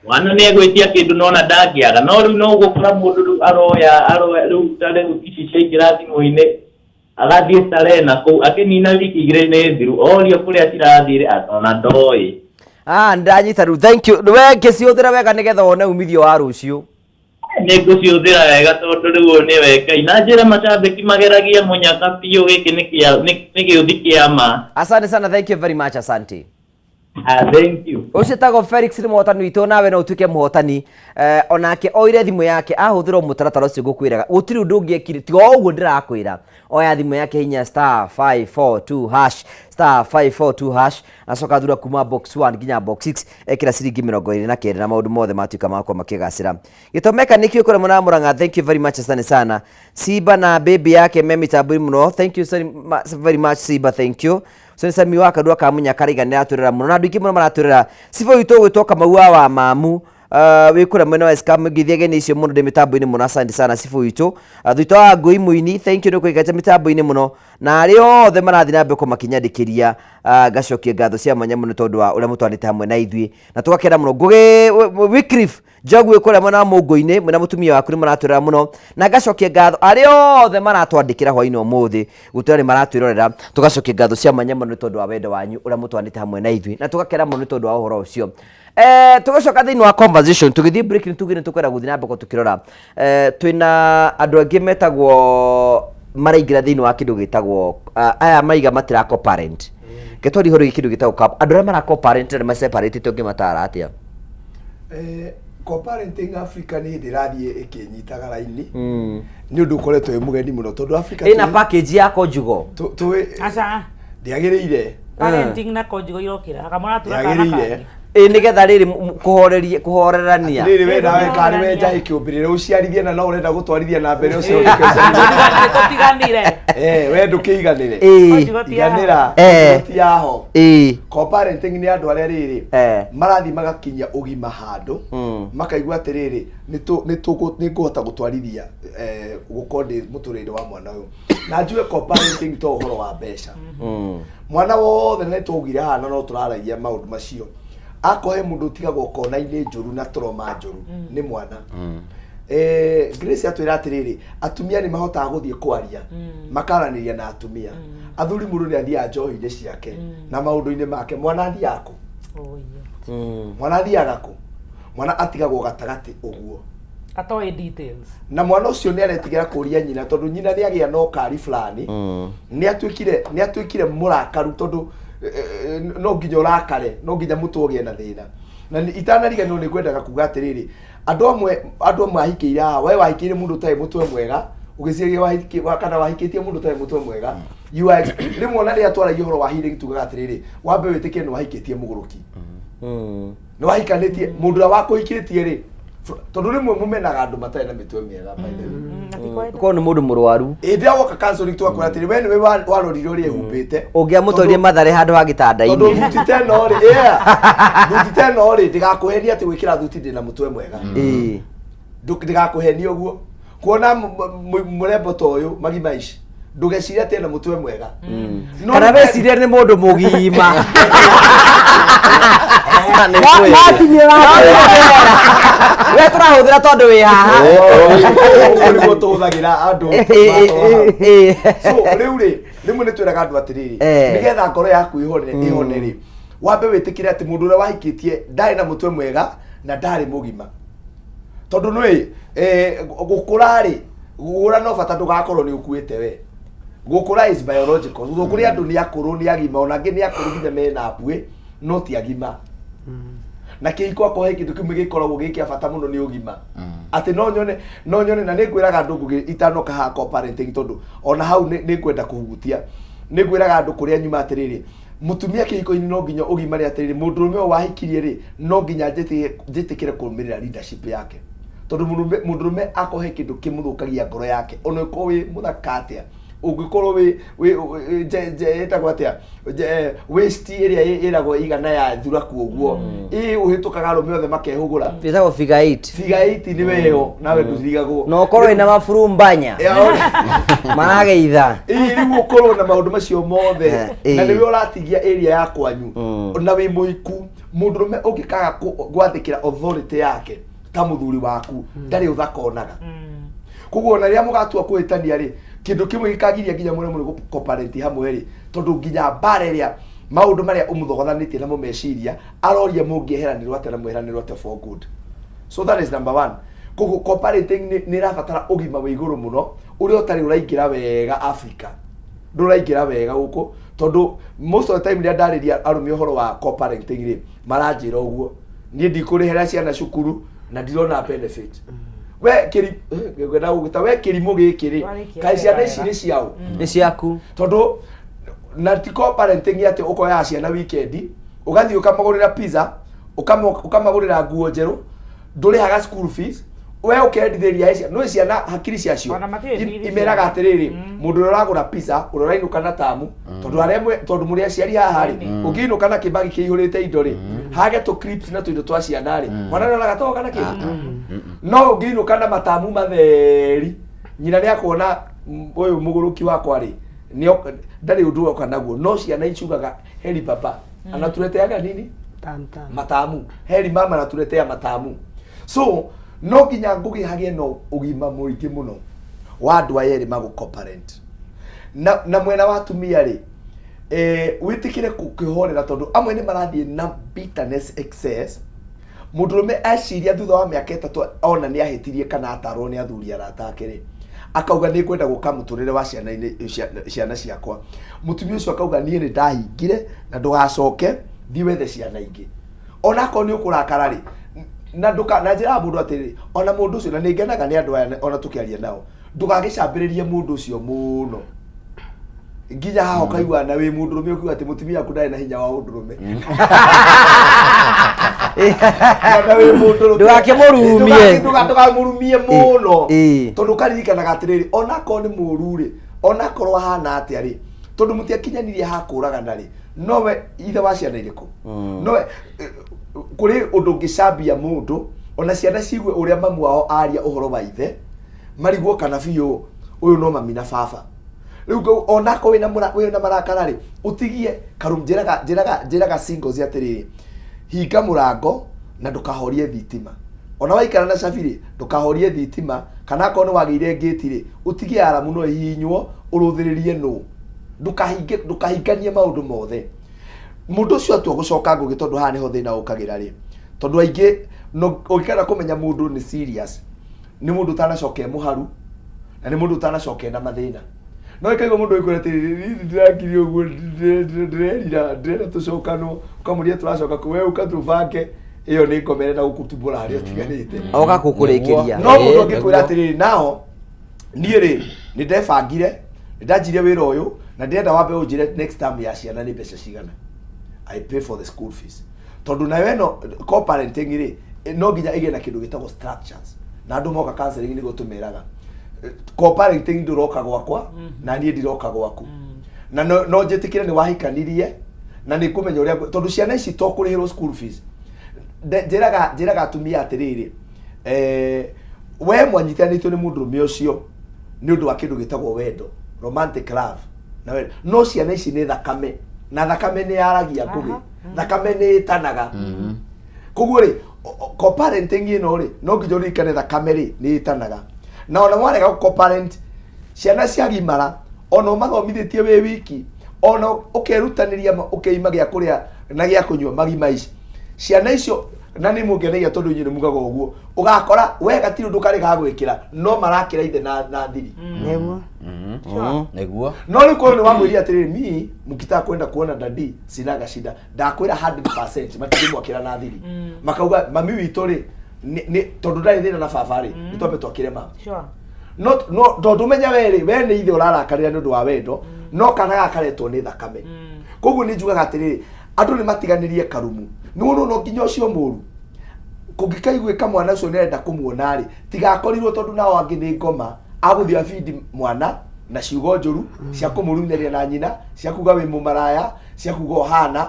Mwana nĩ egwĩtia kĩndũ nona ndangĩaga, no rĩu no gũkora mũndũ rĩu aroya rĩu ta rĩu ici ciaingĩra thimũ-inĩ agathiĩ starehe na kũu akĩnina wiki 2 nĩ thiru orio kũrĩa cirathire ona ndoĩ. Ah, ndanyita rĩu, thank you. We ngĩcihũthĩra wega nĩgetha wone umithio wa rũciũ. Nĩ ngũcihũthĩra wega tondũ rĩu ũyũ nĩwe Ngai na njĩra macambĩki mageragia mũnyaka biũ. Gĩkĩ nĩ gĩũthi kĩa ma. Asante sana, thank you very much, asante. Ah, thank you. Ũcio tagwo Felix nĩ mũhotani witũ, nawe no ũtuĩke mũhotani. Onake oire thimũ yake ahũthĩra mũtaratara ũcio ngũkwĩraga, gũtirĩ ũndũ ũngĩ ekire tiga o ũguo ndĩrakwĩra. Oya thimũ yake, hinya star 542 hash, star 542 hash, acoka thura kuma box 1 nginya box 6, ekĩra ciringi 29 na maũndũ mothe matuĩka makwa makĩgacĩra. Gĩtomeka nĩkĩo kũrĩa mwena wa Murang'a, thank you very much, asante sana. Simba na baby yake me mitambo mũno, thank you very much Simba, thank you. So nĩ Sami wa Kandua ka Munyakariga nĩ aratwĩrora mũno na andũ aingĩ mũno maratwĩrora. Cibũ witũ gwĩtwo Kamau wa Mamu, wĩ kũrĩa mwena wa Escam, ngĩthiĩ ageni icio mũno ndĩ mĩtambo-inĩ mũno, asante sana cibũ witũ. Thutha wa Ngũi Mũini, thank you nĩ kũigacha mĩtambo-inĩ mũno na arĩa othe marathiĩ na mbere kũmakinyandĩkĩria. Ngacokia ngatho cia mwanya mũno tondũ wa ũrĩa mũtwanĩte hamwe na ithuĩ na tũgakena mũno. Ngũgĩ Wycliffe Njogu wĩ kũrĩa mwena wa Mũngũ-inĩ mwĩna mũtumia waku nĩ maratwĩrora mũno na ngacokia ngatho arĩa othe maratwandĩkĩra hwainĩ ũmũthĩ gũtwĩra nĩ maratwĩrorera. Tũgacokia ngatho cia mwanya mũno nĩ tondũ wa wendo wanyu ũrĩa mũtwanĩte hamwe na ithuĩ na tũgakena mũno nĩ tondũ wa ũhoro ũcio. Tũgĩcoka thĩinĩ wa conversation, tũgĩthiĩ break nĩ tugire nĩ tũkwenda gũthiĩ na mbere tũkĩrora. Twĩna andũ angĩ metagwo maraingĩra thĩinĩ wa kĩndũ gĩtagwo aya maiga matira co-parent. Ketwari ũhoro wĩgiĩ kĩndũ gĩtagwo andũ arĩa mara co-parent na nĩ maseparatĩte, ũngĩmatara atĩa? Co-parenting Africa nĩ hĩndĩ ĩrathiĩ ĩkĩnyitaga raini nĩ ũndũ ũkoretwo wĩ mũgeni mũno tondũ Africa Ĩna package ya conjugal. Tũĩ Aca. Ndĩagĩrĩire. Parenting na conjugal irokĩra. Akamũratura kana Ndĩagĩrĩire. kangĩ. Ĩ nĩgetha rĩrĩ kũhorerie kũhorerania. Rĩrĩ we nawe karĩ we njahi kĩũmbĩrĩre ũciarithie na no ũrenda gũtwarithia na mbere ũcio. Tũtiganire. Eh, we ndũkĩiganĩre. Ĩĩ. Conjugal ti yaho. Iganĩra. Eh. Ti yaho. Ĩĩ. Co-parenting nĩ andũ arĩa rĩrĩ Eh. marathiĩ magakinyia ũgima handũ Mm. makaigua atĩrĩrĩ nĩ ngũhota gũtwarithia eh, gũkorwo ndĩ mũtũrĩre wa mwana ũyũ na njuge co-parenting to ũhoro wa mbeca mwana wothe na nĩtwaugire haha na no tũraragia maũndũ macio akorwo he mũndũ ũtigagwo kona-inĩ njũru na trauma njũru nĩ mwana. Eh, Grace atwĩra atĩrĩrĩ atumia nĩ mahotaga gũthiĩ kwaria makaranĩria na atumia athuri mũndũ nĩ athiaga njohi-inĩ ciake na maũndũ-inĩ make mwana athiaga kũ mwana athiaga kũ mwana atigagwo gatagatĩ ũguo Atoĩ details. Na mwana ũcio nĩ aretigĩra kũria nyina tondũ nyina nĩ agĩa na ũkari fulani nĩ atuĩkire mũrakaru tondũ no nginya ũrakare no nginya mũtwe ũgĩe na thĩna na itanariganĩrwo nĩ ngwendaga kuga atĩrĩrĩ andũ amwe ahikĩire haha we wahikĩire mũndũ ũtarĩ mũtwe mwega ũgĩciria kana wahikĩtie mũndũ ũtarĩ mũtwe mwega you are rĩmwe ona rĩrĩa twaragia ũhoro wa healing tugaga atĩrĩrĩ wambe wĩtĩkie nĩ wahikĩtie mũgũrũki nĩ wahikanĩtie mũndũ ũrĩa wakũhikĩtie rĩ tondũ rĩmwe mũmenaga andũ matarĩ na mĩtwe mĩega by the way. Korwo nĩ mũndũ mũrwaru. Hĩndĩ ĩrĩa woka counseling twakwĩra atĩrĩ we nĩwe warorire ũrĩa ehumbĩte Ũngĩamũtwarire Mathare handũ ha tondũ gĩtanda-inĩ. thuti ta ĩno rĩ yeah, thuti ta ĩno rĩ ndĩgakũhenia atĩ gwĩkĩra thuti ndĩna mũtwe mwega. Ndĩgakũhenie ũguo kuona mũrembo ta ũyũ magima ici ndũgecirie atĩ ena mũtwe mwega. No Kana wecirie nĩ mũndũ mũgima. We tũrahũthĩra tondũ wĩ haha. Ũguo nĩguo tũhũthagĩra andũ makorwo hau. So rĩu rĩ rĩmwe nĩ twĩraga andũ atĩrĩrĩ nĩgetha ngoro yaku ĩhone ĩhone rĩ wambe wĩtĩkĩre atĩ mũndũ ũrĩa wahikĩtie ndarĩ na mũtwe mwega na ndarĩ mũgima tondũ nĩ gũkũra rĩ gũkũra no bata ndũgakorwo nĩ ũkuĩte we gũkũra is biological tondũ kũrĩ andũ nĩ akũrũ nĩ agima ona angĩ nĩ akũrũ nginya mena mbuĩ no ti agima na kĩhiko akorwo he kĩndũ kĩmwe gĩkoragwo gĩ kĩa bata mũno nĩ ũgima atĩ no nyone na nĩ ngwĩraga andũ ngũgĩ itanoka haha co-parenting tondũ ona hau nĩ ngwenda kũhutia nĩ ngwĩraga andũ kũrĩa nyuma atĩrĩrĩ mũtumia kĩhiko-inĩ no nginya ũgimare atĩrĩrĩ mũndũrũme ũyũ wahikirie rĩ no nginya njĩtĩkĩre kũrũmĩrĩra leadership yake tondũ mũndũrũme akorwo he kĩndũ kĩmũthũkagia ngoro yake ona ũkorwo wĩ mũthaka atĩa ũngĩkorwo wĩ ĩtagwo atĩa waist ĩrĩa ĩragwo igana ya thuraku ũguo ĩ ũhĩtũkaga arũme othe makehũgũra. Ĩtagwo figure 8. Figure 8 nĩ weyo nawe ndũrigagwo. Na ũkorwo wĩna maburumbanya marageitha. Ĩ rĩu ũkorwo na maũndũ macio mothe na nĩwe ũratigia area ya kwanyu na wĩ mũiku mũndũrũme ũngĩkaga gwathĩkĩra authority yake ta mũthuri waku ndarĩ ũthaka onaga koguo ona rĩrĩa mũgatua kũhĩtania rĩ kĩndũ kĩmwe gĩkagiria nginya mũremwo nĩ gũ-cooperate hamwe rĩ tondũ nginya mbara ĩrĩa maũndũ marĩa ũmũthogothanĩtie namo meciria aroria mũngĩeheranĩrwo atĩa na mweheranĩrwo atĩa for good. So that is number one. Koguo cooperating nĩ ĩrabatara ũgima wĩ igũrũ mũno ũrĩa ũtarĩ ũraingĩra wega Africa ndũraingĩra wega gũkũ tondũ most of the time rĩrĩa ndarĩria arũme ũhoro wa co-parenting rĩ maranjĩra ũguo niĩ ndikũrĩhĩra ciana cukuru na ndirona benefit we kĩri ngwenda gũgĩta we kĩrimũ gĩkĩ rĩ Warĩkia kaĩ ciana ici wega. nĩ ciao Nĩ ciaku. Tondũ na ti co-parenting atĩ ũkoyaga ciana weekend ũgathiĩ ũkamagũrĩra pizza ũkamagũrĩra nguo njerũ ndũrĩhaga school fees we ũkendithĩria he ciana nĩ ciana hakiri ciacio Ona matiũĩ bithi imeraga ciao. atĩrĩrĩ mũndũ ũrĩa ũragũra pizza ũrĩa ũrainũka na tamu tondũ arĩa tondũ mũrĩ aciari haha rĩ ũngĩinũka na kĩbagi kĩihũrĩte indo rĩ hage tũ clips na tũindo twa ciana rĩ mwana nĩ onaga toka na kĩndũ no ũngĩinũka na matamu matheri nyina nĩ akuona ũyũ mũgũrũki wakwa rĩ ndarĩ ũndũ oka naguo no ciana icugaga heri baba anatuleteaga nini Tam, tam. Matamu heri mama anatuletea matamu. So no nginya ngũgĩ hagĩe na ũgima mũingĩ mũno wa andũ aya erĩ magũ-cooperate na mwena wa atumia rĩ wĩtĩkĩre kũhorera tondũ amwe nĩ marathiĩ na bitterness excess mũndũrũme eciria thutha wa mĩaka 3 ona nĩ ahĩtirie kana atarwo nĩ athuri arata ake rĩ akauga nĩ ngwenda gũka mũtũrĩre wa ciana ciakwa mũtumia ũcio akauga niĩ nĩ ndahingire na ndũgacoke thiĩ wethe ciana ingĩ onakorwo nĩ ũkũrakara rĩ Na nduka na njĩraga mũndũ atĩrĩrĩ, ona mũndũ ũcio, na nĩ ngenaga nĩ andũ aya ona tũkĩaria nao, ndũgagĩcambĩrĩrie mũndũ ũcio mũno nginya haha ũkaigua na wĩ mũndũrũme ũkiuga atĩ mũtumia waku ndarĩ na hinya wa ũndũrũme. Na wĩ mũndũrũme Ndũgakĩmũrumie. Ndũkamũrumie mũno, tondũ ũkaririkanaga atĩrĩrĩ, onakorwo nĩ mũru rĩ, onakorwo ahana atĩa rĩ, tondũ mũtiakinyanirie ha kũragana rĩ, nowe ithe wa ciana irĩkũ, nowe kũrĩ ũndũ ũngĩcambia mũndũ, ona ciana cigue ũrĩa mamu wao aria ũhoro wa ithe, marigwo kana biũ ũyũ no mami na baba. Rĩu onakorwo wĩna marakara rĩ, ũtigie karum. Njĩraga singles atĩrĩrĩ, hinga mũrango na ndũkahorie thitima. Ona waikara na cabi rĩ, ndũkahorie thitima, kana akorwo nĩ wagĩire ngĩti rĩ, ũtigie aramu no ĩhihinywo ũrũthĩrĩrie nũ. Ndũkahinge, ndũkahinganie maũndũ mothe. Mũndũ ũcio atua gũcoka ngũgĩ, tondũ haha nĩho thĩna ũkagĩra rĩ, tondũ aingĩ no ũngĩkenda kũmenya mũndũ nĩ serious, nĩ mũndũ ũtanacoka e mũharu, na nĩ mũndũ ũtanacoka ena mathĩna. No ĩkaigua mũndũ ĩkwĩra atĩrĩrĩ, "Niĩ ndĩrakire ũguo, ndĩrerira, ndĩrenda tũcokanwo." Ũkamũria, "Tũracoka kũ?" "We ũka tũbange." Ĩyo nĩ ngoma ĩrenda gũkũtumbũra harĩa ũtiganĩte. Oka gũkũrĩkĩria. No mũndũ angĩkwĩra atĩrĩrĩ, nao niĩ rĩ, nĩ ndebangire, nĩ ndanjirie wĩra ũyũ, na ndĩrenda wambe ũnjĩre next term ya ciana nĩ mbeca cigana, I pay for the school fees. Tondũ nayo ĩno co-parenting rĩ, no nginya ĩgĩe na kĩndũ gĩtagwo structures, na andũ moka counseling nĩguo tũmeraga co-parenting, ndũroka gwakwa na niĩ ndiroka gwaku, na no njĩtĩkĩre nĩ wahikanirie na nĩ ngũmenya ũrĩa tondũ ciana ici to kũrĩhĩrwo school fees. Njĩraga atumia atĩrĩrĩ, we mwanyitanĩtio nĩ mũndũrũme ũcio nĩ ũndũ wa kĩndũ gĩtagwo wendo, romantic love na wendo, no ciana ici nĩ thakame, na thakame nĩ yaragia ngũgĩ, thakame nĩ ĩtanaga. Koguo rĩ, co-parenting ĩno rĩ, no nginya ũririkane thakame rĩ nĩ ĩtanaga, na ona mwarega co-parent, ciana ciagimara, ona ũmathomithĩtie wĩ wiki, ona ũkerutanĩria ũkeima gĩa kũrĩa na gĩa kũnyua magima ici ciana icio, na nĩ mũngenagia tondũ inyuĩ nĩ mugaga ũguo, ũgakora we gatirĩ ũndũ karĩ gagwĩkĩra, no marakĩra ithe na thiri. Nĩguo. Nĩguo. No rĩu korwo nĩ wamwĩria atĩrĩrĩ, mi mkitaka kwenda kuona dadi sinaga shida, ndakwĩra 100% matingĩmwakĩra na thiri. Makauga mami witũ rĩ, tondũ ndarĩ thĩna na baba rĩ, nĩ twambe twakĩre mama. No tondũ menya we rĩ, we nĩ ithe ũrarakarĩra nĩ ũndũ wa wendo, no kana gaka karetwo nĩ thakame. Koguo nĩ njugaga atĩrĩrĩ, andũ nĩ matiganĩrie karumu, nĩ wona no nginya ũcio mũru kũngĩkaiguĩka mwana ũcio nĩarenda kũmuona rĩ, tigakorirwo tondũ nao angĩ nĩ ngoma agũthiĩ abindi mwana na ciugo njũru cia kũmũrumeria na nyina, cia kuga wĩ mũmaraya, cia kuga ũhana.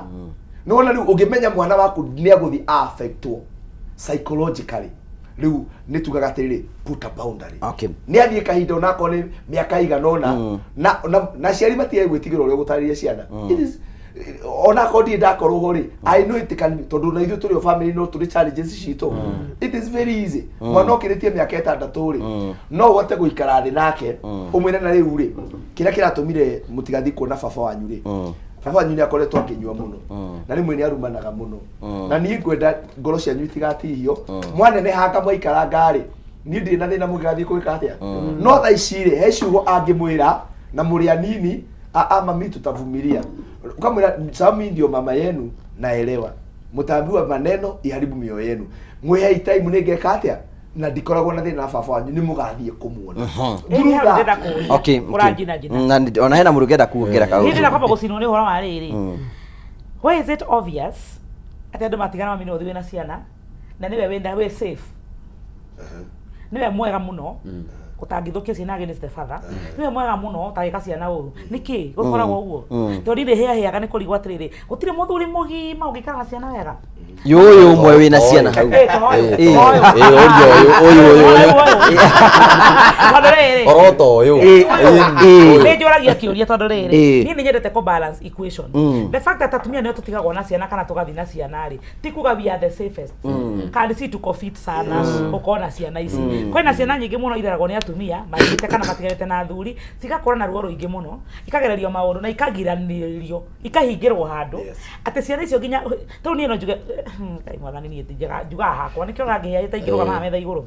Nĩwona rĩu ũngĩmenya mwana waku nĩ agũthiĩ affectwo psychologically, rĩu nĩ tugaga atĩrĩrĩ, put a boundary. Nĩ athiĩ kahinda, onakorwo nĩ mĩaka igana ũna, na ciari matige gwĩtigĩra ũrĩa ũgũtarĩria ciana. It is onakorwo ndirĩ ndakorwo ho rĩ, I know it can be, tondũ na ithuĩ tũrĩ o family no tũrĩ challenges citũ. It is very easy. Mwana ũkĩrĩtie mĩaka 6 rĩ, no ũhote gũikara thĩ nake ũmwĩre, na rĩu rĩ, kĩrĩa kĩratũmire mũtigathiĩ kuona baba wanyu rĩ, baba wanyu nĩ akoretwo akĩnyua mũno, na rĩmwe nĩ arumanaga mũno, na niĩ ngwenda ngoro cianyu itigatihio mwanenehanga mwaikaranga rĩ, niĩ ndirĩ na thĩna mũngĩgathiĩ gwĩka atĩa. No thaa ici rĩ, he ciugo angĩmwĩra na mũrĩ anini, "Ah, ah, mami, tutavumilia." Ukamwĩra, "Sami ndio mama yenu, naelewa mtaambiwa maneno iharibu mioyo yenu, mwĩhei time, nĩ ngeka atĩa, na ndikoragwo na thĩna na baba wanyu, nĩ mũgathiĩ kũmuona." Ndĩrenda kũũria. Ũranjina njina. Ona hena mũndũ ũngĩenda kuongera Niĩ kaũndũ. ndĩrenda kwamba gũcinwo nĩ ũhoro wa rĩrĩ, why is it obvious atĩ andũ matigana, mami no ũthiĩ wĩna ciana na nĩwe wĩna wĩ safe, nĩwe mwega mũno ũtangĩthũkia ciana against the father, nĩwe mwega mũno ũtangĩka ciana ũru? Nĩkĩ gũkoragwo ũguo? Tondũ niĩ hĩahĩaga nĩ kũrigwo atĩrĩrĩ, gũtirĩ mũthuri mũgima ũngĩikara na ciana wega. Yũyũ ũmwe wĩna ciana hau. Eh, tohoyo, tohoyo. Ũria ũyũ ũyũ ũyũ ũyũ. Tondũ rĩrĩ, Oroto ũyũ. Nĩ njũragia kĩũria tondũ rĩrĩ, niĩ nĩ nyendete kũ balance equation. The fact that atumia nĩo tũtigagwo na ciana kana tũgathiĩ na ciana rĩ, ti kuga we are the safest kana si tuko fit sana gũkorwo na ciana ici. Kwĩna ciana nyingĩ mũno ireragwo nĩ atumia mathiĩte kana matiganĩte na athuri, cigakũra na ruo rũingĩ mũno, ikagererio maũndũ na ikagiranĩrio, ikahingĩrwo handũ atĩ ciana icio nginya tondũ niĩ no njuge, Ngai mwathani, niĩ ti njega, njugaga hakwa nĩkĩo ũrangĩhĩa ĩtaingĩrũgama haha metha igũrũ.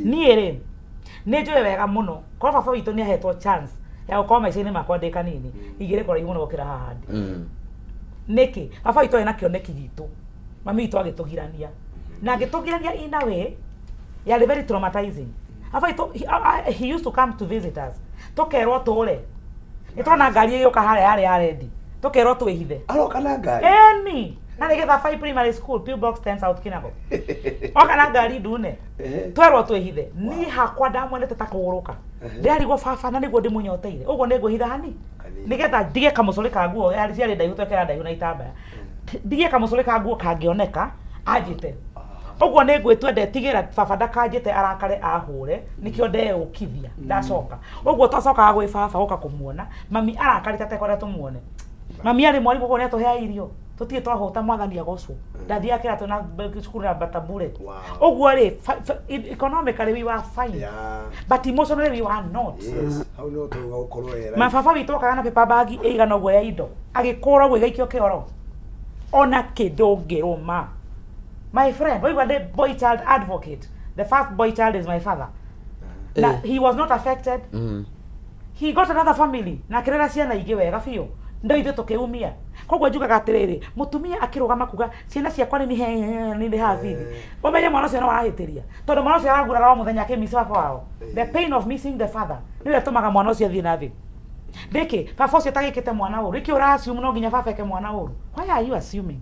Niĩ rĩ, nĩ njũĩ wega mũno korwo baba witũ nĩ ahetwo chance ya gũkorwo maica-inĩ makwa ndĩ kanini, ingĩrĩ kũraihu mũno gũkĩra haha ndĩ. Nĩkĩ baba witũ arĩ na kĩoneki gitũ, mami witũ agĩtũgirania. Na agĩtũgirania in a way yarĩ very traumatizing. Baba witũ, he used to come to visit us. Tũkerwo tũre. Nĩ twona ngari ĩgĩũka harĩa yarĩ ya rendi. Tũkerwo twĩhithe. Aroka na ngari? Ĩni. Na nĩ Gĩthabai Primary School, P.O. Box 10 South Kinango. Oka na ngari ndune. Twerwo twĩhithe. Niĩ hakwa ndamwendete ta kũgũrũka. Ndĩrarigwo baba na nĩguo ndĩmũnyoteire. Ũguo nĩ ngwĩhitha hani. Nĩgetha ndige kamũcũrĩ ka nguo, yarĩ ciarĩ ndaihu twekĩra ndaihu na itambaya. Ndigie kamũcũrĩ ka nguo kangĩoneka anjĩte. Ũguo nĩ ngwĩtua ndetigĩra baba ndakanjĩte arakare ahũre, nĩkĩo ndeyũkithia ndacoka. Ũguo twacokaga gwĩ baba gũka kũmuona, mami arakarĩte atekwenda tũmuone. Mami arĩ mwarimũ koguo nĩatũheaga irio. Tũtirĩ twahũta mwathani agocwo. Ndathiaga kĩratũ na cukuru na bata bure. Ũguo rĩ, economically we were fine. But emotionally we were not. Yes, hau no tũruga gũkorwo wera. Mababa witũ okaga na paper bag ĩigana ũguo ya indo. Agĩkũra ũguo igaikio kĩoro. Ona kĩ ndũngĩrũma. My friend, waigua ndĩ boy child advocate. The first boy child is my father. Na he was not affected. He got another family na akĩrera ciana ingĩ wega biũ. Ndo ithuĩ tũkĩumia. Koguo njugaga atĩrĩrĩ, mũtumia akĩrũgama kuga ciana ciakwa nĩ nihe nĩ ndĩhaga bithi. Ũmenye mwana ũcio no arahĩtĩria. Tondũ mwana ũcio aragurara o mũthenya akĩmiss baba wao. The pain of missing the father nĩyo ĩtũmaga mwana ũcio athiĩ na thĩ. Nĩkĩ? Baba ũcio atagĩkĩte mwana ũru. Nĩkĩ ũra assume no nginya baba eke mwana ũru? Why are you assuming?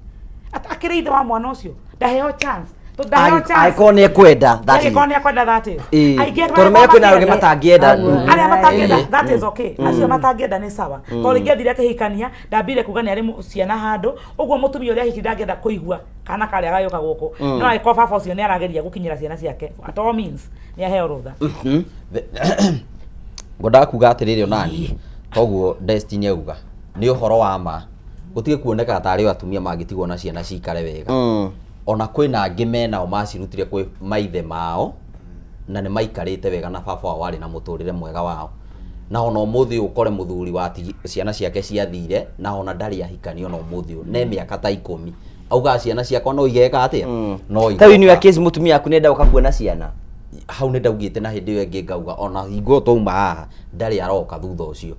Akĩrĩ ithe wa mwana ũcio. Ndaheo chance. Tondũ ndaheo chance. Angĩkorwo nĩ ekwenda, that is. Angĩkorwo nĩ ekwenda, that is. Aingĩ Tondũ menya kwĩna arũme matangĩenda. Arĩa matangĩenda, that is okay. Acio matangĩenda nĩ sawa. Tondũ rĩngĩ athire akĩhikania, ndambire kuga nĩ arĩ ciana handũ, ũguo mũtumia ũrĩa ahiki ndangĩenda kũigua kana karĩa gagĩũka gũkũ. No angĩkorwo baba ũcio nĩ arageria gũkinyĩra ciana ciake, at all means, nĩ aheo rũtha. Ngwendaga kuga atĩrĩrĩ onani toguo Destiny auga nĩ ũhoro wa ma gũtige kuoneka tarĩ o atumia mangĩtigwo na ciana cikare wega. Ona kwĩna angĩ menao macirutire kwĩ maithe mao na nĩ maikarĩte wega na baba wao arĩ na mũtũrĩre mwega wao. Na ona ũmũthĩ ũyũ ũkore mũthuri wa ciana ciake ciathire na ona ndarĩ ahikania ona ũmũthĩ ũyũ ne mĩaka ta 10 augaga ciana ciakwa no igeka atĩa? No Ta rĩu in your igoka. case mũtumia waku nĩenda gũka kuona ciana. Hau nĩ ndaugĩte na hĩndĩ ĩyo ĩngĩ ngauga ona hingo ĩyo twauma haha ndarĩ aroka thutha ũcio.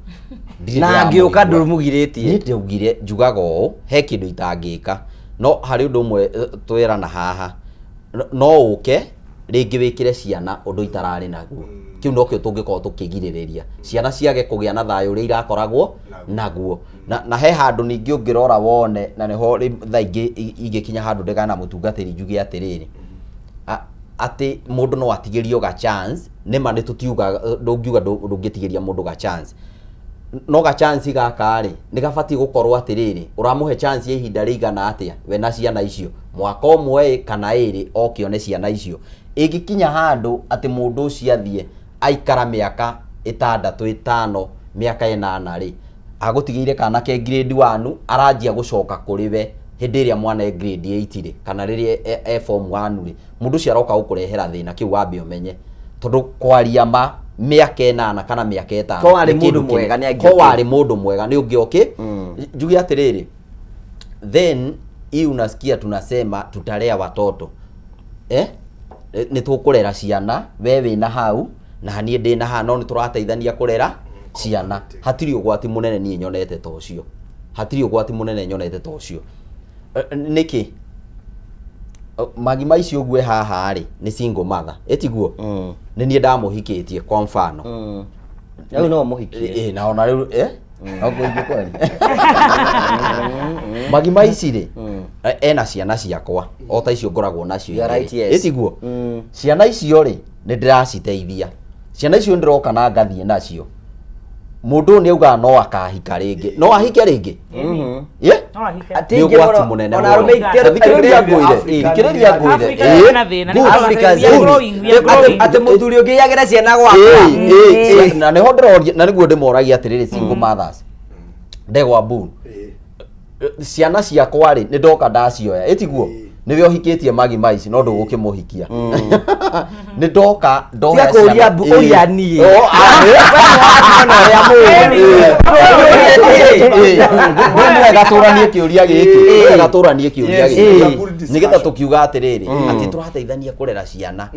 Ndirĩ Na angĩũka ndĩramũigua. ndũmũgirĩtie. Niĩ ndaugire njugaga ũũ he kĩndũ itangĩka no harĩ ũndũ ũmwe twerana haha no ũke rĩngĩ wĩkĩre ciana ũndũ itararĩ naguo. Kĩu nokĩo tũngĩkorwo tũkĩgirĩrĩria ciana ciage kũgĩa na thayũ ũrĩa irakoragwo naguo. Na he handũ ningĩ ũngĩrora wone na nĩho thaa ingĩ ingĩkinya handũ ndegane na mũtungatĩri njuge atĩrĩrĩ atĩ mũndũ no atigĩrio ga chance. Nĩma nĩ tũtiugaga, ndũngiuga ndũngĩtigĩria mũndũ ga chance, no ga chance gaka rĩ nĩ gabatiĩ gũkorwo atĩrĩrĩ ũramũhe chance ya ihinda rĩigana atĩa we na ciana icio, mwaka ũmwe ĩ kana ĩrĩ oke one ciana icio. Ĩngĩkinya handũ atĩ mũndũ ũcio athiĩ aikara mĩaka 6 5 mĩaka 8 rĩ, agũtigĩire kana ke grade 1 aranjia gũcoka kũrĩ we hĩndĩ ĩrĩa mwana e grade 8 rĩ kana rĩrĩa e form 1 rĩ, mũndũ ũcio aroka gũkũrehera thĩna. Kĩu wambe ũmenye, tondũ kwaria ma mĩaka 8 kana mĩaka 5 Ko warĩ nĩ kĩndũ mũndũ mwega kĩnene. nĩ Ko angĩokire. warĩ mũndũ mwega nĩ ũngĩokĩ. Njuge atĩrĩrĩ, then hii unasikia tunasema tutalea watoto nĩ tũkũrera ciana, we wĩna hau na niĩ ndĩna haha, no nĩ tũrateithania kũrera ciana. Hatirĩ ũgwati mũnene niĩ nyonete ta ũcio, hatirĩ ũgwati mũnene nyonete ta ũcio. Nĩkĩ magima icio ũguo haha rĩ nĩ single mother ĩtiguo? Nĩ niĩ ndamũhikĩtie kwa mfano. Rĩu no ũmũhikie. Na ona rĩu no kũingĩ kweli magima ici rĩ ena ciana ciakwa o ta icio ngoragwo nacio You are igĩrĩ. right, yes. Ĩtiguo ciana icio rĩ nĩ ndĩraciteithia, ciana icio ndĩroka na ngathiĩ nacio. Mũndũ ũyũ nĩ augaga no akahika rĩngĩ, no ahike rĩngĩ. Ye? No ahike. Atĩ Nĩ ingĩ ũgwati mũno- mũnene ona mũno. arũme aingĩ Ta thikĩrĩria Africa ngwĩre, thikĩrĩria ngwĩre. Africa ĩna thĩna, nĩ Good. Africa We are good. growing, we are Atĩ- growing. atĩ mũthuri ũngĩ yagĩre ciana gwakwa. Na nĩho ndĩroria, na nĩguo ndĩmoragia atĩrĩrĩ, single mothers ndegwa mbu ciana ciakwa rĩ nĩ ndoka ndacioya ĩtiguo nĩwe ũhikĩtie magi maici no ndũgũkĩmũhikia nĩ ndoka ndoya Tiga kũũria ciana- mbu, ũria niĩ. Oh, ah, nĩ mwega tũranie kĩũria gĩkĩ, nĩ wega tũranie kĩũria Yes, gĩkĩ it's a good nĩgetha discussion. tũkiuga atĩrĩrĩ atĩ tũrateithania kũrera ciana,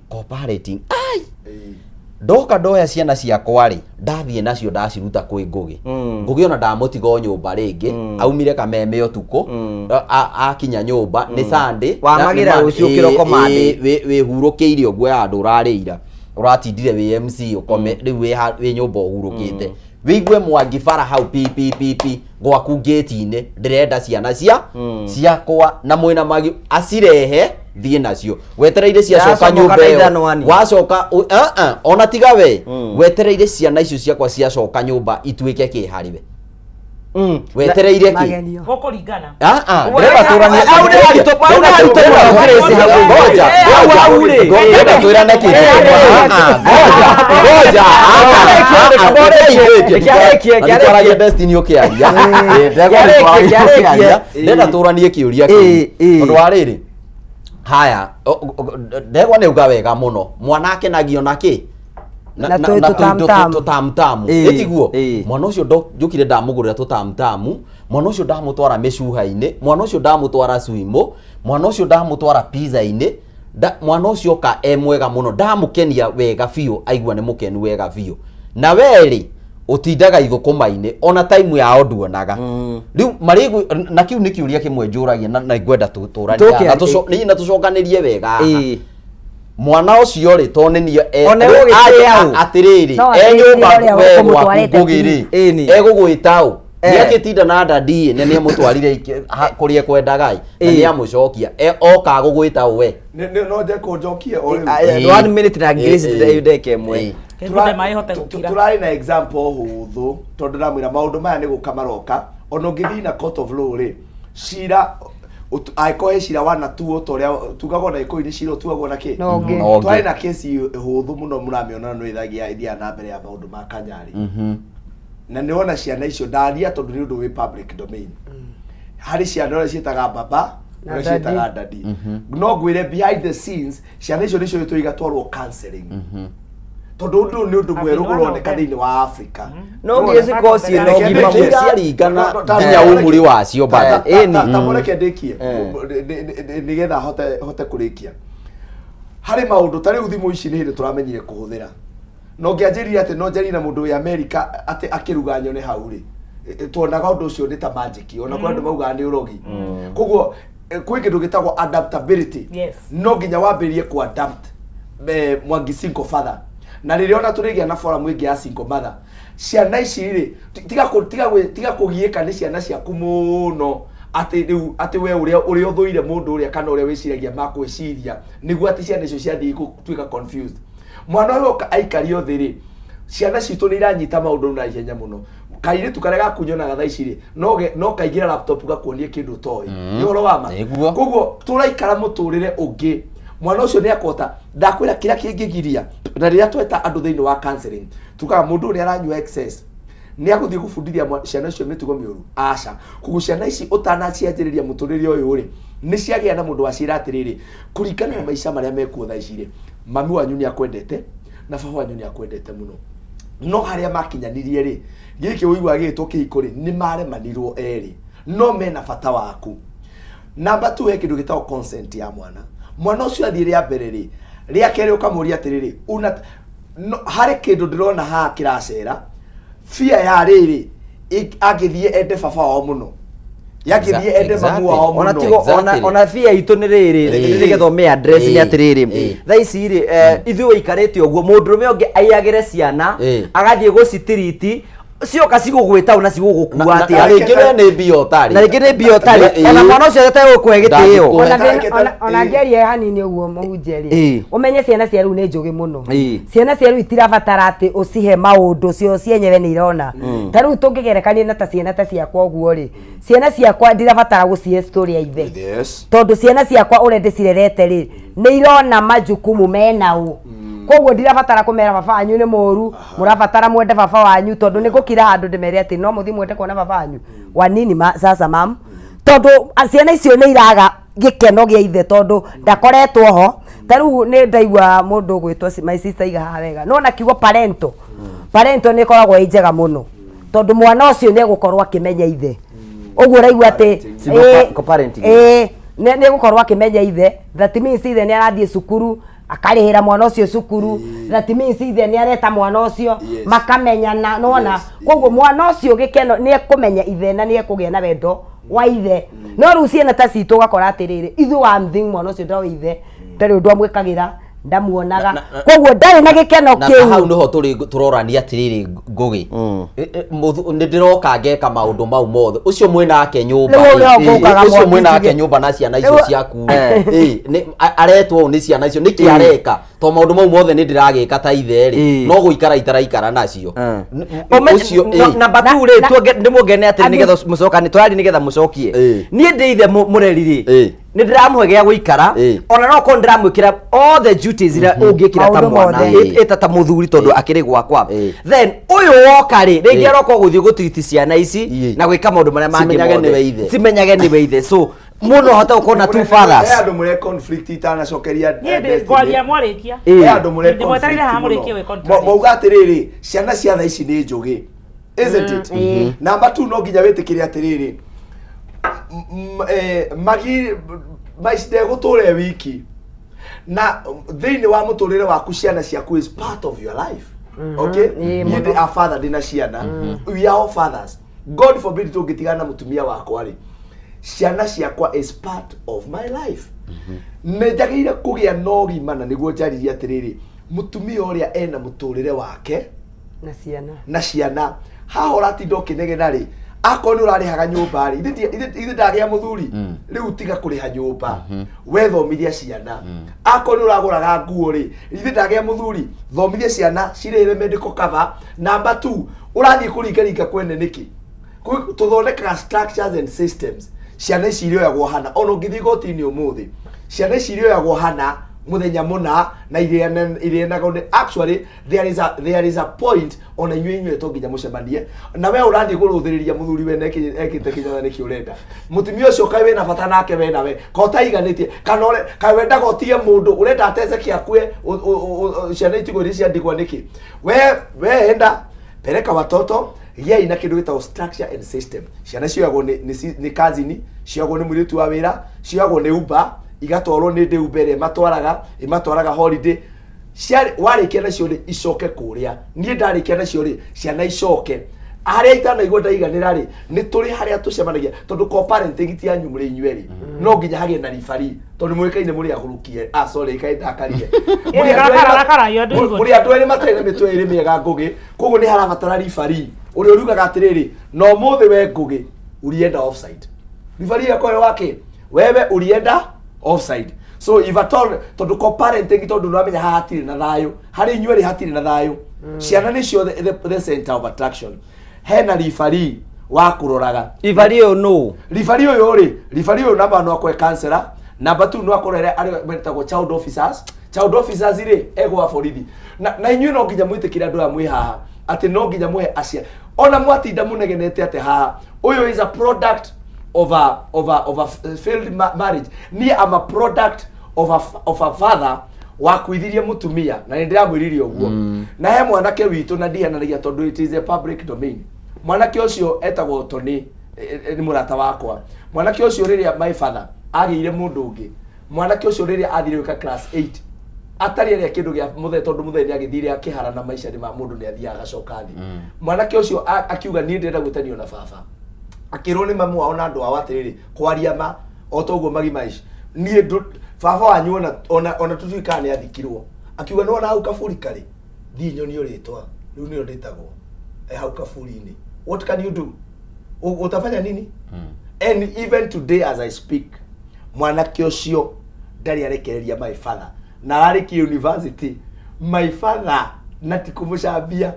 cooperating ai Ndoka ndoya ciana ciakwa rĩ, ndathiĩ nacio ndaciruta kwĩ Ngũgĩ. Ngũgĩ ona ndamũtiga o nyũmba rĩngĩ, aumire Kameme ũtukũ, akinya nyũmba nĩ Sunday. Wamagĩra rũciũ kĩroko Monday. Wĩhurũkĩire ũguo ya andũ ũrarĩ ira, ũratindire wĩ MC ũkome, rĩu wĩ nyũmba ũhurũkĩte. Wĩigue Mwangi bara hau pi pi pi pi gwaku ngĩti-inĩ, ndĩrenda ciana cia ciakwa na mwĩna magi acirehe thiĩ nacio wetereire ciacoka Ndacomoka nyũmba na ĩyo ithanwa-ni. wacoka ona tiga we wetereire ciana icio ciakwa ciacoka nyũmba ituĩke kĩ harĩ we wetereire kĩ Gũkũringana. Ah, ah, Ũguo ndĩrenda tũranie- hau nĩ haritũ- hau nĩ haritũ mũno, Grace, hau. Ngoja, Hau, ngoja, hau rĩ. ndĩrenda twĩrane kĩndũ kĩmwe. Ah, ah, ngoja, ngoja, ah, ah, ah, Kĩarĩkie, ndĩteithĩtie. Na kĩarĩkie. nĩtwaragia Destiny ũkĩaria. Eh, ndegwa Kĩarĩkie, nĩtwaragia kĩarĩkie. ũkĩaria. Ndĩrenda tũranie kĩũria kĩu. Tondũ wa rĩrĩ, haya, ndegwa nĩ auga wega mũno mwana akenagio na kĩ Na tũtamutamu. tũtamutamu ĩtiguo mwana ũcio njũkire ndamũgũrĩra tũtamutamu, mwana ũcio ndamũtwara mĩcuha-inĩ, mwana ũcio ndamũtwara swimo, mwana ũcio ndamũtwara pizza-inĩ, mwana ũcio oka e mwega mũno, ndamũkenia wega biũ, aigua nĩ mũkenu wega biũ. Na we rĩ, ũtindaga ithũkũma-inĩ ona time yao nduonaga. Rĩu marĩgu na kĩu nĩ kĩũria kĩmwe njũragia na ngwenda tũranie Tũkĩa- na na tũcokanĩrie wega haha. Mwana ũcio rĩ, to nĩ niĩ Ona egũgĩtĩa ũ? atĩrĩrĩ, No e atĩrĩrĩ nyũmba ũrĩa we gwaku ũkũmũtwarĩte Ngũgĩ rĩ, egũgwĩta ũ? Nĩakĩtinda na dadi na nĩamũtwarire kũrĩa ekwendaga ĩ, na nĩamũcokia. Oka gũgwĩta ũ we? No njeko njokie o rĩu. One minute na Grace ndeka ĩmwe. Ngũnde maĩ hote gũkira. Tũrarĩ na example hũthũ tondũ ndamwĩra maũndũ maya nĩ gũka maroka, ona ũngĩthiĩ na court of law rĩ, cira angĩkorwo he cira wanatuo ta ũrĩa tugaga ona gĩkũyũ nĩ cira ũtuagwo na kĩ Na ũngĩ. Na ũngĩ. Twarĩ na kesi hũthũ mũno mũramĩona no ĩthagia ĩthiaga na mbere ya maũndũ ma kanyarĩ, na nĩ wona ciana icio ndaria tondũ nĩ ũndũ wĩ public domain, harĩ ciana ũrĩa ciĩtaga baba Na ũrĩa daddy. ciĩtaga dadi, no ngwĩre behind the scenes ciana icio nĩcio igatwarwo counseling tondũ ũndũ ũyũ nĩ ũndũ mwerũ ũroneka thĩinĩ wa Africa. No nginya cikorwo ciĩ na ũgima mwega. Ciaringana nginya umri wacio bado. Tamũreke ndĩkie nĩgetha hote kũrĩkia. Harĩ maũndũ ta rĩu thimũ ici nĩ hĩndĩ tũramenyire kũhũthĩra, no ngĩanjĩrire atĩ no njarie na mũndũ wĩ America atĩ akĩruga nyone hau rĩ, tuonaga ũndũ ũcio nĩ ta magic, ona kũrĩ andũ maugaga nĩ ũrogi. Koguo kwĩ kĩndũ gĩtagwo adaptability. No nginya wambĩrĩrie ku adapt, Mwangi single father, na rĩrĩa ona tũrĩgĩa na forum ĩngĩ ya single mother, ciana ici rĩ, tiga kũgiĩka nĩ ciana ciaku mũno atĩ rĩu atĩ we ũrĩa ũthũire mũndũ ũrĩa kana ũrĩa wĩciragia makwĩciria nĩguo atĩ ciana icio ciathiĩ gũtuĩka confused. Mwana ũyũ oka aikario thĩ rĩ, ciana citũ nĩ iranyita maũndũ na ihenya mũno. Kairĩtu karĩa gakunyonaga thaa ici rĩ, no kaingĩra laptop gakuonie kĩndũ ũtoĩ. Nĩ ũhoro wa ma. Nĩguo. Koguo tũraikara mũtũrĩre ũngĩ, mwana ũcio nĩ akũhota. Ndakwĩra kĩrĩa kĩngĩgiria, na rĩrĩa tweta andũ thĩinĩ wa counseling tugaga mũndũ ũyũ nĩ aranyua excess, nĩ agũthiĩ gũbundithia ciana icio mĩtugo mĩũru? Aca. Koguo ciana ici ũtanacianjĩrĩria mũtũrĩre ũyũ rĩ, nĩ ciagĩa na mũndũ waciĩra atĩrĩrĩ, kũringana na maica marĩa mekuo thaa ici rĩ, mami wanyu nĩ akwendete na baba wanyu nĩ akwendete mũno, no harĩa makinyanirie rĩ, gĩkĩ ũiguaga gĩgĩtwo kĩhiko rĩ, nĩ maremanirwo erĩ, no mena bata waku. Number 2, he kĩndũ gĩtagwo consent ya mwana. Mwana ũcio athiĩ rĩa mbere rĩ, rĩa kerĩ ũkamũria atĩrĩrĩ, una no, harĩ kĩndũ ndĩrona haha kĩracera bia ya rĩrĩ, angĩthiĩ ende baba wao mũno, yangĩthiĩ ende mamu wao Ona mũno. tigo ona bia itũ nĩ rĩrĩ nĩgetha ũmĩ address nĩ atĩrĩrĩ, thaa ici rĩ, ithuĩ wĩikarĩte ũguo mũndũrũme ũngĩ aiyagĩre ciana agathiĩ gũcitiriti, cioka cigũgwĩta ũ na cigũgũkua atĩa? Na rĩngĩ we nĩ mbia ũtarĩ. Na rĩngĩ nĩ mbia ũtarĩ, ona mwana ũcio ategũkũhe gĩtĩo. Ona ngĩaria hanini ũguo mũhunjia rĩ, ũmenye ciana cia rĩu nĩ njũgĩ mũno. Ciana cia rĩu itirabatara atĩ ũcihe maũndũ, cio cienyewe nĩ irona. Ta rĩu tũngĩgerekania na ta ciana ta ciakwa ũguo rĩ, ciana ciakwa ndirabatara gũcihe story ya ithe. Tondũ ciana ciakwa ũrĩa ndĩcirerete rĩ, nĩ irona majukumu mena ũ. Koguo ndirabatara kũmera baba wanyu nĩ mũru, mũrabatara mwende baba wanyu, tondũ nĩ ngũkira handũ ndĩmere atĩ no mũthiĩ mwende kuona baba wanyu. Wa nini ma, sasa mam? Tondũ ciana icio nĩ iraga gĩkeno gĩa ithe tondũ ndakoretwo ho. Ta rĩu nĩ ndaigua mũndũ ũgwĩtwo my sister iga haha wega. No na kiugo parental. Parental nĩ ĩkoragwo ĩ njega mũno. Tondũ mwana ũcio nĩ egũkorwo akĩmenya ithe. Ũguo ũraigua atĩ, Single co-parenting. nĩ egũkorwo akĩmenya ithe. That means ithe nĩ arathiĩ cukuru, Akarĩhĩra mwana ũcio cukuru, that means ithe nĩ areta mwana ũcio. Makamenyana nona. Koguo mwana ũcio gĩkeno nĩ ekũmenya ithe na nĩ ekũgĩa na wendo wa ithe. No rĩu ciana ta citũ ũgakora atĩrĩrĩ, ithuĩ one thing, mwana ũcio ndoĩ ithe, ndarĩ ũndũ amwĩkagĩra, ndamuonaga, koguo ndarĩ na gĩkeno Na kĩu. Hau nĩho tũrĩ tũrorania atĩrĩrĩ, Ngũgĩ. Nĩ ndĩroka ngeka maũndũ mau mothe, ũcio mwĩnake nyũmba Rĩu rĩ, ũrĩa ũgũkaga ũcio mwaki mwĩnake tuge. nyũmba na ciana icio ciaku Eh. Aretwo ũũ nĩ ciana icio nĩkĩ areka? To maũndũ mau mothe nĩ ndĩragĩka ta ithe rĩ, no gũikara itaraikara nacio. Ũcio Namba tu rĩ, ndĩmuongene atĩrĩ nĩgetha mũcokane tũrari, nĩgetha mũcokie. Niĩ ndĩ ithe mũreri rĩ, nĩ ndĩramũhe gĩa gũikara, ona no korwo ndĩramwĩkĩra all the duties iria ũngĩkĩra ta Maũndũ mwana mothe. ĩta ta mũthuri, tondũ akĩrĩ gwakwa. Then ũyũ woka rĩ, rĩngĩ aroka gũthiĩ gũtiriti ciana ici na gwĩka maũndũ marĩa mangĩ Cimenyage mothe. nĩwe ithe. Cimenyage nĩwe ithe. So mũndũ ahote gũkorwo na two fathers. He andũ mũre conflict itanacokeria. Niĩ ndĩ ngwaria mwarĩkia. He andũ mũre Ndĩmwetereire haha conflict mũrĩkie gwĩ mũno. contradict. Mauga atĩrĩrĩ, ciana cia thaa ici nĩ njũgĩ, isn't it? Namba tu, no nginya wĩtĩkĩre atĩrĩrĩ, magi maici ndegũtũra e wiki na thĩinĩ wa mũtũrĩre waku, ciana ciaku is part of your life, okay? Ĩĩ, Niĩ mũno. ndĩ a father, ndĩna ciana. We are all fathers. God forbid tũngĩtigana na mũtumia wakwa rĩ, ciana ciakwa is part of my life. Nĩ njagĩrĩire kũgĩa na ũgima, na nĩguo njaririe atĩrĩrĩ, mũtumia ũrĩa ena mũtũrĩre wake na ciana. Na ciana haha ũratinda ũkĩnegena rĩ, akorwo nĩ ũrarĩhaga nyũmba rĩ, ithe ndagĩa mũthuri rĩu, tiga kũrĩha nyũmba, wethomithia ciana. Akorwo nĩ ũragũraga nguo rĩ, ithe ndagĩa mũthuri, thomithia ciana, cirĩhĩre medical cover. Number two, ũrathiĩ kũringaringa kwene nĩkĩ? Tũthondekaga structures and systems. Ciana ici irĩoyagwo hana, ona ũngĩthiĩ igoti-inĩ ũmũthĩ, ciana ici irĩoyagwo hana mũthenya mũna na irĩanagwo nĩ, actually there is a point ona inyuĩ to nginya mũcemanie. Na we ũrathiĩ kũrũthĩrĩria mũthuri wene ekĩte kĩnyatha nĩkĩ? Ũrenda mũtumia ũcio kaĩ wĩna bata nake we nawe ka ũtaiganĩtie, kana kaĩ wendaga ũtige mũndũ ũrenda ateceke akue, ciana itigwo irĩ cia ndigwa nĩkĩ? We enda peleka watoto, gĩai na kĩndũ gĩtagwo structure and system. Ciana cioyagwo nĩ kazini, cioyagwo nĩ mũirĩtu wa wĩra, cioyagwo nĩ Uber, igatwarwo nĩ ndĩ Uber ĩrĩa ĩmatwaraga holiday. Warĩkia nacio rĩ, icoke kũrĩa. Niĩ ndarĩkia nacio rĩ, ciana icoke harĩa itanaigua ndaiganĩra rĩ, nĩ tũrĩ harĩa tũcemanagia, tondũ co-parenting ti yanyu mũrĩ inyuerĩ. No nginya hagĩe na ribari, tondũ mũĩkaine mũrĩ agũrũkie. Ah, sorry, kaĩ ndakarire. Mũrĩ andũ erĩ Karakara, mũrĩ andũ erĩ matarĩ na mĩtwe ĩrĩ mĩega, Ngũgĩ. Koguo nĩ harabatara ribari ũrĩa ũriugaga atĩrĩrĩ, na ũmũthĩ we Ngũgĩ ulienda offside. Ribari akoe wake, wewe ulienda offside. So if at all, tondũ co-parenting, tondũ nĩwamenya haha hatirĩ na thayũ harĩ inyuĩ rĩ, hatirĩ na thayũ, ciana nĩcio the center of attraction. Hena ribari wa kũroraga. Ribari ũyũ nũ? Ribari ũyũ rĩ, ribari ũyũ namba no akorwe counselor, namba tu no akorwe arĩa metagwo child officers. Child officers rĩ, egwa borithi na inyuĩ no nginya mwĩtĩkĩre andũ aya mwĩ haha atĩ no nginya mũhe acia ona mwatinda mũnegenete atĩ haha ũyũ is a product of a failed marriage. Niĩ am a product of a father wakuithirie mũtumia, na nĩ ndĩramwĩrire ũguo. Na he mwanake witũ, na ndihananagia tondũ it is a public domain. Mwanake ũcio etagwo Tony, nĩ mũrata wakwa. Mwanake ũcio, rĩrĩa my father agĩire mũndũ ũngĩ, mwanake ũcio rĩrĩa athire gwĩka class 8 atarĩ arĩa kĩndũ gĩa mũthee, tondũ mũthee nĩ agĩthire akĩhara na maica nĩ ma mũndũ nĩ athiaga agacoka thĩ. Mwanake ũcio akiuga, "Niĩ ndĩrenda gwĩtanio na baba." Akĩrwo nĩ mamu wao na andũ ao atĩrĩrĩ, kwaria ma o ta ũguo magima ici, niĩ baba wanyu ona tũtiũĩ kana nĩ athikirwo. Akiuga, "Nĩwona hau kaburi karĩ, thiĩ nyonio rĩtwa rĩu nĩyo ndĩtagwo e hau kaburi-inĩ." What can you do? Utafanya nini? And even today as I speak, mwanake ũcio ndarĩ arekereria my father, na ararĩkia university. My father, na ti kũmũcambia,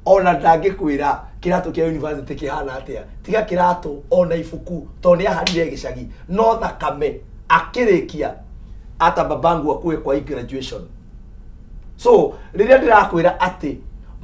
ona ndangĩkwĩra kĩratũ kĩa university kĩhana atĩa, tiga kĩratũ ona ibuku, tondũ nĩ aharire gĩcagi no thakame akĩrĩkia ata babangu akue kwa graduation. So rĩrĩa ndĩrakwĩra atĩ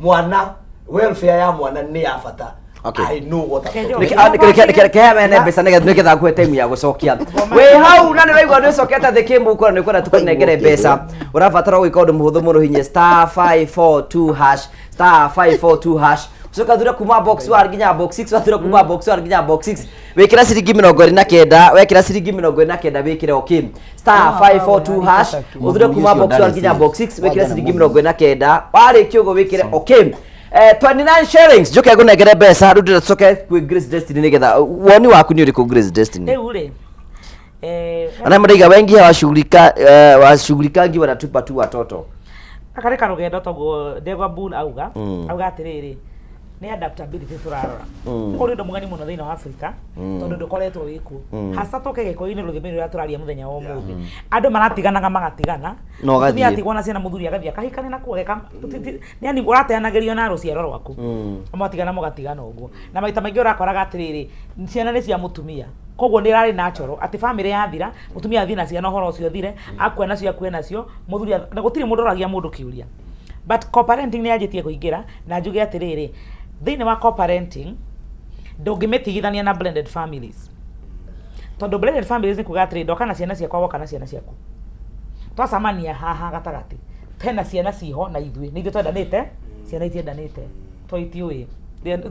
mwana, welfare ya mwana nĩ ya bata, I know what I'm talking about. Reke mene mbeca nĩgetha nguhe time ya gũcokia wĩ hau, na nĩ ũraigua nĩ ũcokete thĩ kĩmũkora, nĩ ũkwenda tũkũnengere mbeca. Ũrabatara gwĩka ũndũ mũhũthũ mũno, hinya *542#, *542#. Ũcoke ũthure kuma box 1 nginya box 6, wathura kuma box 1 nginya box 6. Wĩkĩra ciringi 29, wekĩra ciringi 29 wĩkĩre okay. Star 542 hash, ũthure kuma box 1 nginya box 6, wĩkĩre ciringi 49. Warĩkia ũguo wĩkĩre okay. 29 shillings njoke ngũnengere mbeca rĩu ndĩrenda tũcoke kwĩ Grace Destiny nĩgetha woni waku nĩ ũrĩkũ Grace Destiny? Rĩu rĩ Ana madaiga wengi hawashughulika washughulikangi wanatupa tu watoto. Gaka nĩ karũgendo toguo Ndegwa Bull auga. Auga atĩrĩrĩ, nĩ adaptability tũrarora. Ũyũ nĩ ũndũ mũgeni mũno thĩinĩ wa Africa, tondũ ndũkoretwo wĩkuo. Hasa tũke Gĩkũyũ-inĩ rũthiomi rũrĩa tũraria mũthenya wa ũmũthĩ. Andũ maratiganaga magatigana. Na ũgathiĩ. Mũtumia atigwo na ciana mũthuri agathiĩ akahikania na kuo ageka yani ũrateanagĩrio na rũciaro rwaku. Mwatigana mũgatigana ũguo. Na maita maingĩ ũrakoraga atĩrĩrĩ, ciana nĩ cia mũtumia. Koguo nĩ ĩrarĩ natural atĩ famĩlĩ yathira, mũtumia athiĩ na ciana ũhoro ũcio ũthire, akue nacio akue nacio, mũthuri na gũtirĩ mũndũ ũragia mũndũ kĩũria. But co-parenting nĩ yanjĩtie kũingĩra na njuge atĩrĩrĩ, thĩinĩ wa co-parenting ndũngĩmĩtigithania na blended families. Tondũ blended families nĩ kuga atĩrĩrĩ, ndoka na ciana ciakwa woka na ciana ciaku. Twacamania haha gatagatĩ, hena ciana ciho na ithuĩ, nĩ ithuĩ twendanĩte, ciana itiendanĩte, to itiũĩ.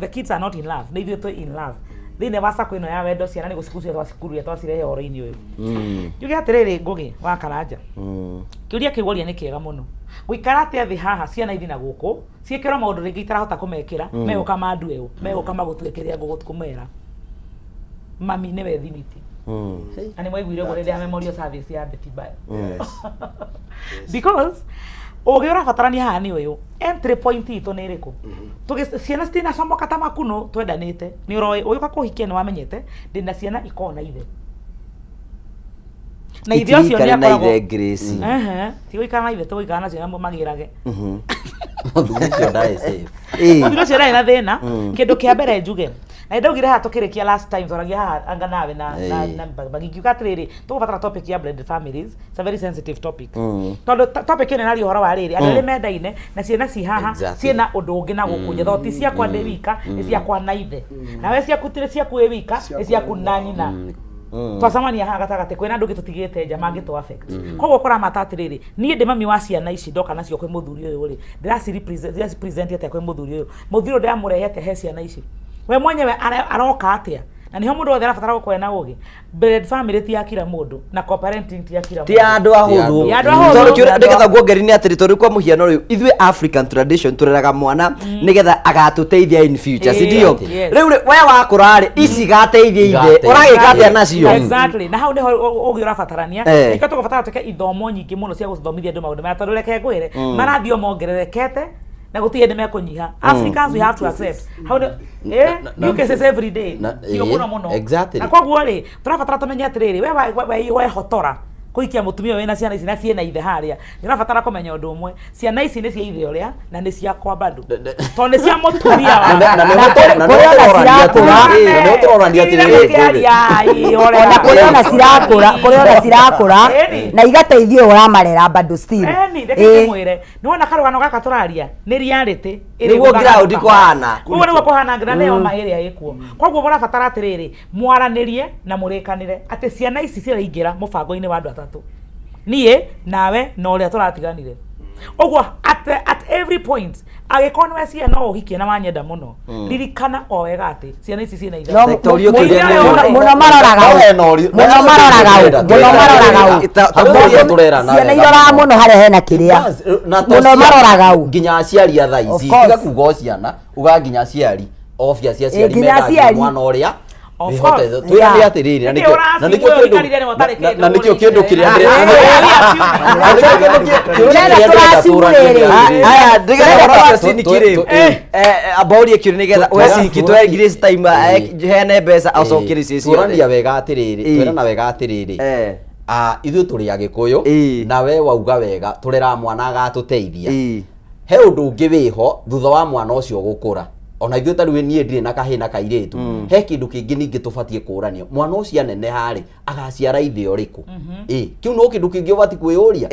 The kids are not in love, nĩ ithuĩ twĩ in love. Thĩinĩ wa sacco ĩno ya wendo ciana nĩ gũcikucia twacikururia twacirehe ũhoro-inĩ ũyũ. Njuge atĩrĩrĩ Ngũgĩ wa Karanja, kĩũria kĩu woria nĩ kĩega mũno. Gũikara atĩa thĩ haha ciana ithi na gũkũ, ciĩkĩrwo maũndũ rĩngĩ itarahota kũmekĩra, megũka mandue ũ, megũka magũtue kĩrĩa ngũkũmera. Mami nĩwe thimiti. Na nĩ mwaiguire ũguo rĩrĩa memorial service ya Betty Bayo. Because ũgĩ ũrabatarania haha nĩ ũyũ, entry point itũ nĩ ĩrĩkũ? Ciana citinacomoka ta makunũ twendanĩte, nĩ ũroĩ ũgĩũka kũhikia nĩ wamenyete ndĩna ciana ikoragwo na ithe. Na ithe ũcio Itiikare nĩ na akoragwo ithe Grace. Ehe, ti gũikara na ithe tũgũikara nacio na magĩrage. Mũthuri ũcio ndarĩ safe. Mũthuri ũcio ndarĩ na thĩna. Kĩndũ kĩa mbere njuge, na nĩ ndaugire haha tũkĩrĩkia last time twaragia haha anga nawe na Mbagi, ngiuga atĩrĩrĩ, tũgũbatara topic ya blended families, it's a very sensitive topic. Tondũ topic ĩno ĩraria ũhoro wa rĩrĩ, andũ erĩ mendaine na ciana ci haha, ciĩna ũndũ ũngĩ na gũkũ nja, tondũ ti ciakwa ndĩ wika, nĩ ciakwa na ithe. Nawe ciaku tirĩ ciaku wĩ wika, nĩ ciaku na nyina. Twacemania haha gatagatĩ kwĩna andũ angĩ tũtigĩte nja mangĩtũ affect. Koguo kũramata atĩrĩrĩ, niĩ ndĩ mami wa ciana ici ndoka nacio kwĩ mũthuri ũyũ rĩ, ndĩraci present atĩa kwĩ mũthuri ũyũ? Mũthuri ũyũ ndĩramũrehe atĩa he ciana ici? We mwenyewe aroka atĩa? Na nĩho mũndũ wothe arabatara gũkorwo ena ũgĩ. Blended family ti ya kila mũndũ, na co-parenting ti ya kila Ti ya andũ ahũthũ. Ti ya andũ ahũthũ. Tondũ kĩũria nĩgetha nguongerere nĩ atĩrĩ, tondũ kwa mũhiano rĩu ithuĩ African tradition tũreraga mwana nĩgetha agatũteithia in future, si ndio? Yes. Rĩu rĩ, we wakũra rĩ, ici igateithia ithe, Igateithia. ũragĩka atĩa nacio? Exactly. Na hau nĩho ũgĩ ũrabatarania. Nĩkĩo tũgũbatara twĩke ithomo nyingĩ mũno cia gũthomithia andũ maũndũ maya, tondũ reke ngwĩre, marathiĩ o mongererekete na gũtirĩ hĩndĩ mekũnyiha. Africans we have to accept. Hau nĩ new cases every day. Tio mũno mũno. Na koguo rĩ, tũrabatara tũmenye atĩrĩrĩ, we wehotora kũhikia mũtumia wĩna ciana ici na ciĩna ithe harĩa, nĩ ũrabatara kũmenya ũndũ ũmwe, ciana ici nĩ cia ithe ũrĩa na nĩ ciakwa bado, tondũ nĩ cia mũtumia Na wakwa. na Kũrĩ ona cirakũra. na nĩho tũrorania atĩrĩrĩ, Ona kũrĩ ona cirakũra, kũrĩ ona cirakũra na igateithia ũyũ ũramarera bado still. Eni, reke ndĩmwĩre, nĩ wona karũgano gaka tũraria nĩ reality ĩrĩ Nĩguo gũthaka ground kahora. kũhana. Ũguo nĩguo kũhana na nĩyo ma ĩrĩa ĩkuo. Koguo mũrabatara atĩrĩrĩ, mwaranĩrie na mũrĩkanĩre atĩ ciana ici ciraingĩra mũbango-inĩ wa andũ atatũ, niĩ nawe na ũrĩa tũratiganire. Ũguo at every point angĩkorwo nĩwe ciana no ũhikie na wanyenda mũno, ririkana o wega atĩ ciana ici ciĩna ithe. No, Ta ũria ũkĩũria nĩ ũrĩa. Mũno maroraga No ũ. hena ũri- Mũno maroraga ũ. Mũno maroraga ũ. Ta tũrerana Ciana wega iroraga mũno. mũno harĩa hena kĩrĩa. Na to Mũno maroraga ũ. nginya aciari a thaa Of ici course. tiga kuga o ciana uga nginya aciari obvious aciari nginya mendagia aciari. mwana ũrĩa Of wĩhotete. course. Twĩrane Yeah. atĩrĩrĩ na Nĩkĩ nĩkĩo ũracimu na nĩkĩo ũyũ kĩndũ ũikarire nĩ ũtarĩ na- kĩndũ na nĩkĩo kĩndũ kĩrĩa ũrĩte. na nĩkĩo kĩndũ kĩrĩa Ndĩrenda ndĩrenda tũracimu tũranie rĩrĩ. atĩrĩrĩ. Aya, nĩgetha Ndĩrenda ũhoro ũcio ciniki rĩ, amba ũrie kĩũria nĩgetha we ciniki tũhe Grace time, heane mbeca acokie icio ciothe. Tũrania wega atĩrĩrĩ, twĩrana wega atĩrĩrĩ, ithuĩ tũrĩ Agĩkũyũ na we wauga wega tũreraga mwana agatũteithia. He ũndũ ũngĩ wĩho thutha wa mwana ũcio gũkũra, ona ithuĩ ta rĩu niĩ ndirĩ na kahĩĩ na kairĩtu, he kĩndũ kĩngĩ ningĩ tũbatiĩ kũrania, mwana ũcio aneneha rĩ agaciara ithe ũrĩkũ? Kĩu no kĩndũ kĩngĩ ũbatiĩ kwĩyũria.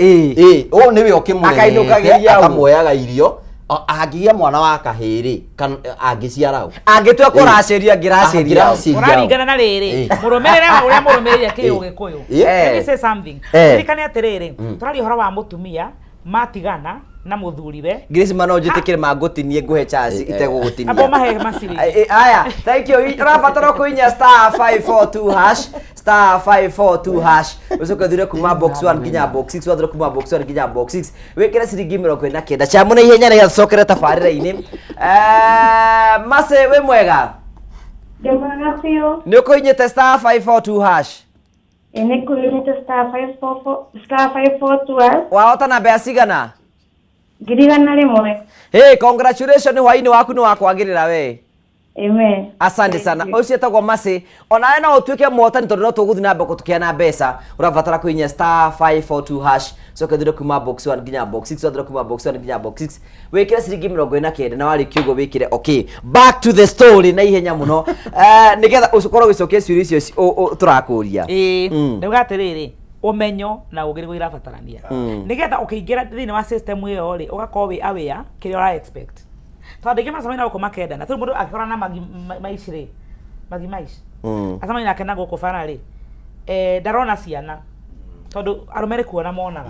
Ũũ nĩwe ũkĩmũrerete, Akainũkagĩria ũ? akamwoyaga irio, angĩgĩa mwana wa kahĩĩ rĩ, kana angĩciara ũ? Angĩtua kũracĩria, angĩracĩria ũ? Angĩracĩria ũ? Ũraringana na rĩrĩ, mũrũmĩrĩre ũrĩa mũrũmĩrĩire kĩũgĩkũyũ. Let me say something. Ririkane atĩrĩrĩ, tũraria ũhoro wa mũtumia matigana Na mũthuriwe. Grace ma no njĩtĩkĩre mangũtinie ngũhe chance itegũgũtinia. Amba mahe maciri. Aya, thank you. Ũrabatara kũinya star 542 hash, star 542 hash, ũcoke ũthure kuma box 1 nginya box 6, wathure kuma box 1 nginya box 6, wĩkĩre ciringi 49 cia mũno ihenya nĩgetha tũcokere tabarĩra-inĩ. Mace, wĩ mwega? Ndĩ mwega biũ. Nĩ ũkũinyĩte star 542 hash? Ĩ, nĩ kũhinyĩte star 544 star 542 hash. Wahota na mbeca cigana? 100,000. Hey, congratulations, hwainĩ waku nĩ wakwagĩrĩra we. Amen. Asante sana. Ũcio etagwo Mercy. Onawe no ũtuĩke mũhotani tondũ no tũgũthiĩ na mbere tũkĩana mbeca. Ũrabatara kũhihinya star 542 hash, coke ũthure kuma box 1 nginya box 6, wathure kuma box 1 nginya box 6, wĩkĩre ciringi 49 na warĩkia ũguo wĩkĩre okay. Back to the story na ihenya mũno, nĩgetha ũkorwo ũgĩcokia ciũria icio tũrakũria. Ĩĩ. Ndauga atĩrĩrĩ, ũmenyo na ũgĩ nĩguo irabatarania nĩgetha ũkĩingĩra thĩinĩ wa system ĩyo rĩ, ũgakorwo wĩ aware kĩrĩa ũra expect, tondũ andũ aingĩ macemania na gũkũ makendana. Tondũ mũndũ angĩkorwo na magi maici rĩ, magi maici acemania nake na gũkũ bara rĩ, ndarona ciana, tondũ arũme nĩ kuona monaga.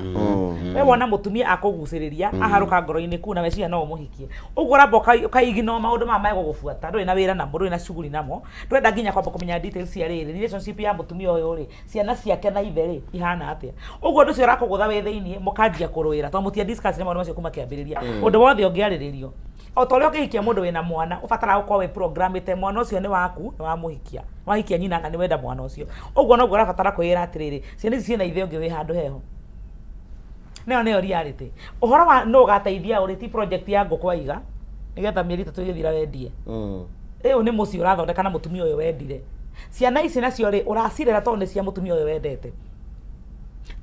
We wona mũtumia akũgucĩrĩria, aharũka ngoro-inĩ kuu na weciria no ũmũhikie, ũguo ũramba ũkaignore maũndũ maya megũgũbuata. Ndũrĩ na wĩra namo, ndũrĩ na shughuli namo, ndũrenda nginya kwamba kũmenya details cia rĩrĩ relationship ya mũtumia ũyũ rĩ, ciana ciake na ithe rĩ ihana atĩa. Ũguo ũndũ ũcio ũrakũgũtha wĩ thĩiniĩ, mũkanjia kũrũĩra tondũ mũtia discuss maũndũ macio kuma kĩambĩrĩria. Ũndũ wothe ũngĩarĩrĩrio, o ta ũrĩa ũngĩhikia mũndũ wĩna mwana, ũbataraga gũkorwo wĩ programmĩte mwana ũcio nĩ waku, nĩ wamũhikia, wahikia nyina na nĩ wenda mwana ũcio. Ũguo noguo ũrabatara kwĩra atĩrĩrĩ, ciana ici ciĩna ithe ũngĩ wĩ handũ heho. Nayo nĩyo reality. Ũhoro wa nũ ũgateithia ũrĩ ti project ya ngũkũ aiga nĩgetha mĩeri 3 ĩgĩthira wendie. Ĩyo nĩ mũciĩ ũrathondeka na mũtumia ũyũ wendire. Ciana ici nacio rĩ, ũracirera tondũ nĩ cia mũtumia ũyũ wendete.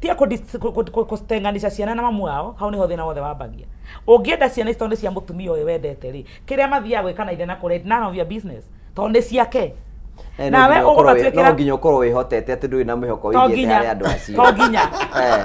Tiga kũtenganisha ciana na mamu wao, hau nĩho thĩna wothe wambagia. Ũngĩenda ciana ici tondũ nĩ cia mũtumia ũyũ wendete rĩ, kĩrĩa mathiaga gwĩka na ithe na kũrĩa, none of your business, tondũ nĩ ciake. No Nawe nginya ũkorwo ũgũtuĩkĩra- no nginya ũkorwo wĩhotete atĩ ndũrĩ na mwĩhoko To wĩigĩte nginya. harĩ andũ acio. To nginya.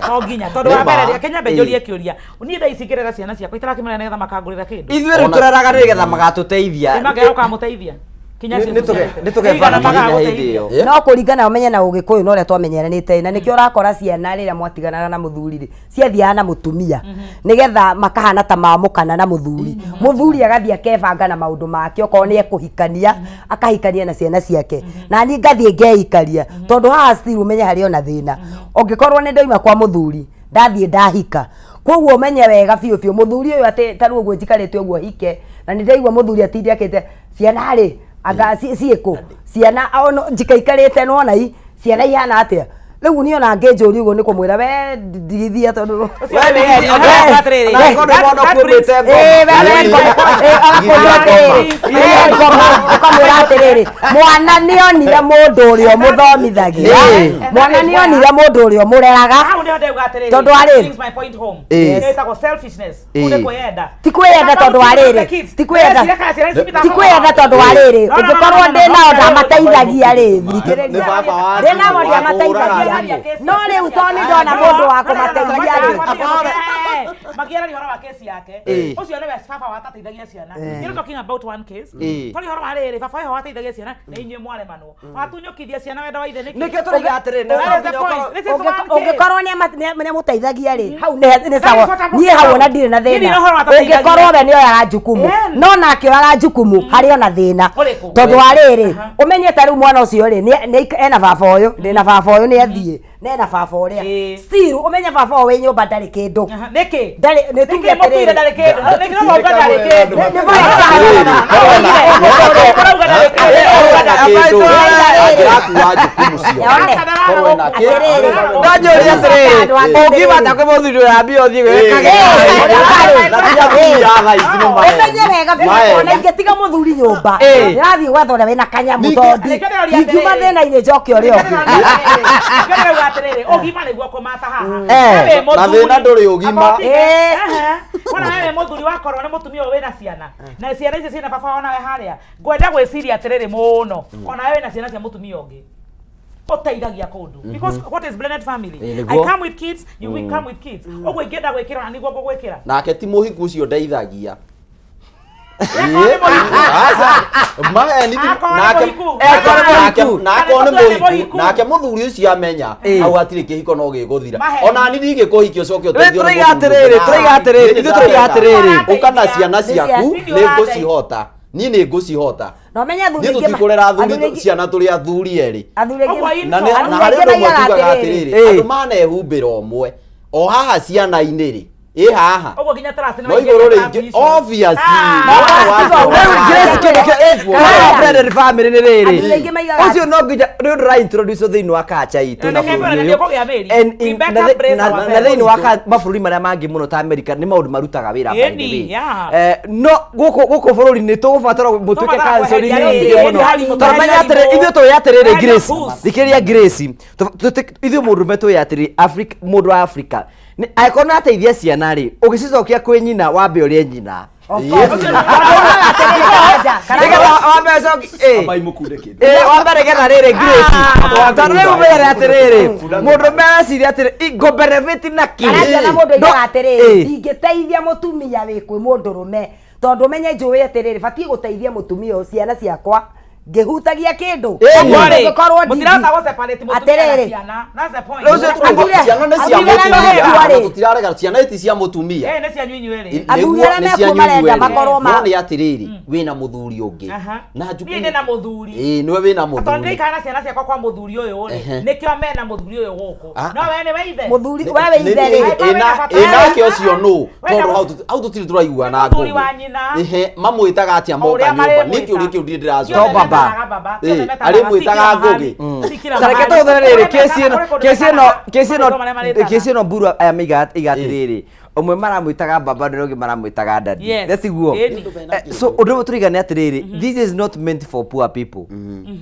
To nginya, tondũ wa Nĩ mbere ma. rĩ, Kenya mbe njũrie kĩũria, niĩ thaa ici ngĩrera ciana ciakwa itarakĩmera nĩgetha makangũrĩra kĩndũ. Ithuĩ rĩu tũreraga nĩgetha magatũteithia. Ĩ, mangĩaga gũkamũteithia kinya Nĩ- nĩ tũgebanga nginya hĩndĩ ĩyo. No kũringana ũmenye na ũgĩkũyũ na ũrĩa twamenyeranĩte, na nĩkĩo ũrakora ciana rĩrĩa mwatiganaga na mũthuri rĩ, ciathiaga na mũtumia nĩgetha makahana ta mamũkana na mũthuri. Mũthuri agathiĩ akebanga na maũndũ make, okorwo nĩ ekũhikania akahikania na ciana ciake, na niĩ ngathiĩ ngeikaria, tondũ haha still ũmenye harĩ ona thĩna ũngĩkorwo nĩ ndauma kwa mũthuri ndathiĩ ndahika. Koguo ũmenye wega biũ biũ mũthuri ũyũ atĩ ta rĩu ũguo njikarĩte ũguo hike na nĩ ndaigua mũthuri atinde akĩte ciana rĩ, anga ciĩkũ ciana ono njikaikarĩte nona i ciana ihana atĩa. Rĩu niĩ ona ngĩnjũria ũguo nĩ kũmwĩra we ndigithia, tondũ ũkamwĩra atĩrĩrĩ, mwana nĩonire mũndũ ũrĩa ũmũthomithagia, mwana nĩonire mũndũ ũrĩa ũmũreraga. Hau nĩho ndauga atĩrĩrĩ, Tondũ arĩ- brings my point home. Ĩtagwo selfishness. Kũu nĩ kwĩyenda. Ti kwĩyenda, tondũ wa rĩrĩ, ti kwĩyenda, ti kwĩyenda, tondũ wa rĩrĩ, ũngĩkorwo ndĩ nao ndamateithagia rĩ, thikĩrĩria, ndĩ nao ndiamateithagia, no rĩu tondũ nĩ ndona mũndũ wa kũmateithia rĩ. Makĩararia ũhoro wa kesi yake, ũcio nĩwe baba watateithagia ciana. You're not talking about one case. Twaria ũhoro wa rĩrĩ, baba ũyũ wateithagia ciana na inyuĩ mwaremanwo watunyũkithia ciana wendo wa ithe nĩkĩ? Nĩkĩo tũrauga atĩrĩrĩ, That is the no nginya point. ũkorwo- This is one case. Ũngĩkorwo nĩ amũteithagia rĩ, hau nĩ sawa. Niĩ hau ona ndirĩ na Niĩ thĩna. ndina ũhoro wa atateithagia. Ũngĩkorwo we nĩoyaga jukumu no nake oyaga jukumu, harĩ ona thĩna. Ũrĩkũ? Tondũ wa rĩrĩ, ũmenye ta rĩu mwana ũcio rĩ, ena baba ũyũ, ndĩna baba ũyũ nĩ athiĩ na ena baba ũrĩa, still ũmenye baba ũyũ wĩ nyũmba ndarĩ kĩndũ. Nĩkĩ? Ndarĩ nĩ tuge Nĩkĩ mũkuire atĩrĩrĩ. ndarĩ kĩndũ? Nĩkĩ no mauga ndarĩ kĩndũ? Nĩ for example. Ũrauga ndarĩ kĩndũ. Angĩrakua jukumu ciothe korwo ena kĩ Ndanjũria atĩrĩrĩ, ũngiuma ta kwĩ mũthuri ũrambia ũthiĩ wĩkage. Ũmenye wega biũ ona ingĩtiga mũthuri nyũmba, ndĩrathiĩ gwetha ũrĩa wĩna kanyamũ, tondũ ingiuma thĩna-inĩ njoke ũrĩa ũngĩ. Nĩkĩo ndĩrauga atĩrĩrĩ, ũgima nĩguo kũmata haha. We wĩ Na thĩna mũthuri. ndũrĩ ũgima. Wona we wĩ mũthuri wakorwo nĩ mũtumia ũyũ wĩna ciana na ciana icio ciĩna baba onawe harĩa, ngwenda gwĩciria atĩrĩrĩ mũno, onawe wĩna ciana cia mũtumia ũngĩ ũteithagia kũndũ, because what is blended family? Ĩĩ, I nĩguo. come with kids, you will come with kids. Ũguo ingĩenda gwĩkĩra na nĩguo ngũgwĩkĩra. Nake ti mũhiku ũcio ndeithagia. Aca, maheni ti- Akorwo nĩ nake- mũhiku. nake- Nake- nake akorwo nĩ Nake nĩ mũhiku mũhiku. nake mũthuri ũcio amenya Ĩĩ. hau hatirĩ kĩhiko no gĩgũthira Maheni. ona ni ndingĩkũhikia ũcoke Rĩu ũteithio nĩ tũroiga mũthuri atĩrĩrĩ, ũngĩ. tũroiga atĩrĩrĩ, Niĩ ithuĩ tũroiga atĩrĩrĩ. ũka na ciana ciaku Nĩ nĩ ngũcihota niĩ nĩ ngũcihota Na ũmenye athuri niĩ aingĩ ma- tũtikũrera athuri athuri aingĩ- ciana tũrĩ athuri erĩ athuri aingĩ Ũguo na nĩ- na athuri harĩ aingĩ ũndũ ũmwe maigaga tugaga atĩrĩrĩ. atĩrĩrĩ andũ manehumbĩra ũmwe o haha ciana-inĩ rĩ ĩ haha Ũguo nginya trust nĩ no maingĩria igũrũ trust rĩngĩ icio. obviously Rĩu Grace kĩndũ kĩa blended family nĩ rĩrĩ Athuri aingĩ maigaga ũcio no nginya nĩ ũndũ ra introduce thĩinĩ wa culture itũ na Nĩ bũrũri nĩ ũyũ kũgĩa mĩri. And We better na brace na thĩinĩ wa ourselves. mabũrũri marĩa mangĩ mũno ta America nĩ maũndũ marutaga wĩra by the Ĩni, way. yeah. No gũkũ gũkũ bũrũri nĩ tũgũbatara mũtuĩke Tũbatara counseling kweheria nyingĩ rĩrĩ, mũno harĩ tondũ menya harĩ atĩrĩ ithuĩ tũĩ atĩrĩrĩ harĩ Grace boost. thikĩrĩria Grace ithuĩ mũndũrũme tũĩ atĩrĩ Africa mũndũ wa Africa angĩkorwo nĩ ateithia ciana rĩ ũgĩcicokia kwĩ nyina wambe ũrĩe nyina Nĩgetha wambe ũcokie ĩ. Amai mũkunde kĩndũ. Ĩ, wambe nĩgetha rĩrĩ Grace tondũ rĩu ũmenyere atĩrĩrĩ mũndũrũme areciria atĩrĩ ngũbenefit na kĩ Karanja na mũndũ No- oigaga atĩrĩrĩ ĩ. ndingĩteithia mũtumia wĩ kwĩ mũndũrũme tondũ menye njũĩ atĩrĩrĩ batiĩ gũteithia mũtumia ũyũ ciana ciakwa ngĩhutagia kĩndũ Ũguo rĩ, Ũngĩkorwo ndingi- mũtirahota gũ separate mũtumia na Atĩrĩrĩ. ciana. That's the point. Rĩu ũcio tũrauga ciana nĩ cia Athuri arĩa mũtumia mekuo rĩ. na tũtirarega ciana iti cia mũtumia Eh, nĩ cianyu inyuĩ erĩ. Athuri arĩa Nĩguo, nĩ mekuo cianyu marenda inyuĩ erĩ. makorwo ma- no nĩ atĩrĩrĩ wĩna mũthuri ũngĩ Aha. na Niĩ njuku ndĩ na mũthuri. ĩĩ nĩwe wĩna Tondũ mũthuri ndĩikara na ciana ciakwa kwa mũthuri ũyũ rĩ, Ehe. nĩkĩo mena mũthuri ũyũ gũkũ. Ah. No we nĩwe ithe. Mũthuri we wĩ ithe rĩ. ĩ nake ũcio nũ Wena tondũ hau tũtirĩ tũraiguana Mũthuri ngũgũ. wa nyina. Ehe, mamwĩtaga atĩa O moka ũrĩa nyũmba marĩmwĩta. nĩ kĩũria kĩu ndirĩ Ti othe ndĩracoka metaga baba, ti othe Ĩ, metaga arĩmwĩtaga baba, ngũgĩ si kila Ta reke mahali. tũhũthĩre rĩrĩ Kũrĩa kesi ĩno metaga, kũrĩ kũndũ kesi ĩno metaga, kesi kũrĩ ĩno kũndũ marĩa marĩtana. kesi ĩno mburu aya maigaga iga atĩrĩrĩ ũmwe maramwĩtaga baba ũrĩa ũngĩ maramwĩtaga dadi Yes. Nĩ tiguo Ĩni. So ũndũ ũmwe tũriga nĩ atĩrĩrĩ this is not meant for poor people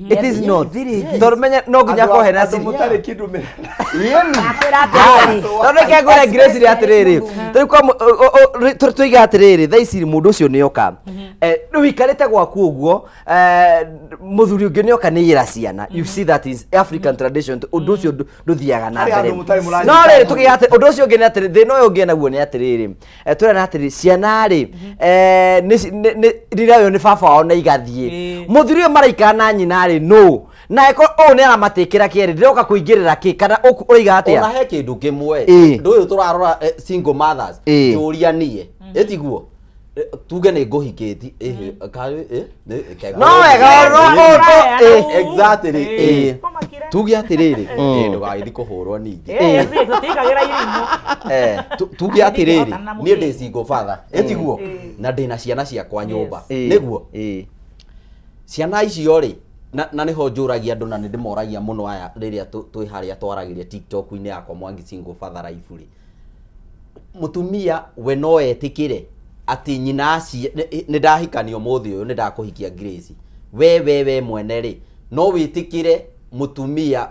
it is not tondũ menya no nginya Andũ- akorwo hena andũ mũtarĩ kĩndũ me- Akwĩra atĩrĩrĩ. tondũ reke ngwĩre Grace rĩ atĩrĩrĩ rĩu kwa tũiga atĩrĩrĩ thaa ici mũndũ ũcio nĩ oka rĩu ikarĩte gwaku ũguo mũthuri ũngĩ nĩ oka nĩ ĩra ciana you see that is African tradition ũndũ ũcio ndũthiaga na Harĩ mbere handũ mũtarĩ mũranyitana. no rĩrĩ tũkĩga atĩ ũndũ ũcio ũngĩ nĩ atĩrĩ thĩna ũyũ ũngĩ naguo nĩ atĩrĩrĩ tũrena atĩrĩ ciana rĩ rĩrĩa ũyũ nĩ baba wao na igathiĩ Ĩĩ. mũthuri ũyũ maraikara na nyina rĩ no na eko ũũ nĩ aramatĩkĩra kĩerĩ ndĩroka kũingĩrĩra kĩ kana ũroiga ona atĩa he kĩndũ kĩmwe Ĩ. ndũ ũyũ tũrarora single mothers Ĩ. njũria niĩ ĩtiguo tuge nĩ ngũhikĩti No wega, no, exactly ĩ. ĩ. tuge atĩrĩrĩ ĩ, ndũgagĩthiĩ kũhũrwo ningĩ Eh, yes, tũtiikagĩra irimũ. Tuge atĩrĩrĩ Ndingĩhotana na niĩ mũthĩ. ndĩ single father ĩtiguo na ndĩna ciana ciakwa nyũmba Ĩ. nĩguo Ĩ. ciana icio rĩ na nĩho njũragia andũ na nĩ ndĩmoragia mũno aya rĩrĩa twĩ harĩa twaragĩria tiktok-inĩ yakwa mwangi single father life rĩ mũtumia we no etĩkĩre atĩ nyina aci nĩ ndahikania ũmũthĩ ũyũ nĩ ndakũhikia Grace we mwene rĩ no wĩtĩkĩre mũtumia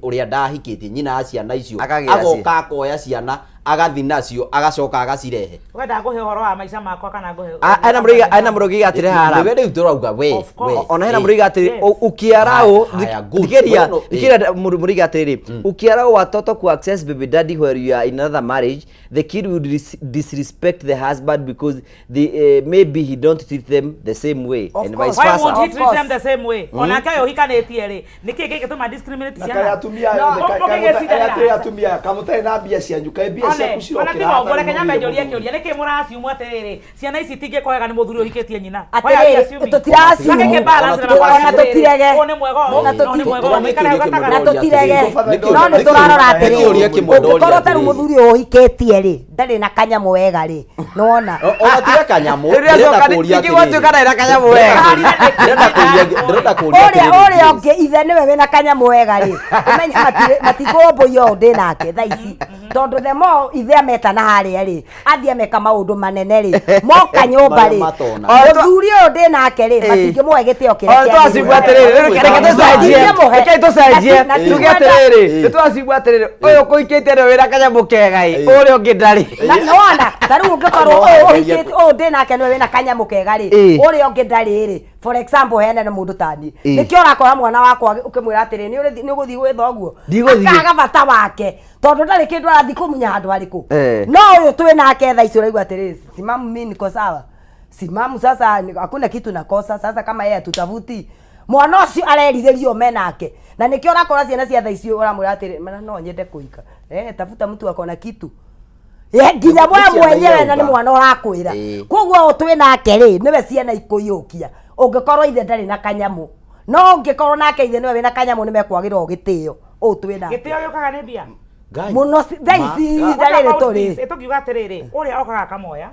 ũrĩa ndahikĩtie nyina a ciana icio Akagĩra agoka akoya ciana agathi nacio agacoka agacirehe Wenda ngũhe ũhoro wa maica makwa kana ngũhe Ena mũrũiga ena mũrũiga atĩrĩ hara nĩwe rĩu tũrauga we Of course. we ona hena ĩ. mũrũiga atĩrĩ Yes. ukiarao Haya, good. thikĩria We no- ĩ. thikĩria mũrũiga atĩrĩrĩ ukiarao watoto ku access baby daddy where you are in another marriage the kid will disrespect the husband because the maybe he don't treat them the same way Of and course. vice Why versa won't he Of treat them course. the same way? Onake ũyũ ũhikanĩtie rĩ, nĩkĩ gĩgĩtũma discriminate na ciana? kaĩ atumia aya No, othe, kaĩ- ũngĩgĩciria kaĩ atĩrĩ na- atumia aya, kamũtarĩ na mbia cianyu kaĩ mbia One, ciaku ona cirokĩra tiga ũguo, reke hatarĩ nyambe mũthuri njũrie mũthuri. kĩũria, nĩkĩ mũraciumwo atĩrĩrĩ, ciana ici itingĩkwo wega nĩ mũthuri ũhikĩtie nyina? Why are we Atĩrĩrĩ, assuming? tũtiraassume. Gakĩke balance Ona na makwara ona atĩrĩrĩ, tũtirege. ũyũ nĩ mwega ũũ, Na ũyũ nĩ mwega ũũ, Ona mũikare hau nĩ kĩũria gatagatĩ. na tũtirege Nĩ no nĩ tũrarora Nĩ kĩũria atĩrĩrĩ kĩmwe ndoria ũngĩkorwo tarĩu atĩrĩrĩ. mũthuri ũyũ ũhikĩtie rĩ ndarĩ na kanyamũ wega rĩ nĩwona ona tiga kanyamũ Rĩrĩa ndĩrenda acoka kũũria ningĩ gwatuĩka atĩrĩrĩ ndarĩ na kanyamũ wega. ndĩrenda kũũria ndĩrenda kũũria ũrĩa atĩrĩrĩ ũrĩa Grace. ũngĩ ithe nĩwe wĩna kanyamũ wega rĩ ũmenye matikũmbũiyo ũũ ndĩ nake thaa ici tondũ the more ithe ametana harĩa rĩ athiĩ ameka maũndũ manene rĩ moka nyũmba Marĩa rĩ matona. mũthuri ũyũ ndĩ nake rĩ matingĩmũhe gĩtĩo kĩrĩa Ona twacigua atĩrĩrĩ rĩu reke tũcenjie Matingĩmũhe. reke tũcenjie Na ti- tuge atĩrĩrĩ nĩ twacigua atĩrĩrĩ ũyũ kũhikĩtie nĩwe wĩna kanyamũ kega ĩ ũrĩa ũngĩ ndarĩ na nĩwona ta rĩu ũngĩkorwo No, ũyũ no, ũhikĩtie ũyũ ndĩ nake nĩwe wĩna kanyamũ kega rĩ Ĩ. ũrĩa ũngĩ ndarĩ rĩ for example hene nĩ mũndũ tani Ĩ. nĩkĩo ũrakora mwana wakwa ũkĩmwĩra atĩrĩ nĩ ũgũthiĩ gwĩ thoguo Ndigũthiĩ. akaga bata wake tondũ ndarĩ kĩndũ arathiĩ kũmunya handũ harĩkũ Eh. no ũyũ twĩ nake thaa ici ũraigua atĩrĩ simamu mi niko sawa Simamu sasa hakuna kitu nakosa sasa kama yeye atutafuti mwana ũcio arerirĩrio menake na nĩkĩo ũrakora ciana cia thaa icio ũramwĩra atĩrĩ mana no nyende kũhika eh, tafuta mtu akona kitu Ye, nginya Nĩ we ciana mwenyewe na nĩ irauga. mwana ũrakwĩra Ĩĩ. koguo ũyũ twĩ nake rĩ nĩwe ciana ikũiyũkia ũngĩkorwo ithe ndarĩ na kanyamũ no ũngĩkorwo nake ithe nĩwe wĩna kanyamũ nĩ mekwagĩrwo gĩtĩo ũyũ twĩ nake Gĩtĩo gĩũkaga nĩ mbia. Mũno thaa ici ihinda What rĩrĩ about tũrĩ this? Tũngiuga atĩrĩrĩ ũrĩa okaga akamoya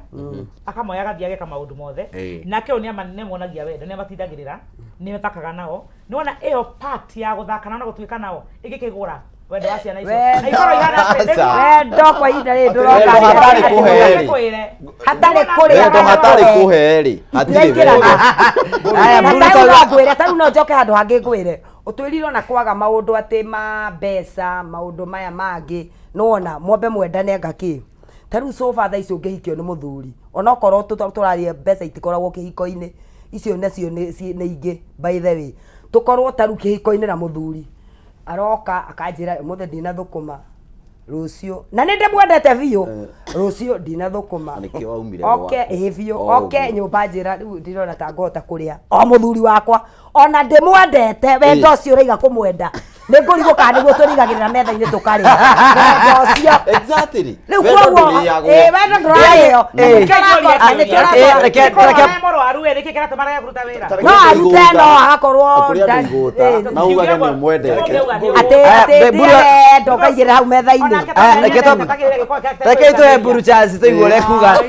akamoya agathiĩ ageka maũndũ mothe nake ũyũ nĩamonagia wendo nĩamatindagĩrĩra nĩathakaga nao nĩwona ĩyo part ya gũthaka nao na gũtuĩka nao ĩngĩkĩgũra wendo wa ciana icio Wendo. Na ikorwo ihana atĩ nĩguo- Wendo kwa ihinda rĩrĩ ndũroka Wendo hatarĩ kũhe-rĩ. Ngwĩre. hatarĩ kũrĩa Wendo kana hatarĩ kũhe. kũhe-rĩ, hatirĩ Tũraingĩrana. wendo. Aya, Na Mburu tarĩu tauga- no ngwĩre tarĩu no njoke handũ hangĩ ngwĩre ũtwĩrire ona kwaga maũndũ atĩ ma mbeca maũndũ maya mangĩ nĩwona mwambe mwendane anga kĩ tarĩu sofa thaa ici ũngĩhikio nĩ mũthuri onokorwo tũraria mbeca itikoragwo kĩhiko-inĩ icio nacio nĩ ingĩ by the way tũkorwo tarĩu kĩhiko-inĩ na mũthuri aroka akanjĩra ũmũthĩ ndinathũkũma rũciũ na nĩ ndĩmwendete biũ rũciũ ndinathũkũma Nĩkĩo waumire oke gwaku. ĩ biũ O oke ũguo. nyũmba njĩra rĩu ndirona ta ngũhota kũrĩa o mũthuri wakwa ona ndĩmwendete wendo Ĩ. ũcio ũraiga kũmwenda nĩ ngũrigũ kana nĩguo tũrigagĩrĩra metha-inĩ tũkarĩa wendo ũcio Exactly. rĩu Wendo koguo ndũrĩagwo. ĩ wendo ndũrarĩo Ĩ. nĩkĩo ũrakora nĩkĩo ũrakora Reke- Korwo reke- we mũrwaru ĩ nĩkĩ kĩratũma arege kũruta wĩra no arute no agakorwo Kũrĩ andũ igũta, ĩ, na ugage nĩ ũmwendete. atĩ Aya, atĩ Mburu- ndiarenda ũkaigĩrĩra hau metha-inĩ Aya, reke reke tũhe mburu chance tũigue ũrĩa kuga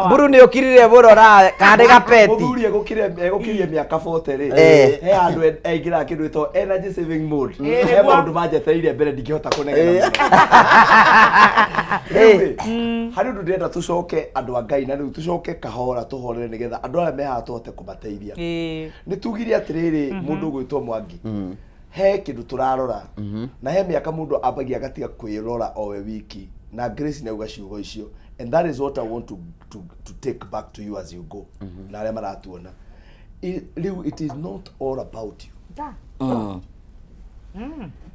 mburu nĩ ũkirire mũno nawe kana nĩ gapeti Mũthuri egũkirie mĩaka 40 rĩ Eh. he handũ aingĩraga kĩndũ gĩtagwo energy saving mode Eh, he nĩguo. maũndũ manjetereire mbere ndingĩhota kũnegena mũno. Rĩu rĩ, harĩ ũndũ ndĩrenda tũcoke andũ a Ngai na rĩu tũcoke kahora tũhorere nĩgetha andũ arĩa me haha tũhote kũmateithia nĩ tugire atĩrĩrĩ mũndũ ũgwĩtwo Mwangi he kĩndũ tũrarora na he mĩaka mũndũ ambagia agatiga kwĩrora o we wiki na Grace nĩauga ciugo icio and that is what I want to take back to you as you go na arĩa maratuona rĩu it is not all about you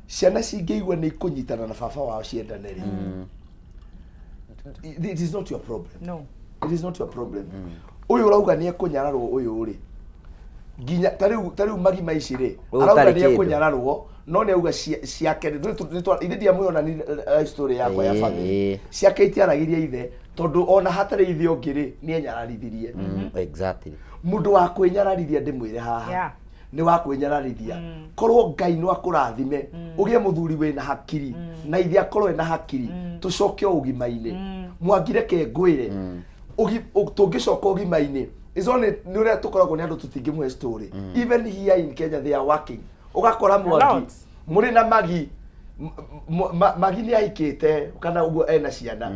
ciana cingĩigua nĩ ikũnyitana na baba wao ciendane rĩ it is not your problem No. it is not your problem ũyũ ũrauga nĩ ekũnyararwo ũyũ rĩ nginya ta rĩu magima ici rĩ Ũyũ arauga ũtarĩ nĩ kĩndũ. ekũnyararwo no nĩ auga ciake ithe ndiamwĩona ni life story yakwa ya family ciake itiaragĩria ithe tondũ ona hatarĩ ithe ũngĩ rĩ nĩ enyararithirie Exactly. mũndũ wa kwĩnyararithia ndĩmwĩre haha Yeah. nĩ wa kwĩnyararithia korwo ngai no akũrathime ũgĩe mũthuri wĩna hakiri na ithe akorwo ena hakiri tũcoke o ũgima-inĩ Mwangi reke ngwĩre tũngĩcoka ũgima-inĩ is only nĩ ũrĩa tũkoragwo nĩ andũ tũtingĩmũhe story even here in Kenya they are working ũgakora Mwangi lot. mũrĩ na magi magi nĩ ahikĩte kana ũguo ena ciana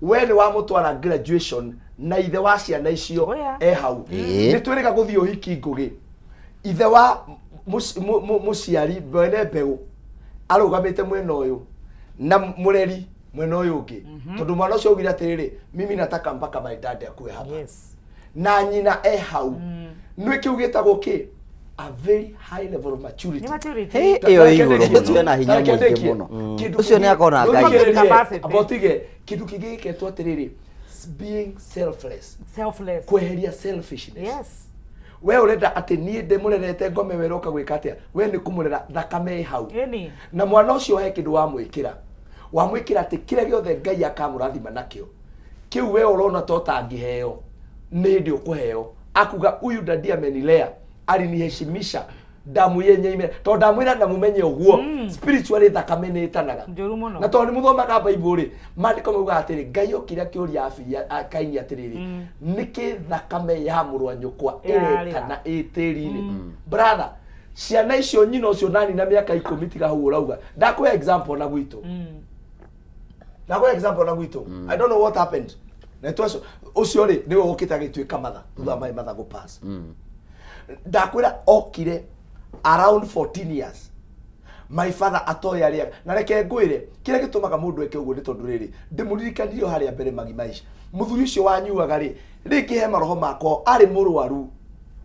we nĩ wamũtwara graduation na ithe wa ciana icio Oh, yeah. e hau Ĩĩ. nĩ twĩrĩga gũthiĩ ũhiki ngũgĩ ithe wa mũciari mwene mbeũ arũgamĩte mwena ũyũ na mũreri mwena ũyũ ũngĩ tondũ mwana ũcio augire atĩrĩrĩ mimi nataka mpaka my dad akue hapa Yes. na nyina e hau nĩ kĩu gĩtagwo kĩ a very high level of maturity Nĩ maturity. Hey, ĩyo ĩ igũrũ mũno. Ũcio ena hinya Tareke mũingĩ ndĩkie. mũno. Kĩndũ Ũcio nĩ kĩngĩ- akona Ngai. Ũthikĩrĩrie, Capacity. amba ũtige kĩndũ kĩngĩ gĩketwo atĩrĩrĩ being selfless Selfless. kweheria selfishness Yes. we ũrenda atĩ niĩ ndĩmũrerete ngome wera ũka gwĩka atĩa we nĩ kũmũrera thakame ĩ hau Ĩni. na mwana ũcio he kĩndũ wamwĩkĩra wamwĩkĩra atĩ kĩrĩa gĩothe ngai akamũrathima nakĩo kĩu we ũrona ta ũtangĩheo nĩ hĩndĩ ũkũheo akuga huyu dadi amenilea aliniheshimisha damu yenye ime tondũ ndamwĩra na mũmenye ũguo spiritually thakame nĩ ĩtanaga Njũru mũno. na tondũ nĩ mũthomaga Bible rĩ maandĩko maugaga atĩrĩ ngai okire akĩũria Kaini atĩrĩrĩ nĩkĩ thakame ya mũrũ wa nyũkwa Ĩrarĩra. ĩretana ĩ tĩri-inĩ brother ciana icio nyina ũcio nani na mĩaka ikũmi tiga hau ũrauga ndakũhe example na gwitũ ndakũhe example na gwitũ i don't know what happened na twacio ũcio rĩ nĩwe ũkĩte agĩtuĩka matha thutha wa maĩ matha gũpass ndakwĩra okire around 14 years my father atoĩ arĩa na reke ngwĩre kĩrĩa gĩtũmaga mũndũ eke ũguo nĩ tondũ rĩrĩ ndĩmũririkanirie o harĩa mbere magi maica mũthuri ũcio wanyuaga rĩ rĩngĩ he maroho makwa arĩ mũrwaru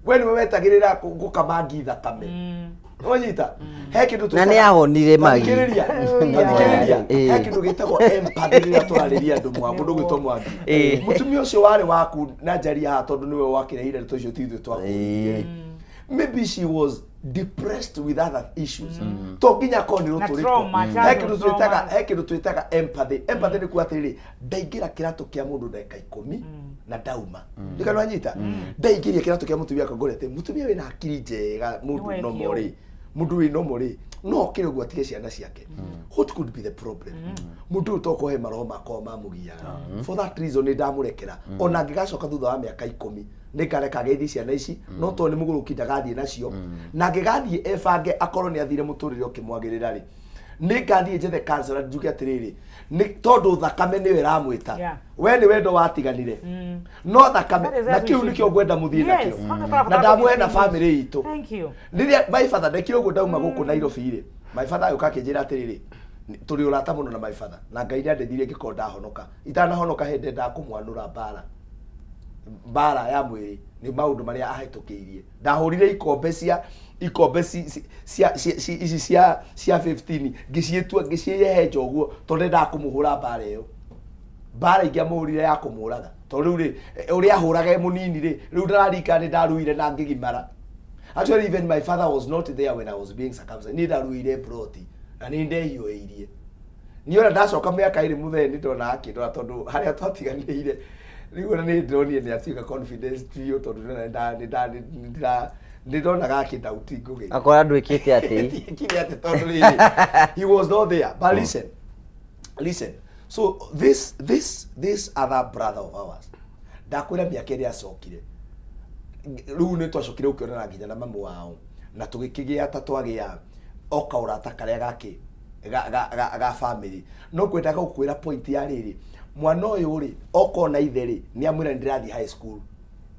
we nĩwe wetagĩrĩra gũkama ngi thakame Wanyita he kĩndũ Na nĩ ahonire magi. Thikĩrĩria. Thikĩrĩria. He kĩndũ gĩtagwo empathy rĩrĩa tũrarĩria andũ mwa mũndũ gwĩtwo Mwangi. Mũtumia ũcio warĩ waku na njaria haha tondũ nĩwe wakĩrehire ndeto icio ti ithuĩ twakũririe. Maybe she was depressed with other issues. To nginya akorwo nĩ Na rũtũrĩko. trauma, He childhood kĩndũ twĩtaga traumas. he kĩndũ twĩtaga empathy. Empathy nĩ kuga atĩrĩrĩ, ndaingĩra kĩratũ kĩa mũndũ ndagĩka ikũmi na ndauma. Ndikana wanyita? Ndaingĩria kĩratũ kĩa mũtumia akwa ngore atĩ mũtumia wĩna hakiri njega mũndũ Nĩwe nomo kĩo. rĩ mũndũ wĩ nomo rĩ no okĩre ũguo atige ciana ciake. What could be the problem? Mũndũ ũyũ tokorwo he maroho makwa mamũgiaga. For that reason nĩ ndamũrekera. Ona angĩgacoka thutha wa mĩaka ikũmi nĩ ngareka ageithie ciana ici no tondũ nĩ mũgũrũki ndagathiĩ nacio na angĩgathiĩ ebange akorwo nĩ athire mũtũrĩre ũkĩmwagĩrĩra rĩ nĩ ngathiĩ njethe counselor njuge atĩrĩrĩ nĩ tondũ thakame nĩyo ĩramwĩta Yeah. we nĩ wendo watiganire no thakame That is na kĩu everything. nĩkĩo ngwenda mũthiĩ Yes, nakĩo hana tũrabatara na ndamũhe na kũdistinguish. famĩlĩ itũ Thank you. rĩrĩa my father ndekire ũguo ndauma gũkũ Nairobi rĩ my father agĩũka akĩnjĩra atĩrĩrĩ tũrĩ ũrata mũno na my father na Ngai nĩandeithirie ngĩkorwo ndahonoka itanahonoka hĩndĩ ndendaga kũmwanũra mbara mbara ya mwĩrĩ nĩ maũndũ marĩa ahĩtũkĩirie ndahũrire ikombe cia ikombe cia ici cia cia 15 ngĩciĩtua ngĩcihehenja ũguo tondũ ndendaga kũmũhũra mbara ĩyo mbara ingĩamũhũrire ya kũmũraga tondũ rĩu rĩ ũrĩa ahũraga e mũnini rĩ rĩu ndararirikana nĩ ndaruire na ngĩgimara. Actually, even my father was not there when I was being circumcised. Niĩ ndaruire ploti na nĩ ndehiũĩirie. Niĩ ona ndacoka mĩaka ĩrĩ mũthee nĩ ndona akĩndora tondũ harĩa twatiganĩire rĩu ona nĩ ndĩronire nĩ atuĩka confidence biũ tondũ nĩ nda nĩ ndĩra nĩ ndonaga akĩndauti ngũgĩ. Akora ndwĩkĩte atĩ. Ndiekire atĩ tondũ rĩrĩ he was not there. But listen, listen. So this other brother of ours ndakwĩra mĩaka ĩrĩa acokire rĩu nĩ twacokire gũkĩonana nginya na mamu wao na tũgĩkĩgĩa ta twagĩa o kaũrata karĩa gakĩ ga, ga, ga, ga family no ngwendaga gũkwĩra point ya rĩrĩ mwana ũyũ rĩ okona ithe rĩ nĩ amwĩra nĩ ndĩrathiĩ high school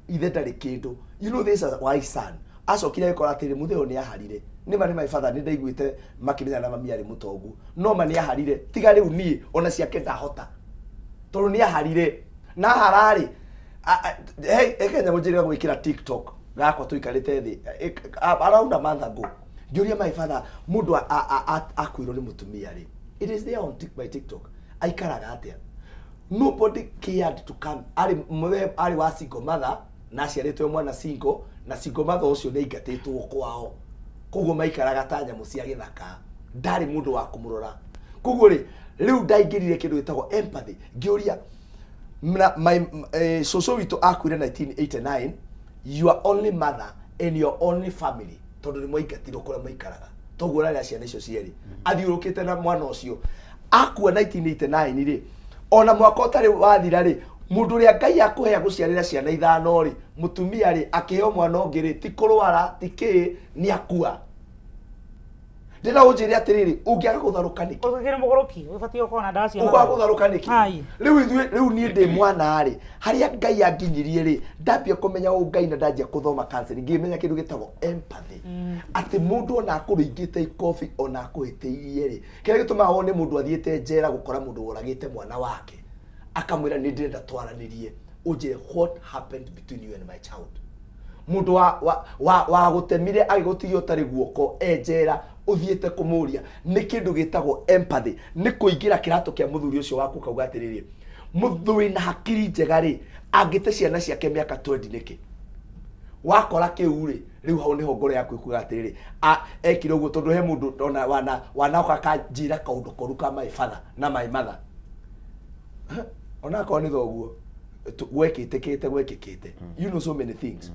ithe ndarĩ kĩndũ. You know this is wise son acokire agĩkora atĩrĩ mũthee ũyũ nĩ aharire nĩ ma nĩ my father nĩ ndaiguĩte makĩmenya na mami arĩ mũtongu no ma nĩ aharire tiga rĩu niĩ ona ciake ndahota tondũ nĩ aharire na hararĩ he kanyamũ njĩrĩga gwĩkĩra TikTok gakwa tũikarĩte thĩ around a month ago ngĩũria my father mũndũ akuĩrwo nĩ mũtumia rĩ it is there on my TikTok aikaraga atĩa. Nobody cared to come. Arĩ mũthee arĩ wa single mother na aciarĩtwo mwana single na single mother ũcio nĩ aingatĩtwo kwao koguo maikaraga ta nyamũ cia gĩthaka ndarĩ mũndũ wa kũmũrora koguo rĩ rĩu ndaingĩrire kĩndũ gĩtagwo empathy ngĩũria na my cũcũ witũ akuire 1989 your only mother and your only family tondũ nĩ mwaingatirwo kũrĩa maikaraga toguo ũrarĩa ciana icio cierĩ athiũrũkĩte na mwana ũcio akua 1989 rĩ ona mwaka ũtarĩ wathira rĩ mũndũ ũrĩa Ngai akũhea gũciarĩra ciana ithano rĩ mũtumia rĩ akĩheo mwana ũngĩ rĩ ti kũrwara ti kĩĩ nĩ akua ndĩna ũnjĩre atĩrĩrĩ ũngĩaga gũtharũka nĩkĩ Ũkĩrĩ mũgũrũki, ũbatiĩ gũkorwo na ndawa cia ũkaga matharũ. gũtharũka nĩkĩ Ai. rĩu ithuĩ rĩu niĩ ndĩ mwana rĩ harĩa Ngai anginyirie rĩ ndambia kũmenya ũngai na ndanjia kũthoma counseling ngĩmenya kĩndũ gĩtagwo empathy atĩ mũndũ ona akũringĩte ikobi ona akũhĩtĩirie rĩ kĩrĩa gĩtũmaga wone mũndũ athiĩte njera gũkora mũndũ woragĩte mwana wake akamwĩra nĩ ndĩrenda twaranĩrie ũnjĩre what happened between you and my child mũndũ wa wa wa wa gũtemire agĩgũtigia ũtarĩ guoko e njera ũthiĩte kũmũria nĩ kĩndũ gĩtagwo empathy nĩ kũingĩra kĩratũ kĩa mũthuri ũcio waku ũkauga atĩrĩrĩ mũthuri wĩna hakiri njega rĩ angĩte ciana ciake mĩaka 20 nĩkĩ wakora kĩu rĩ rĩu hau nĩho ngoro yaku ĩkuga atĩrĩrĩ ekire ũguo tondũ he mũndũ ona wana wanaoka akanjĩra kaũndũ koru ka my father na my mother ona akorwo nĩ thoguo gwekĩtĩkĩte gwekĩkĩte you know so many things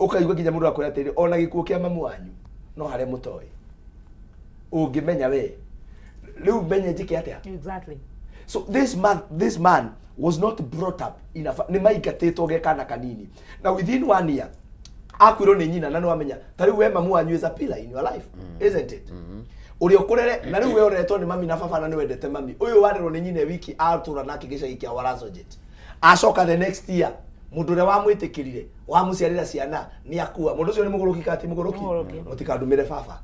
ũkaigua nginya mũndũ akwĩra atĩrĩrĩ ona gĩkuũ kĩa mamu wanyu no harĩa mũtoĩ ũngĩmenya we rĩu menye njĩke atĩa. Exactly. So this man was not brought up in a nĩ maingatĩtwo ge kana kanini na within one year akuirwo nĩ nyina na nĩ wamenya ta rĩu we mamu wanyu is a pillar in your life, isn't it? Ũrĩa ũkũrere na rĩu we ũreretwo nĩ mami na baba na nĩ wendete mami ũyũ warerwo nĩ nyina e wiki atũra nake gĩcagi kĩa Warazojet acoka the next year mũndũ ũrĩa wamwĩtĩkĩrire wamũciarĩra ciana nĩ akua mũndũ ũcio nĩ mũgũrũki kana ti mũgũrũki mũtikandumĩre baba.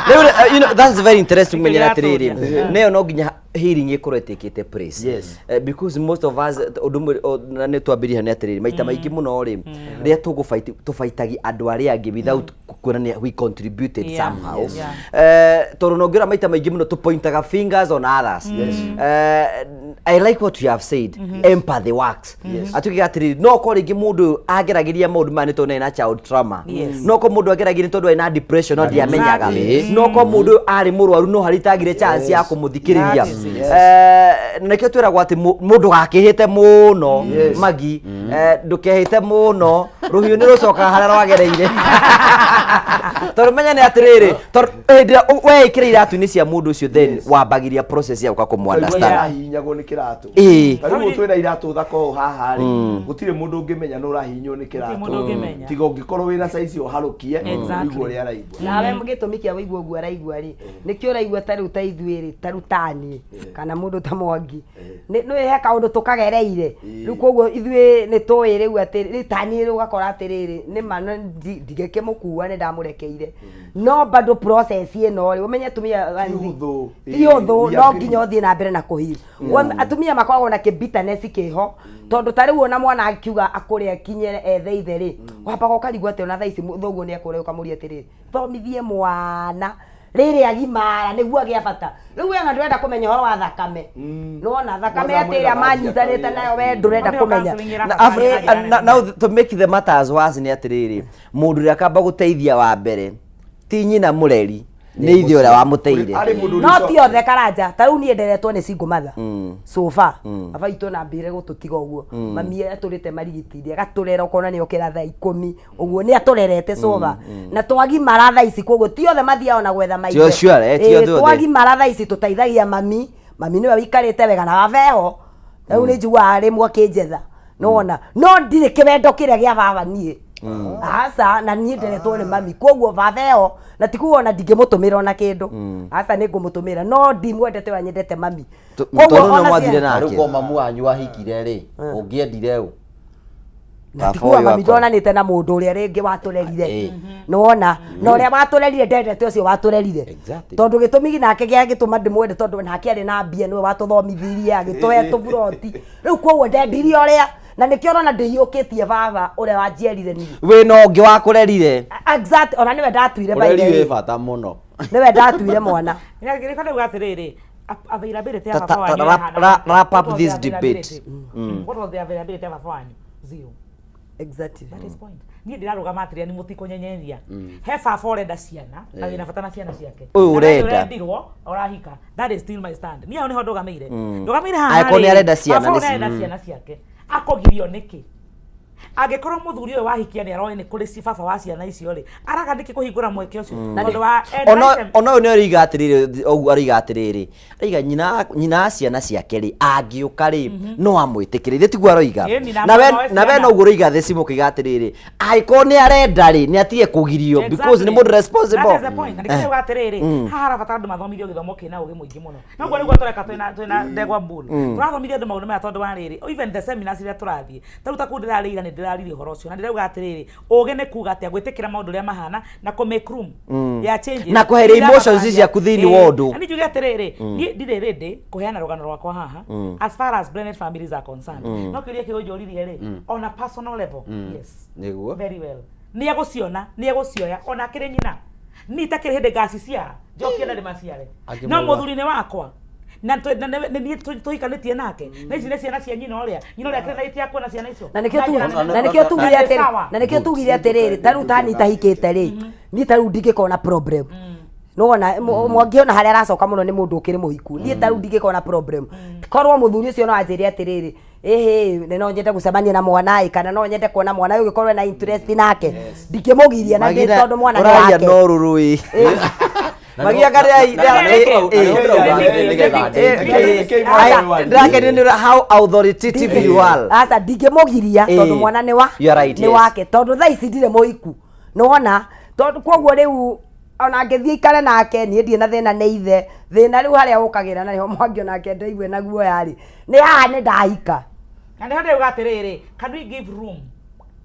Rĩu You know, that's very interesting menyera Nĩkĩo atĩrĩrĩ gĩatũria. nayo no nginya healing ĩkorwo ĩtĩkĩte place. Yes. Because most of us ũndũ ũmwe na nĩ twambĩrĩria nĩ atĩrĩrĩ maita maingĩ mũno rĩ rĩrĩa tũgũfight tũbaitagia andũ arĩa angĩ without kuonania we contributed somehow. Yes. Yeah. Tondũ no ngĩra maita maingĩ mũno tũpointaga fingers on others. Yes. I like what you have said. Empathy works. Atuĩke atĩrĩrĩ no korwo rĩngĩ mũndũ ũyũ ageragĩria maũndũ maya nĩ tondũ nĩ na child trauma. Yes. No korwo mũndũ ageragĩria nĩ tondũ arĩ na depression no ndiamenyaga. Exactly. No korwo mũndũ ũyũ arĩ mũrwaru no harĩa itagire chance ya kũmũthikĩrĩria. That is it. Na nĩkĩo twĩragwo atĩ mũndũ gakĩhĩte mũno Yes. magi ndũkehĩte mũno rũhiũ nĩ rũcokaga harĩa rwagereire tondũ menya nĩ atĩrĩrĩ tondũ hĩndĩ ĩrĩa weĩkĩra iratũ-inĩ cia mũndũ ũcio then wambagĩria process ya gũka kũmũ understand. Arahihinyagwo nĩ kĩratũ. Ĩĩ. Ta rĩu twĩna iratũ thaka ũũ haha rĩ, gũtirĩ mũndũ ũngĩmenya nĩ ũrahihinywo nĩ Gũtirĩ mũndũ kĩratũ. ũngĩmenya. Tiga ũngĩkorwo wĩna size ũharũkie, Exactly. ũigue ũrĩa araigua. Nawe gĩtũmi kĩa wĩigua ũguo araigua rĩ, nĩkĩo ũraigua ta rĩu ta ithuĩ rĩ, ta rĩu taniĩ kana mũndũ ta Mwangi, nĩ he kaũndũ tũkagereire rĩu, koguo ithuĩ nĩ tũĩ rĩu atĩ rĩu taniĩ rĩu ũgakora atĩrĩrĩ, nĩ ma ndigĩkĩmũkua nĩ ndamũrekeire, no bado process ĩno rĩ, ũmenye atumia Ti ũhũthũ. Ti ũhũthũ, We no agree. nginya ũthiĩ na mbere na kũhiũ. Atumia makoragwo na kĩ-bitterness kĩho, tondũ ta rĩu ona mwana akiuga akũre akinye ethe ithe rĩ, wambaga ũkarigwo atĩ ona thaa ici thoguo nĩ akũre, ũkamũria atĩrĩrĩ, thomithie mwana rĩrĩ agimara nĩguo agĩa bata. Rĩu we ona ndũrenda kũmenya ũhoro wa thakame, nona thakame Kwanza atĩ ĩrĩa mwena manyitanĩte wa nayo we ndũrenda Nĩo kũmenya. counseling Na ĩrabatara now to make the matters worse nĩ atĩrĩrĩ, mũndũ ũrĩa akamba gũteithia wa mbere ti nyina mũreri, nĩ ithe ũrĩa wamũteire. Arĩ mũndũ No ũrĩcoka- ti othe Karanja, ta rĩu niĩ nderetwo nĩ single mother so far. Baba itũ na mbire gũtũtiga ũguo, mami atũrĩte marigiti-inĩ agatũrera, ũkona nĩ okĩra thaa 10 ũguo, nĩ atũrerete so far na twagimara thaa ici, koguo ti othe mathiaga ona gwetha maithe. Ti sure, ti Ĩĩ, othe othe. Twagimara thaa ici tũteithagia mami, mami nĩwe wĩikarĩte wega na baba eho rĩu nĩ njiguaga rĩmwe akĩnjetha nona, no ndirĩ kĩwendo kĩrĩa gĩa baba niĩ, aca, na niĩ nderetwo nĩ mami, koguo baba eho na ti kuga ona ndingĩmũtũmĩra ona kĩndũ, aca, nĩ ngũmũtũmĩra, no ndimwendete ũrĩa nyendete mami. Koguo Tondũ nĩ ona mwathire Rĩu nake. ko mamu wanyu ahikire rĩ, ũngĩendire ũ? Na ti kuga Baba ũyũ mami akwa. ndonanĩte na mũndũ ũrĩa rĩngĩ watũrerire, nĩwona, na ũrĩa watũrerire ndendete ũcio watũrerire. Exactly. Tondũ gĩtũmi nake gĩa gĩtũma ndĩmwende, tondũ nake arĩ na mbia, nĩwe watũthomithirie agĩtũhe tũburoti rĩu, koguo ndendirie ũrĩa na nĩkĩo ũrona ndĩhiũkĩtie baba ũrĩa wanjiarire niĩ. Wĩna ũngĩ wakũrerire. Exact, ona nĩwe ndatuire by Ũreri the wĩ way. bata mũno. Nĩwe ndatuire mwana. Nĩkĩo ndauga atĩrĩrĩ, availability ya baba wanyu ĩhana Wrap atĩa? up What was this the debate. availability? What was the availability ya baba wanyu? Zero. Exactly. That is point. Niĩ ndĩrarũgama atĩrĩa nĩ mũtikũnyenyeria. He baba ũrenda ciana na wĩna bata na ciana ciake. Ũyũ Na we ũrenda. ũrendirwo ũrahika. That is still my stand. Niĩ hau nĩho ndũgamĩire. Ndũgamĩire haha Angĩkorwo nĩ rĩ, arenda ciana baba nĩ ũrĩa arenda ciana ciake akũgirio nĩkĩ? Angĩkorwo mũthuri ũyũ wahikia nĩ aroĩ nĩ kũrĩ ci baba wa ciana icio rĩ, araga nĩkĩ kũhingũra mweke ũcio? Tondũ wa Ona ũyũ nĩ aroiga atĩrĩrĩ, ũguo aroiga atĩrĩrĩ, aroiga nyina wa ciana ciake rĩ, angĩũka rĩ, no amwĩtĩkĩre, ithe tiguo aroiga? Ĩni, na Na we mwana wa na we ciana. noguo ũroiga thĩ cimũ ũkĩiga atĩrĩrĩ, angĩkorwo nĩ arenda rĩ, nĩ atige kũgirio because nĩ mũndũ responsible. That is the point. Na nĩkĩo ndauga atĩrĩrĩ, haha harabatara andũ mathomithio gĩthomo kĩna ũgĩ mũingĩ mũno. Noguo nĩguo tũreka twĩna ndegwa bull. Tũrathomithia andũ maũndũ maya tondũ wa rĩrĩ, even the seminars iria tũrathiĩ, ta rĩu ta kũu ndĩrarĩ ira nĩ ndĩraririe ũhoro ũcio na ndĩrauga atĩrĩrĩ, ũgĩ nĩ kuga atĩa gwĩtĩkĩra maũndũ ũrĩa mahana na kũ make room ya changes. Na kweheria Iria emotions irabatarania. ciaku thĩinĩ wa Ĩĩ. ũndũ. Na niĩ njuge atĩrĩrĩ, niĩ ndirĩ ready kũheana rũgano rwakwa haha as far as blended families are concerned. No kĩũria kĩu ũnjũririe rĩ, on a personal level, yes, Nĩguo. very well, nĩ egũciona, nĩ egũcioya ona akĩrĩ nyina, niĩ itakĩrĩ hĩndĩ ngaciciara njokie na ndĩmaciare, no Akĩmauga. mũthuri nĩ wakwa na na nĩ niĩ tũhikanĩtie nake, na ici nĩ ciana cia nyina ũrĩa akĩrĩ na gĩtĩa kuona ciana icio Na nĩkĩo tu Na njĩra na nene. nĩkĩo tugire Na nĩ atĩrĩ sawa. na nĩkĩo tugire atĩrĩrĩ, ta rĩu tani itahikĩte rĩ, niĩ ta rĩu ndingĩkorwo na problem, nĩwona Mwangi ona harĩa aracoka mũno nĩ mũndũ ũkĩrĩ mũhiku, niĩ ta rĩu ndingĩkorwo na problem korwo mũthuri ũcio no anjĩre atĩrĩrĩ, ĩhĩ, nĩ no nyende gũcemania na mwana ĩ, kana no nyende kuona mwana ũyũ, ũgĩkorwo na interest nake, ndingĩmũgiria na ndĩ Magina, tondũ mwana nĩ ũraria wake. no rũrũ ĩ. Magia karĩa ndĩrakenio nĩ ũrĩa how authoritative you are. Aca, ndingĩmũgiria tondũ mwana nĩ wa You are right, nĩ yes. wake, tondũ thaa ici ndirĩ mũhiku, nĩwona, tondũ koguo rĩu ona angĩthiĩ ikare nake, niĩ ndirĩ na thĩna nĩ ithe. Thĩna rĩu harĩa ũkagĩra na nĩho Mwangi onake ndaigue na guoya rĩ, nĩ haha nĩ ndahika. Na nĩho ndĩrauga atĩrĩrĩ, can we give room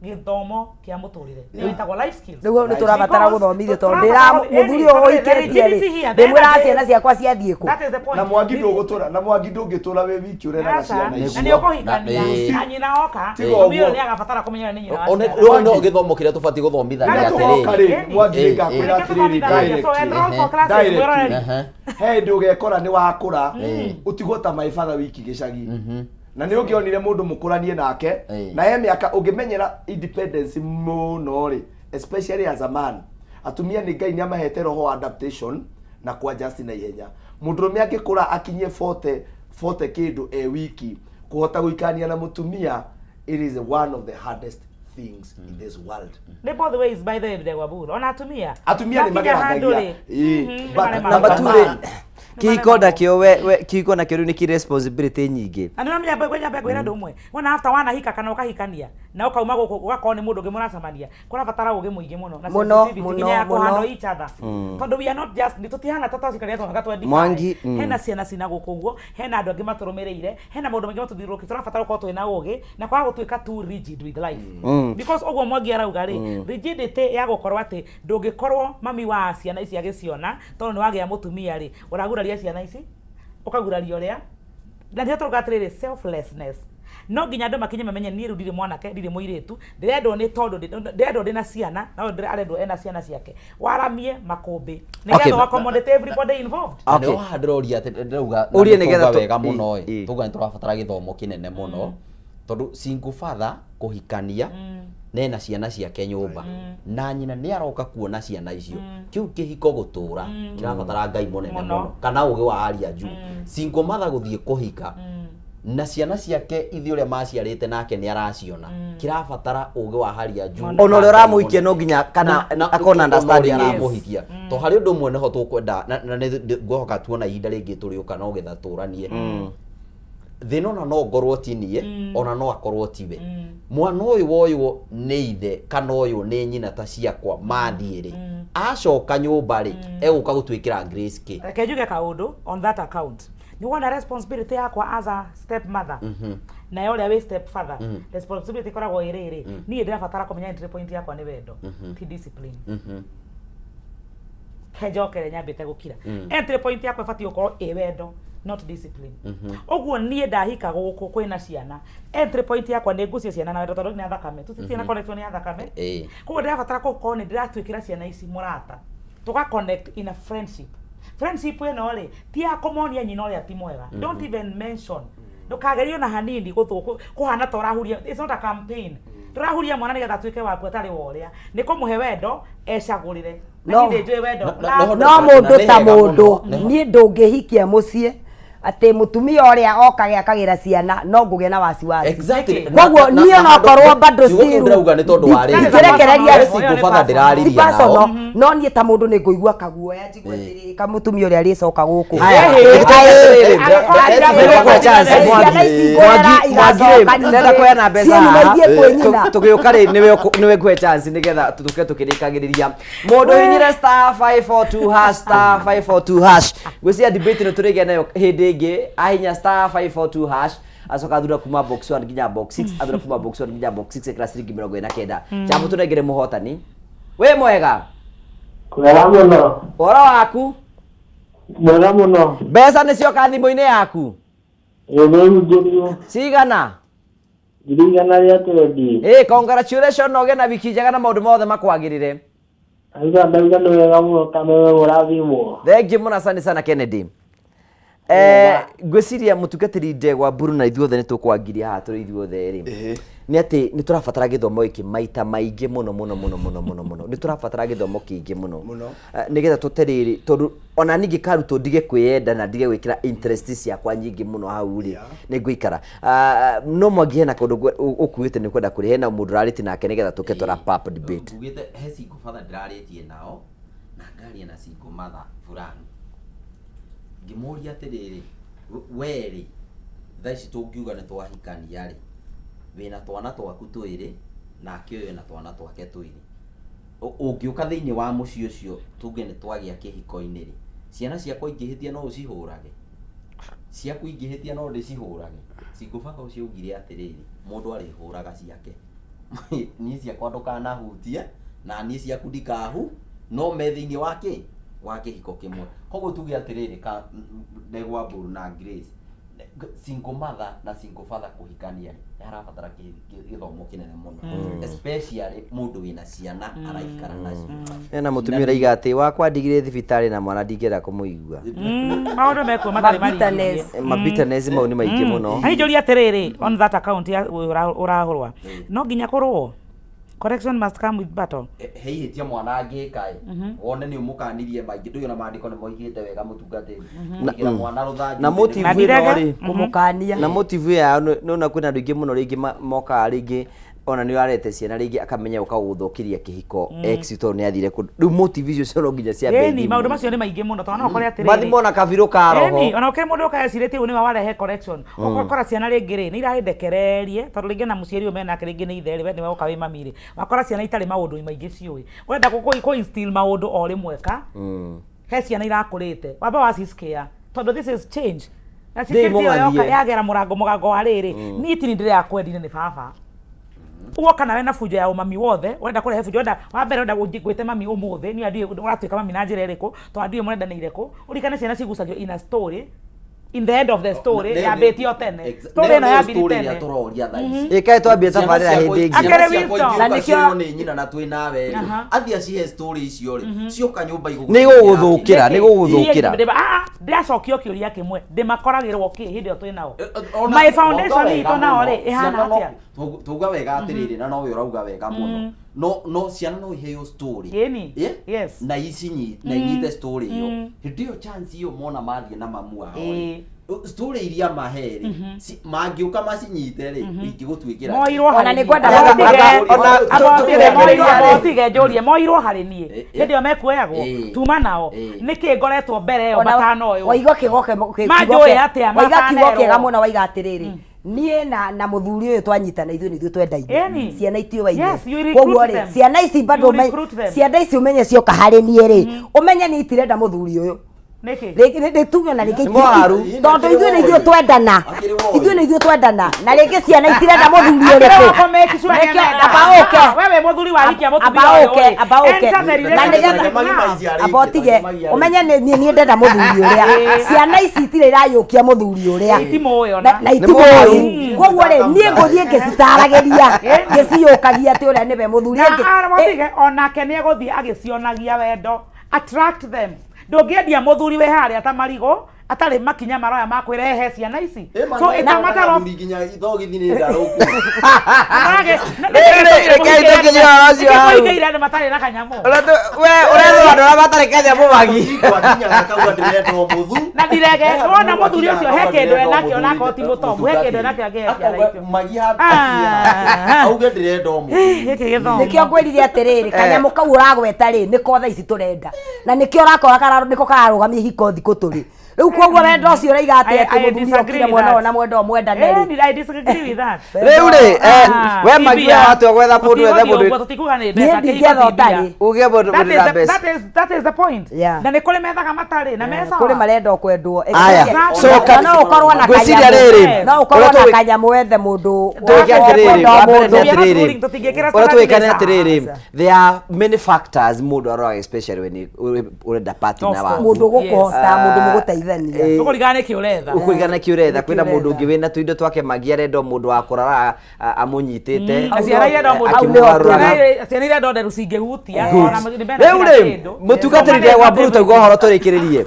Gĩthomo kĩa mũtũrĩre nĩyo ĩtagwo life skills. Nĩguo nĩ tũrabatara Because gũthomithio tondũ tũrabatara- ndĩra mũthuri ũyũ ũhikĩtie rĩ ndĩmwĩraga ciana ciakwa ciathiĩ kũ. That is the point. Na mwangi ndũgũtũra, na mwangi ndũngĩtũra wĩ wiki ũrenaga Aca, ciana na icio. nĩ ũkũhikania Na- na nyina oka, Tiga mami ũyũ ũguo. nĩ agabatara kũmenyera nĩ nyina wa One- ciana. rĩu no gĩthomo kĩrĩa tũbatiĩ gũthomithania Rĩrĩa tũgoka rĩ, Mwangi Ĩ, nĩngakwĩra ĩ. atĩrĩrĩ, Tũthomithanagia. So enroll for classes, directly. mwĩroreri. He hĩndĩ ũgekora nĩ wakũra, ũtigwo ta my father wiki gĩcagi, na nĩ ũngĩonire mũndũ mũkũranie nake na he mĩaka ũngĩmenyera independence mũno rĩ, especially as a man. Atumia nĩ Ngai nĩ amahete roho wa adaptation na kwa adjust na ihenya. Mũndũrũme angĩkũra akinyie 40 40 kĩndũ e wiki, kũhota gũikarania na mũtumia, it is one of the hardest things in this world. Nĩ both ways, by the way, Ndegwa Mburu. Ona atumia. Atumia nĩ Makinya handũ mageranagia. rĩ, Ĩĩ, nĩ but maremagwo. Number two rĩ, kĩhiko nakĩo we kĩhiko nakĩo rĩu nĩ kĩ responsibility nyingĩ. Na nĩ ũramenya nyambe ngwĩre ũndũ ũmwe. Wona after wanahika kana ũkahikania na ũkauma gũkũ ũgakorwo nĩ mũndũ ũngĩ mũracemania, kũrabatara ũgĩ mũingĩ mũno na Mũno, sensitivity mũno, nginya ya mũno. kũhandle each other. Tondũ we are not just nĩ tũtihana ta twacikarire tũhaka twendifae. Mwangi, Hena ciana cina gũkũ ũguo, hena andũ angĩ matũrũmĩrĩire, hena maũndũ maingĩ matũthiũrũrũkĩte, tũrabatara gũkorwo twĩna ũgĩ na kwaga gũtuĩka too rigid with life. Because ũguo Mwangi arauga rĩ, rigidity ya gũkorwo atĩ ndũngĩkorwo mami wa ciana ici agĩciona tondũ nĩ wagĩa mũtumia rĩ, ũraguraria ciana ici, ũkaguraria ũrĩa, na nĩho tũrauga atĩrĩrĩ, selflessness. No nginya andũ makinye mamenye niĩ rĩu ndirĩ mwanake, ndirĩ mũirĩtu, ndĩrendwo nĩ tondũ ndĩrendwo ndĩ na ciana, na ũyũ arendwo ena ciana ciake, waramie makũmbĩ Okay. nĩgetha ũaccommodate everybody involved. Na nĩho haha ndĩroria atĩ ndĩrauga na Ũrie nĩ nĩgetha twauga wega mũno ĩ, twauga nĩ tũrabatara gĩthomo kĩnene mũno tondũ single father kũhikania nena ciana ciake nyũmba na nyina nĩ aroka kuona ciana icio, kĩu kĩhiko gũtũra kĩrabatara Ngai mũnene Mũno. mũno kana ũgĩ wa aria juu. Single mother gũthiĩ kũhika na ciana ciake ithuĩ ũrĩa maciarĩte nake nĩ araciona, kĩrabatara ũgĩ wa haria juu. Ona ũrĩa ũramũhikia no nginya kana akorwo na understanding. Ũrĩa aramũhikia to harĩ ũndũ ũmwe nĩho tũkwenda na nĩ ngwĩhoka tuona ihinda rĩngĩ tũrĩũka no getha tũranie thĩna, ona no ngorwo ti niĩ, ona no akorwo tiwe, mwana ũyũ woywo nĩ ithe kana ũyũ nĩ nyina ta ciakwa mathiĩ rĩ, acoka nyũmba rĩ, egũka gũtwĩkĩra grace kĩ? Reke njuge kaũndũ on that account. Nĩ wona responsibility yakwa as a step mother nayo ũrĩa wĩ step father, responsibility ĩkoragwo ĩ rĩrĩ, niĩ ndĩrabatara kũmenya entry point yakwa nĩ wendo, ti discipline. Kenjokere nyambĩte gũkira. Entry point yakwa ĩbatiĩ gũkorwo ĩ wendo, not discipline. Ũguo niĩ ndahika gũkũ kwĩna ciana, entry point yakwa nĩ ngucie ciana na wendo tondũ nĩ thakame, tũtitirĩ na connection ya thakame. Koguo ndĩrabatara gũkorwo nĩ ndĩratuĩkĩra ciana ici mũrata, tũga connect in a friendship. Friendship ĩno rĩ, ti ya kũmonia nyina ũrĩa ti mwega. Don't even mention, ndũkagerie ona hanini gũthũ kũhana ta ũrahuria. It's not a campaign. Ndũrahuria mwana nĩgetha atuĩke waku atarĩ wa ũrĩa, nĩ kũmũhe wendo ecagũrĩre. Na No. niĩ ndĩ njũĩ wendo. No Na mũndũ nĩ ta hega mũndũ mũno. niĩ ndũngĩhikia mũciĩ atĩ mũtumia ũrĩa okage akagĩra ciana no ngũgĩa na wasiwasi. Exactly. Koguo Na- niĩ na- onokorwo bado kiugo kĩu still ndĩrauga nĩ tondũ wa rĩrĩ. ndingĩrekereria. He single father ndĩrarĩria Ti personal, nao. no niĩ ta mũndũ nĩ ngũigua kaguoya njigue atĩrĩ kamũtumia ũrĩa arĩcoka gũkũ. Haya, nĩgũkũhe chance, Mwangi. Mwangi, Mwangi rĩ, ndĩrenda kũheana mbeca Cienuma haha. ithiĩ kwĩ nyina. Tũgĩũka rĩ, nĩwe ngũhe chance nĩgetha tũke tũkĩrĩkagĩrĩria. Mũndũ hinyire star 542 hash, star 542 hash. Ngwĩciria debate ĩno tũrĩgĩa nayo hĩndĩ ĩngĩ. Ahinya star 542 hash, acoka athura kuma box 1 nginya box 6, athura kuma box 1 nginya box 6, ĩkĩra ciringi 49. Jambo tũnengere mũhotani. Wĩ mwega? Mwega mũno. Ũhoro waku? Mwega mũno. Mbeca nĩ cioka thimũ-inĩ yaku? Ĩĩ, nĩ hingĩrio. Cigana? 120,000. Ĩ, congratulations, na ũgĩe na wiki njega na maũndũ mothe makwagĩrĩre. Ndauga ndauga nĩ wega mũno, Kameme, mũrathimwo. Thank you mũno, asante sana Kennedy. Ngwĩciria mũtungatĩri Ndegwa Mburu na ithuothe nĩ tũkwangiria haha tũrĩ ithuothe rĩ, nĩ atĩ nĩ tũrabatara gĩthomo gĩkĩ maita maingĩ mũno mũno mũno mũno mũno mũno. Nĩ tũrabatara gĩthomo kĩingĩ mũno. Mũno. Nĩgetha tũte rĩrĩ, tondũ ona ningĩ karutwo ndige kwĩyenda na ndige gwĩkĩra interest ciakwa nyingĩ mũno hau rĩ, nĩ ngũikara. Ah, no Mwangi, hena kũndũ ũkuĩte nĩ kwenda kũrĩ hena mũndũ ũrarĩtie nake nĩgetha tũke tũ wrap up debate. Ngugĩte he single father ndĩrarĩtie nao na ngaria na single mother fulani, ngĩmũria atĩrĩrĩ, we rĩ, thaa ici tũngiuga nĩ twahikania rĩ, wĩna twana twaku twĩrĩ nake ũyũ ena twana twake twĩrĩ, ũngĩũka thĩinĩ wa mũciĩ ũcio, tuge nĩ twagĩa kĩhiko-inĩ rĩ, ciana ciakwa ingĩhĩtia no ũcihũrage, ciaku ingĩhĩtia no ndĩcihũrage? Single father ũcio augire atĩrĩrĩ, mũndũ arĩhũraga ciake. Niĩ ciakwa ndũkanahutie na niĩ ciaku ndikahu, no me thĩinĩ wa kĩ wa kĩhiko kĩmwe. Koguo tuge atĩrĩrĩ, ka Ndegwa Mburu na Grace, single mother na single father kũhikania rĩ, nĩ harabatara gĩthomo kĩnene mũno, especially mũndũ wĩna ciana araikara nacio. Hena mũtumia ũraiga atĩ wakwa ndigire thibitarĩ na mwana ndingĩenda kũmũigua. Maũndũ mekuo matarĩ Mabitterness. marigĩrĩrie. Mabitterness mau nĩ maingĩ mũno. Na njũrie atĩrĩrĩ, on that account ya ũyũ ũrahũrwa, no nginya kũrũo? Correction must come with battle. He ihĩtia mwana angĩka ĩ, wone nĩ ũmũkanirie maingĩ, ndũĩ ona maandĩko nĩ moigĩte wega mũtungatĩri, gwĩkĩra mwana rũthanju Na thĩ nĩ motive Na ĩno ndirege. rĩ, Kũmũkania. Na motive yao nĩ kwĩna andũ aingĩ mũno rĩngĩ mokaga rĩngĩ ona nĩ ũrarete ciana rĩngĩ akamenya ũka gũthũkĩria kĩhiko ex tondũ nĩ athire kũndũ. Rĩu motive icio cio no nginya ciambe Ĩni, maũndũ macio nĩ maingĩ mũno tondũ no ũkore atĩrĩrĩ, mathi mona kabirũ ka roho. Ĩni, ona ũkĩrĩ mũndũ ũkaga ecirĩtie ũguo nĩwe warehe correction. Ũgakora ciana rĩngĩ rĩ, nĩ iragĩndekererie tondũ rĩngĩ na mũciari ũyũ menake rĩngĩ nĩ ithe rĩ, we nĩwe woka wĩ mami rĩ, wakora ciana itarĩ maũndũ maingĩ ciũĩ. Ũrenda kũ instill maũndũ o rĩmwe ka he ciana irakũrĩte, wamba waci scare tondũ this is change. Na Ndĩ security ĩyo yoka mũng'athie. yagera mũrango mũgango wa rĩrĩ, niĩ ti nĩ ndĩrakwendire nĩ baba. Woka nawe na bunjo ya ũmami wothe, ũrenda kũrehe bunjo, ũrenda wa mbere ũrenda ngwĩte mami ũmũthĩ, niĩ ndiũĩ ũratuĩka mami na njĩra ĩrĩkũ, tondũ ndiũĩ mũrendanĩire kũ. Ũririkane ciana cigucagio in a story, in the end of the story, yambĩtie o tene. Story ĩno yambirie story ĩrĩa tene. tũroria thaa ici. Ĩ kaĩ twambie tabarĩra hĩndĩ ĩngĩ. Ciana Akĩrĩ ciakwa wisdom. ingĩũka Na nĩkĩo- ciĩrwo nĩ nyina na twĩ nawe rĩ, athiĩ acihe story icio rĩ, cioka nyũmba igũgũthũkĩra. Nĩ igũgũthũkĩra, nĩ igũgũthũkĩra. Niĩ ndĩracokio kĩũria kĩmwe, ndĩmakoragĩrwo kĩ hĩndĩ ĩyo twĩ nao? Ona- My foundation wauga wega itũ nao mũno. rĩ, ĩhana Ciana no- atĩa? Tauga wega atĩrĩrĩ, na nowe ũrauga wega mũno, no ciana no iheo story. Ĩni. Eh? Yes. Na icinyi na inyite story ĩyo, hĩndĩ ĩyo chance ĩyo mona mathiĩ na mamu ao rĩ, story iria mahe rĩ, mangĩũka macinyite rĩ, ingĩgũtuĩkĩra Moirwo Ona harĩ nĩ niĩ. ngwenda Amba Ona- ũtige- ona- amba ũtige, tũkĩrekereria moirwo- amba rĩ. ũtige njũrie, moirwo harĩ niĩ Eh, hĩndĩ ĩyo mekuoyagwo eh. tuma nao Eh. nĩkĩ ngoretwo mbere ĩyo Ona matanoywo? Waiga kiugo Manjũĩ atĩa waiga kiugo matanerwo? kĩega mũno, waiga atĩrĩrĩ, niĩ na mũthuri ũyũ twanyitana ithuĩ nĩ ithuĩ twendaine, Ĩni. ciana itiũaine. Yes, you recruit Koguo rĩ, them. ciana ici bado You recruit them. ciana ici ũmenye cioka harĩ niĩ rĩ, ũmenye niĩ itirenda mũthuri ũyũ. Nĩkĩ? Rĩngĩ tuge na rĩngĩ Nĩ mũharu. Tondũ ithuĩ nĩ ithuĩ twendana, Akĩrĩ woĩ. ithuĩ nĩ ithuĩ twendana, na rĩngĩ ciana itirenda mũthuri Akĩrĩ ũrĩkũ. wako make sure Nĩkĩo- nĩamenda. amba ũke. Wewe mũthuri wahikia mũtumia Amba ũyũ ũke, rĩ, amba ũke. enter the Na relationship nĩgetha- now. amba ũtige ũmenye nĩ niĩ niĩ ndenda mũthuri ũrĩa, ciana ici itirĩ irayũkia mũthuri ũrĩa. Itimũĩ ona. Na itimũĩ. Koguo rĩ, niĩ ngũthiĩ ngĩcitaragĩria, ngĩciyũkagia atĩ ũrĩa nĩwe mũthuri Na ĩngĩ. watige onake nĩ egũthiĩ agĩcionagia wendo, attract them. Ndũngĩendia mũthuri wĩ harĩa ta marigũ atarĩ makinya maroya ma kwĩrehe ciana ici, so it's a matter of nginya thogithi nĩ ndarũku. Rĩu, rekei tũkinyie ũhoro ũcio hau. Mũhingĩire andũ matarĩ na kanyamũ. We ũrethwo andũ arĩa matarĩ kanyamũ magi. Gwakinyaga kauga ndĩrenda o mũthu Na ndirege wona mũthuri ũcio he kĩndũ enakĩo, na akorwo ti mũtongu he kĩndũ enakĩo angĩhe ciana Akauga icio. magi handũ auge ndĩrenda o mũthu. Gĩkĩ gĩthomo. Nĩkĩo ngwĩrire atĩrĩrĩ, kanyamũ kau ũragweta rĩ, nĩko thaa ici tũrenda, na nĩkĩo ũrakora nĩko kararũgamia ihiko thikũ tũrĩ rĩu. Koguo wendo ũcio ũraiga atĩ I atĩ mũthuri disagree okire with mwena that. ũyũ na mwenda ũyũ mwendane rĩ. Ĩni, I disagree with that. Rĩu rĩ, we magi we watua gwetha mũndũ, wethe Tũtigũthiĩ mũndũ. ũguo, tũtikuga nĩ Niĩ mbeca, kĩhiko ndingĩetha ti mbia. ũtarĩ. Uge mũndũ That mũndũ is na the- mbeca. that is the point. Yeah. Na nĩ kũrĩ methaga matarĩ na me sawa. Kũrĩ marenda o kwendwo. Aya, coka. No ũkorwo na Ngwĩciria kanyamũ. rĩrĩ, No ũkorwo ũrĩa na tũgĩ- kanyamũ wethe mũndũ Tũgĩke atĩrĩrĩ, kwenda o wa mbere nĩ mũndũ. We are not atĩrĩrĩ, ruling, tũtingĩkĩra ũrĩa standard tũgĩka nĩ mbeca. atĩrĩrĩ, there are many factors mũndũ aroraga, especially when ũrenda partner Of waku. Mũndũ ũgũkũhota, Yes. mũndũ mũgũteithania. Tũkũringana nĩkĩ ũretha. Ũkũringana nĩkĩ ũretha. Kwĩna Nĩkĩ mũndũ ũretha. ũngĩ wĩna tũindo twake magi arenda o mũndũ wa kũrara amũnyitĩte, Na ciana irenda o mũndũ- akĩmũgarũraga. Ciana irenda nderu cingĩhutia. Good. Ona nĩ mena Rĩu kila rĩ, kĩndũ. mũtungatĩri Ndegwa Mburu, tauga ũhoro tũrĩkĩrĩrie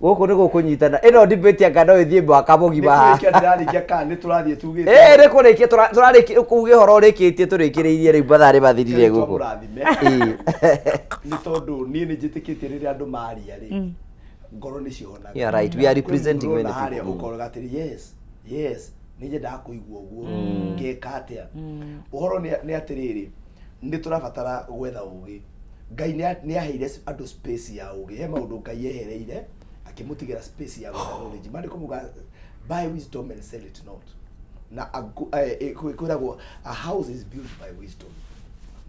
gũkũ nĩ gũkũnyitana ĩno debate anga no ĩthiĩ mwaka mũgima haha. Nĩkĩrĩkia ndĩrarĩkia kana nĩ tũrathiĩ tugĩte? Ĩ nĩ kũrĩkia tũrarĩkia kuga ũhoro ũrĩkĩtie tũrĩkĩrĩirie rĩu mathaa nĩ mathirire Ngai gũkũ. twamũrathime. Ĩ. Nĩ tondũ niĩ nĩ njĩtĩkĩtie rĩrĩa andũ maria rĩ, ngoro nĩ cihonaga. Yeah, right. We are representing Kwĩ many mũndũ ũrona harĩa people. ũkoraga atĩrĩ, yes yes, nĩ nyendaga kũigua ũguo, ngeka atĩa? Ũhoro nĩ atĩrĩrĩ, nĩ tũrabatara gwetha ũgĩ. Ngai nĩ aheire andũ space ya ũgĩ. He maũndũ Ngai ehereire akĩmũtigĩra space ya gwetha knowledge. Maandĩko muga buy wisdom and sell it not. Na kwĩragwo a house is built by wisdom,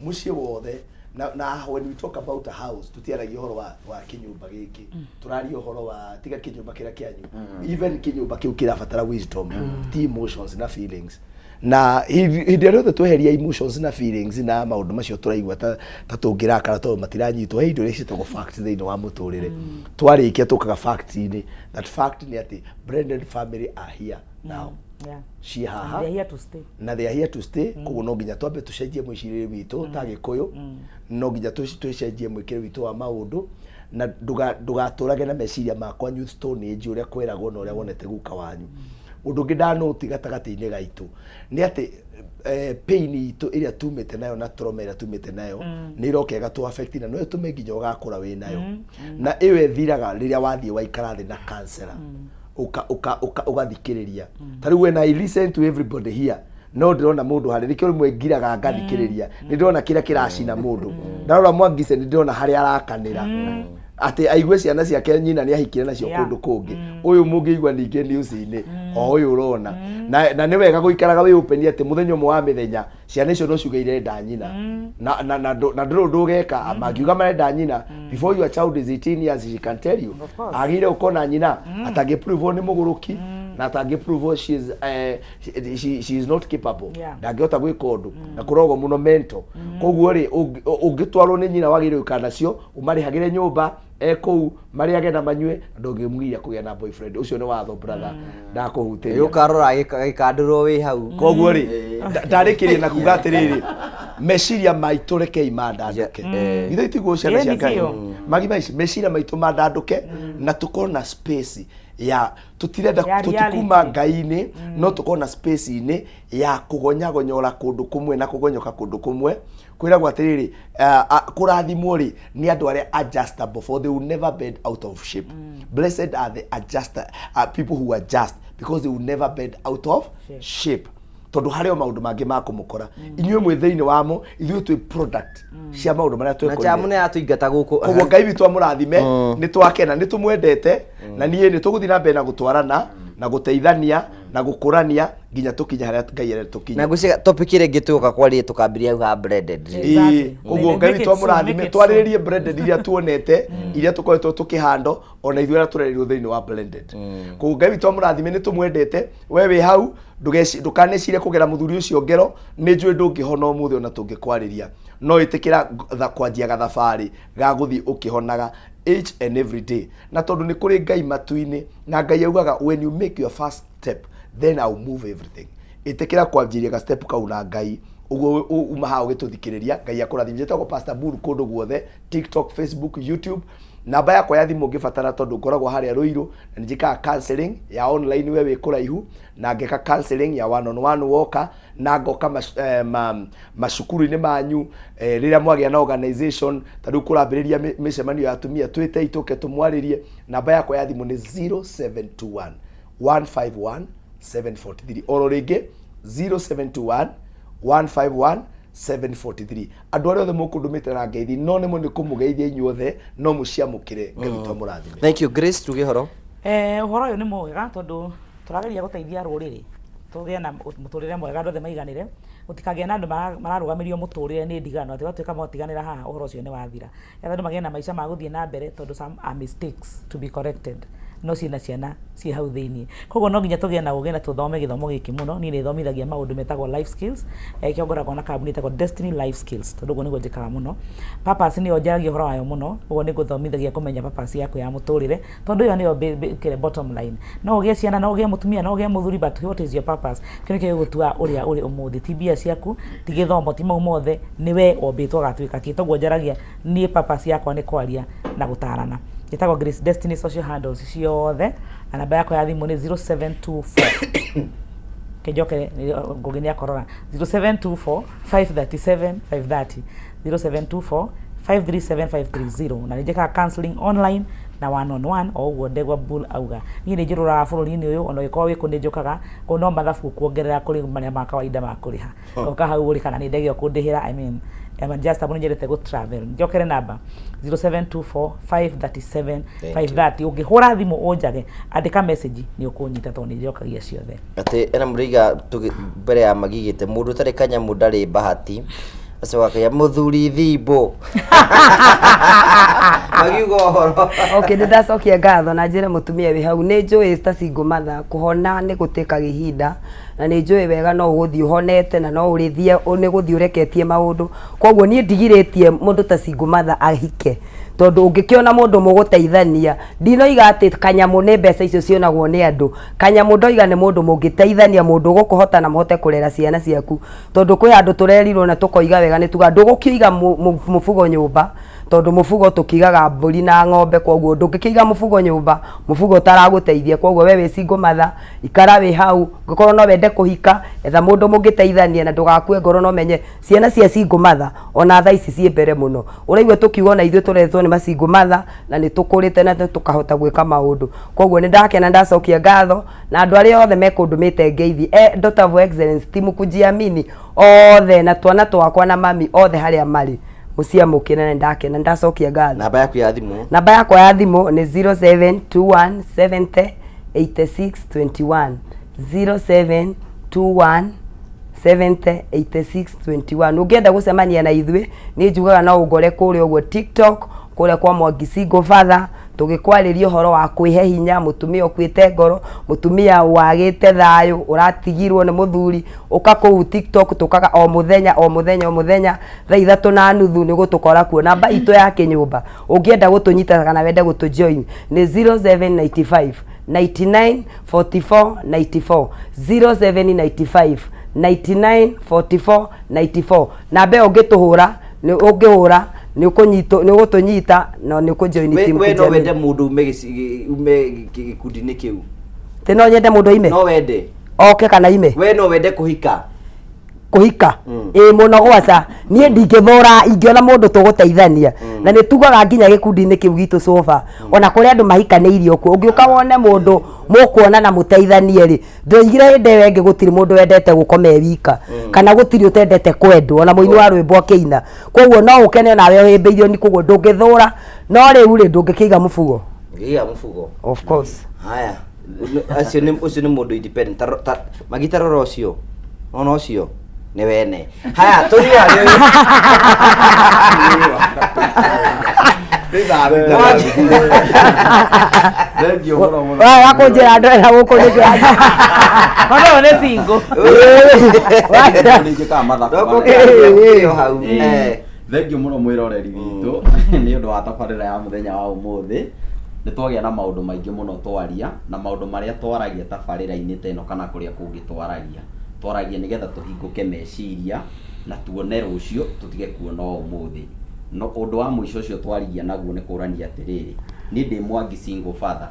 muciĩ wothe. Na when we talk about a house, tutiaragia ũhoro wa kĩnyũmba gĩkĩ, tũraria ũhoro wa tiga kĩnyũmba kĩrĩa kĩanyu, even kĩnyũmba kĩu kĩrabatara wisdom, ti emotions na feelings. Na hĩndĩ ĩrĩa yothe tweheria emotions na feelings na maũndũ macio tũraigua ta ta tũngĩrakara tondũ matiranyitwo, he indo iria ciĩtagwo facts thĩinĩ wa mũtũrĩre. Twarĩkia tũkaga facts-inĩ. That fact nĩ atĩ blended family are here now. Ciĩ haha. They are here to stay. Na they are here to stay. Koguo no nginya twambe tũcenjie mwĩcirĩrie witũ ta Gĩkũyũ, no nginya tũcenjie mwĩkĩre witũ wa maũndũ, na ndũgatũrage na meciria ma kwanyu Stone Age, ũrĩa kweragwo na ũrĩa wonete guka wanyu. Ũndũ ũngĩ ndanũti gatagatĩ-inĩ gaitũ nĩ atĩ pain itũ ĩrĩa tumĩte nayo na trauma ĩrĩa tumĩte nayo nĩ ĩroka ĩgatũ affect, na no ĩtũme nginya ũgakũra wĩ nayo, na ĩyo ĩthiraga rĩrĩa wathiĩ waikara thĩ na counselor, uka uka uka ũgathikĩrĩria. Ta rĩu when I listen to everybody here, no ndĩrona mũndũ harĩ nĩkĩo rĩmwe ngiraga ngathikĩrĩria, nĩ ndĩrona kĩrĩa kĩracina mũndũ. Ndarora Mwangise, nĩ ndĩrona harĩa arakanĩra atĩ aigue ciana ciake nyina nĩ ahikire nacio kũndũ kũngĩ. Ũyũ mũngĩigua ningĩ news-inĩ o ũyũ ũrona, na nĩ wega gũikaraga wĩ open atĩ mũthenya ũmwe wa mĩthenya ciana icio no ciuge irenda nyina, na ndũrĩ ũndũ ũgeka. Mangiuga marenda nyina, before your child is 18 years, she can tell you Of course. agĩrĩire gũkorwo na nyina atangĩpruvwo nĩ mũgũrũki na atangĩpruvwo she is not capable, ndangĩhota gwĩka ũndũ na kũrogwo mũno mental. Koguo rĩ, ũngĩtwarwo nĩ nyina, wagĩrĩire gũikara nacio, ũmarĩhagĩre nyũmba e kũu, marĩage na manyue, na ndũngĩmũgiria kũgĩa na boyfriend. Ũcio nĩ watho, brother, ndakũhutĩria. Ũkarora gĩkandũrwo wĩ hau. Koguo rĩ, ndarĩkĩrie na kuga atĩrĩrĩ, meciria maitũ rekei mandandũke. Ithuĩ itiguo ciana cia Ĩĩ, Ngai. nĩ Magima ici, meciria maitũ mandandũke na tũkorwo na space ya tũtirenda Ya tũtikuma reality. Ngai-inĩ, no tũkorwo na space-inĩ ya kũgonyagonyora kũndũ kũmwe na kũgonyoka kũndũ kũmwe. Kwĩragwo atĩrĩrĩ, kũrathimwo rĩ nĩ andũ arĩa adjustable, for they will never bend out of shape. Blessed are the adjuster, people who adjust, because they will never bend out of shape, tondũ harĩ o maũndũ mangĩ ma kũmũkora inyuĩ mwĩ thĩinĩ wamo, ithuĩ twĩ product cia maũndũ marĩa Na twekorire. jamu nĩ yatũingata gũkũ. Koguo Ngai witũ amũrathime. Nĩ twakena, nĩ tũmwendete, na niĩ nĩ tũgũthiĩ na mbere na gũtwarana na gũteithania na gũkũrania nginya tũkinye harĩa Ngai arenda tũkinye. Na ngwĩciria topic ĩrĩa ĩngĩ tũgũka kwaria tũkambĩrĩria hau ha blended. Ĩĩ, koguo Ngai witũ amũrathime. Twarĩrĩrie blended iria tuonete, iria tũkoretwo tũkĩhando, ona ithuĩ arĩa tũrerirwo thĩinĩ wa blended. Koguo Ngai witũ amũrathime, nĩ tũmwendete. We wĩ hau, ndũkanecirie kũgera mũthuri ũcio ngero. Nĩ njũĩ ndũngĩhona ũmũthĩ ona tũngĩkwarĩria, no ĩtĩkĩra kwanjia gathabarĩ ga gũthiĩ ũkĩhonaga each and every day, na tondũ nĩ kũrĩ Ngai matu-inĩ, na Ngai augaga, "When you make your first step, then I'll move everything." Ĩtĩkĩra kwanjĩria ga step kau na Ngai. Ũguo uma haha ũgĩtũthikĩrĩria, Ngai akũrathime. Njĩtagwo Pastor Buru kũndũ guothe, TikTok, Facebook, YouTube. Namba yakwa ya thimũ ũngĩbatara, tondũ ngoragwo harĩa Rũirũ na nĩ njĩkaga counseling ya online we wĩ kũraihu, na ngeka counseling ya one on one woka, na ngoka macukuru-inĩ manyu, rĩrĩa mwagĩa na organization ta rĩu kũrambĩrĩria mĩcemanio ya atumia, twĩtei tũke tũmwarĩrie. Namba yakwa ya thimũ nĩ 0721 151 743. Oro rĩngĩ, 0721 151 743. Andũ arĩa othe mũkũndũmĩte na ngeithi, no nĩmo nĩ kũmũgeithia inyuothe, no mũciamũkĩre. Ngai witũ amũrathime. Thank you. Grace, tuge horo. Ũhoro ũyũ nĩ mwega tondũ tũrageria gũteithia rũrĩrĩ tũgĩe na mũtũrĩre mwega, andũ othe maiganĩre, gũtikagĩe na andũ mararũgamĩrio mũtũrĩre nĩ ndigano atĩ gwatuĩka motiganĩra haha ũhoro ũcio nĩ wathira. Getha andũ magĩe na maica ma gũthiĩ na mbere, tondũ some are mistakes to be corrected, no ciĩna ciana ciĩ hau thĩiniĩ. Koguo no nginya tũgĩe na ũgĩ na tũthome gĩthomo gĩkĩ mũno. Niĩ nĩ thomithagia maũndũ metagwo life skills, kĩo ngoragwo na kambuni ĩtagwo Destiny Life Skills, tondũ ũguo nĩguo njĩkaga mũno. Purpose nĩyo njaragia ũhoro wayo mũno. Ũguo nĩ ngũthomithagia kũmenya purpose yaku ya mũtũrĩre, tondũ ĩyo nĩyo kĩrĩa bottom line. No ũgĩe ciana, no ũgĩe mũtumia, no ũgĩe mũthuri, but what is your purpose? Kĩo nĩkĩo gĩgũtua ũrĩa ũrĩ ũmũthĩ. Ti mbia ciaku, ti gĩthomo, ti mau mothe, nĩ we wombĩtwo ũgatuĩka kĩ. Toguo njaragia niĩ purpose yakwa nĩ kwaria na gũtarana. Njĩtagwo Grace Destiny, social handles ciothe, na namba yakwa ya thimũ nĩ 0724, kĩnjokere Ngũgĩ nĩ akorora, 0724 537 530, 0724 537 530. Na nĩ njĩkaga counseling online na one on one, o ũguo Ndegwa Bull auga. Niĩ nĩ njũrũraga bũrũri-inĩ ũyũ, ona ũngĩkorwo wĩ kũ nĩ njũkaga kũu, no mathabu kuongerera kũrĩ marĩa ma kawaida ma kũrĩha. Ũka hau ũrĩ kana nĩ ndege ũkũndĩhĩra. I mean, I'm just nĩ nyendete gũ travel. Njokere namba 0724 537 530. Ũngĩhũra thimũ ũnjage, andĩka message, nĩ ũkũnyita tondũ nĩ njokagia ciothe. Atĩ ena mũrĩiga mbere ya magigĩte mũndũ ũtarĩ kanyamũ ndarĩ bahati, acoka akaiga mũthuri thimbo. Magiuga ũhoro. Okay, nĩ ndacokia ngatho na njĩre mũtumia wĩ hau nĩ njũĩ ta single mother kũhona nĩ gũtĩkaga ihinda na nĩ njũĩ wega no ũgũthiĩ ũhonete na no ũrĩthiĩ nĩ gũthiĩ ũreketie maũndũ koguo niĩ ndigirĩtie mũndũ ta single mother ahike tondũ ũngĩkĩona mũndũ mũgũteithania ndinoiga atĩ kanyamũ nĩ mbeca icio cionagwo nĩ andũ kanyamũ ndoiga nĩ mũndũ mũngĩteithania mũndũ ũgũkũhota na mũhote kũrera ciana ciaku tondũ kwĩ handũ tũrerirwo na tũkoiga wega nĩ tuga ndũgũkĩiga mũbugo nyũmba tondũ mũbugo tũkĩigaga mbũri na ng'ombe koguo ndũngĩkĩiga mũbugo nyũmba mũbugo ũtaragũteithia koguo we wĩ single mother ikara wĩ hau ũngĩkorwo no wende kũhika etha mũndũ mũngĩteithania na ndũgakue ngoro no menye ciana cia single mother ona thaa ici ciĩ mbere mũno ũraigua tũkiuga ona ithuĩ tũreretwo nĩ ma single mother na nĩ tũkũrĩte na tũkahota gwĩka maũndũ koguo nĩ ndakena ndacokia ngatho na andũ arĩa othe mekũndũmĩte ngeithi Daughter of Excellence timu kujiamini othe na twana twakwa na mami othe harĩa marĩ mũciamũkĩre na nĩndakena nĩndacokia ngatho. Namba yaku ya thimũ? Namba yakwa ya thimũ nĩ 0721 70 86 21 0721 70 86 21. Ũngĩenda gũcemania na ithuĩ nĩ njugaga no ũngore kũrĩa ũguo TikTok kũrĩa kwa Mwangi Single Father tũgĩkwarĩria ũhoro wa kwĩhe hinya mũtumia ũkuĩte ngoro mũtumia wagĩte thayũ ũratigirwo nĩ mũthuri ũka kũu TikTok tũkaga o mũthenya o mũthenya o mũthenya thaa 3:30 nĩ gũtũkora kuo. Namba itũ ya kĩnyũmba ũngĩenda gũtũnyita kana wende gũtũjoin nĩ 0795 99 44 94 0795 99 44 94. Namba ĩyo ũngĩtũhũra nĩ ũngĩhũra nĩ ũkũnyitwo nĩ ũgũtũnyita na nĩ ũkũjoin We team we no kũjoin. wende mũndũ ume gĩkundi-inĩ kĩu? Tĩ no nyende mũndũ aime No wende oke kana ime? We no wende kũhika? Kũhika ĩ mũno gwaca niĩ ndingĩthũra ingĩona mũndũ tũgũteithania na nĩ tugaga nginya gĩkundi-inĩ kĩu gitũ sofa ona kũrĩ andũ mahikanĩirio kuo ũngĩũka wone mũndũ mũkuona na mũteithanie rĩ ndoigire hĩndĩ ĩyo ĩngĩ gũtirĩ mũndũ wendete gũkoma e wika kana gũtirĩ ũtendete kwendwo ona mũini wa rwĩmbo akĩina koguo no ũkene nawe ũhĩmbĩirio nĩ koguo ndũngĩthũra no rĩu rĩ ndũngĩkĩiga mũbugo. Ngĩiga mũbugo. Of course. Haya, acio nĩ ũcio nĩ mũndũ independent ta magita rora ũcio ona ũcio nĩ wene. Haya tũthiĩ harĩ ũyũ. Thengiũ mũno mũno. Wa kũnjĩra andũ ena gũkũ nĩ Ona ũyũ nĩ single. Nĩnjĩkaga mathabu Ndũkũkĩaria hau. Thengiũ mũno mwĩroreri witũ nĩ ũndũ wa tabarĩra ya mũthenya wa ũmũthĩ. Nĩ twagĩa na maũndũ maingĩ mũno twaria na maũndũ marĩa twaragia tabarĩra-inĩ ta ĩno kana kũrĩa kũngĩ twaragia. Twaragia nĩgetha tũhingũke meciria na tuone rũciũ tũtige kuona ũmũthĩ. No ũndũ wa mũico ũcio twarigia naguo nĩ kũrania atĩrĩrĩ, niĩ ndĩ Mwangi single father,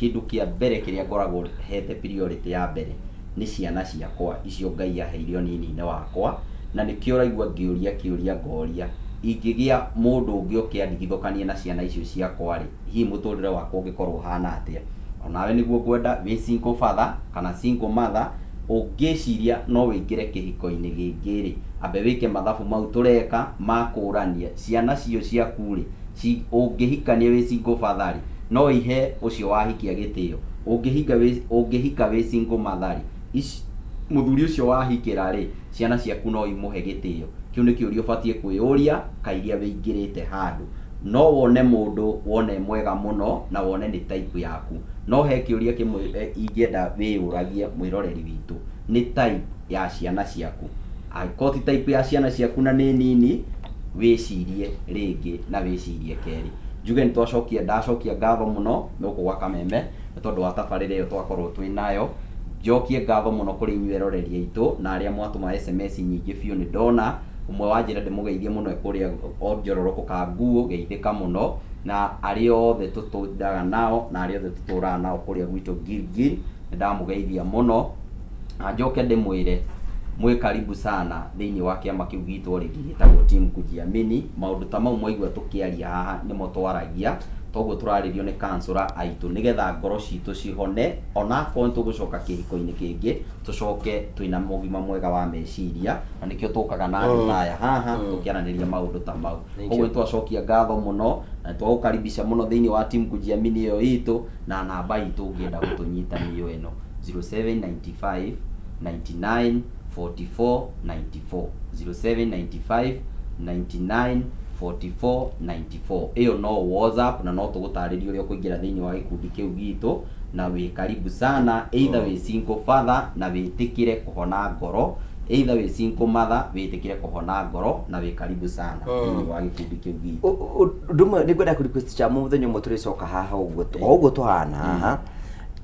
kĩndũ kĩa mbere kĩrĩa ngoragwo hete priority ya mbere nĩ ciana ciakwa icio Ngai aheire ũnini-inĩ wakwa na nĩkĩo ũraigua ngĩũria kĩũria ngoria ingĩgĩa mũndũ ũngĩ ũke andigithũkanie na ciana icio ciakwa rĩ, hihi mũtũrĩre wakwa ũngĩkorwo ũhana atĩa? Onawe nĩguo ngwenda wĩ single father kana single mother ũngĩciria no wĩingĩre kĩhiko-inĩ gĩngĩ rĩ, ambe wĩke mathabu mau tũreka ma kũrania ciana cio ciaku rĩ, ũngĩhikania wĩ single father rĩ, no ihe ũcio wahikia gĩtĩo. Ũngĩhika wĩ single mother rĩ, mũthuri ũcio wahikĩra rĩ, ciana ciaku no imũhe gĩtĩo. Kĩu nĩ kĩũria ũbatiĩ kwĩyũria kairia wĩingĩrĩte handũ. No wone mũndũ wone mwega mũno na wone nĩ type yaku. No he kĩũria kĩmwe ingĩenda wĩyũragie mwĩroreri witũ, nĩ type ya ciana ciaku. Angĩkorwo ti type ya ciana ciaku na nĩ nini, wĩcirie rĩngĩ na wĩcirie kerĩ. Njuge nĩ twacokia, ndacokia ngatho mũno gũkũ gwa Kameme nĩ tondũ wa tabarĩra ĩyo twakorwo twĩ nayo. Njokie ngatho mũno kũrĩ inyuĩ eroreri aitũ na arĩa mwatũma SMS nyingĩ biũ nĩ ndona. Ũmwe wa njĩra ndĩmũgeithie mũno e kũrĩa Onjororoko ka Nguo, geithĩka mũno na arĩa othe tũtũndaga nao na arĩa othe tũtũraga nao kũrĩa gwitũ Gilgil, nĩ ndamũgeithia mũno. Na njoke ndĩmwĩre mwĩ karibu sana thĩinĩ wa kĩama kĩu gitũ rĩngĩ gĩtagwo Team Kujiamini. Maũndũ ta mau mwaigua tũkĩaria haha nĩmo twaragia, toguo tũrarĩrio nĩ kansũra aitũ nĩgetha ngoro citũ cihone, onakorwo nĩ tũgũcoka kĩhiko-inĩ kĩngĩ tũcoke twĩna ũgima mwega wa meciria, na nĩkĩo tũkaga na andũ ta aya haha tũkĩaranĩria maũndũ ta mau. Koguo nĩ twacokia ngatho mũno na nĩ twagũkaribisha mũno thĩinĩ wa Team Kujiamini ĩyo itũ, na namba itũ ũngĩenda gũtũnyita nĩyo ĩno 0795 99 44 94 0795 99 44 94. Ĩyo no WhatsApp na no tũgũtarĩrie ũrĩa ũkũingĩra thĩinĩ wa gĩkundi kĩu gitũ, na wĩ karibu sana, either wĩ single father na wĩtĩkĩre kũhona ngoro, either wĩ single mother wĩtĩkĩre kũhona ngoro, na wĩ karibu sana thĩinĩ wa gĩkundi kĩu gitũ. Ũndũ ũmwe nĩ ngwenda kũ-request cha mũthenya ũmwe tũrĩcoka haha ũguo o ũguo tũhana haha,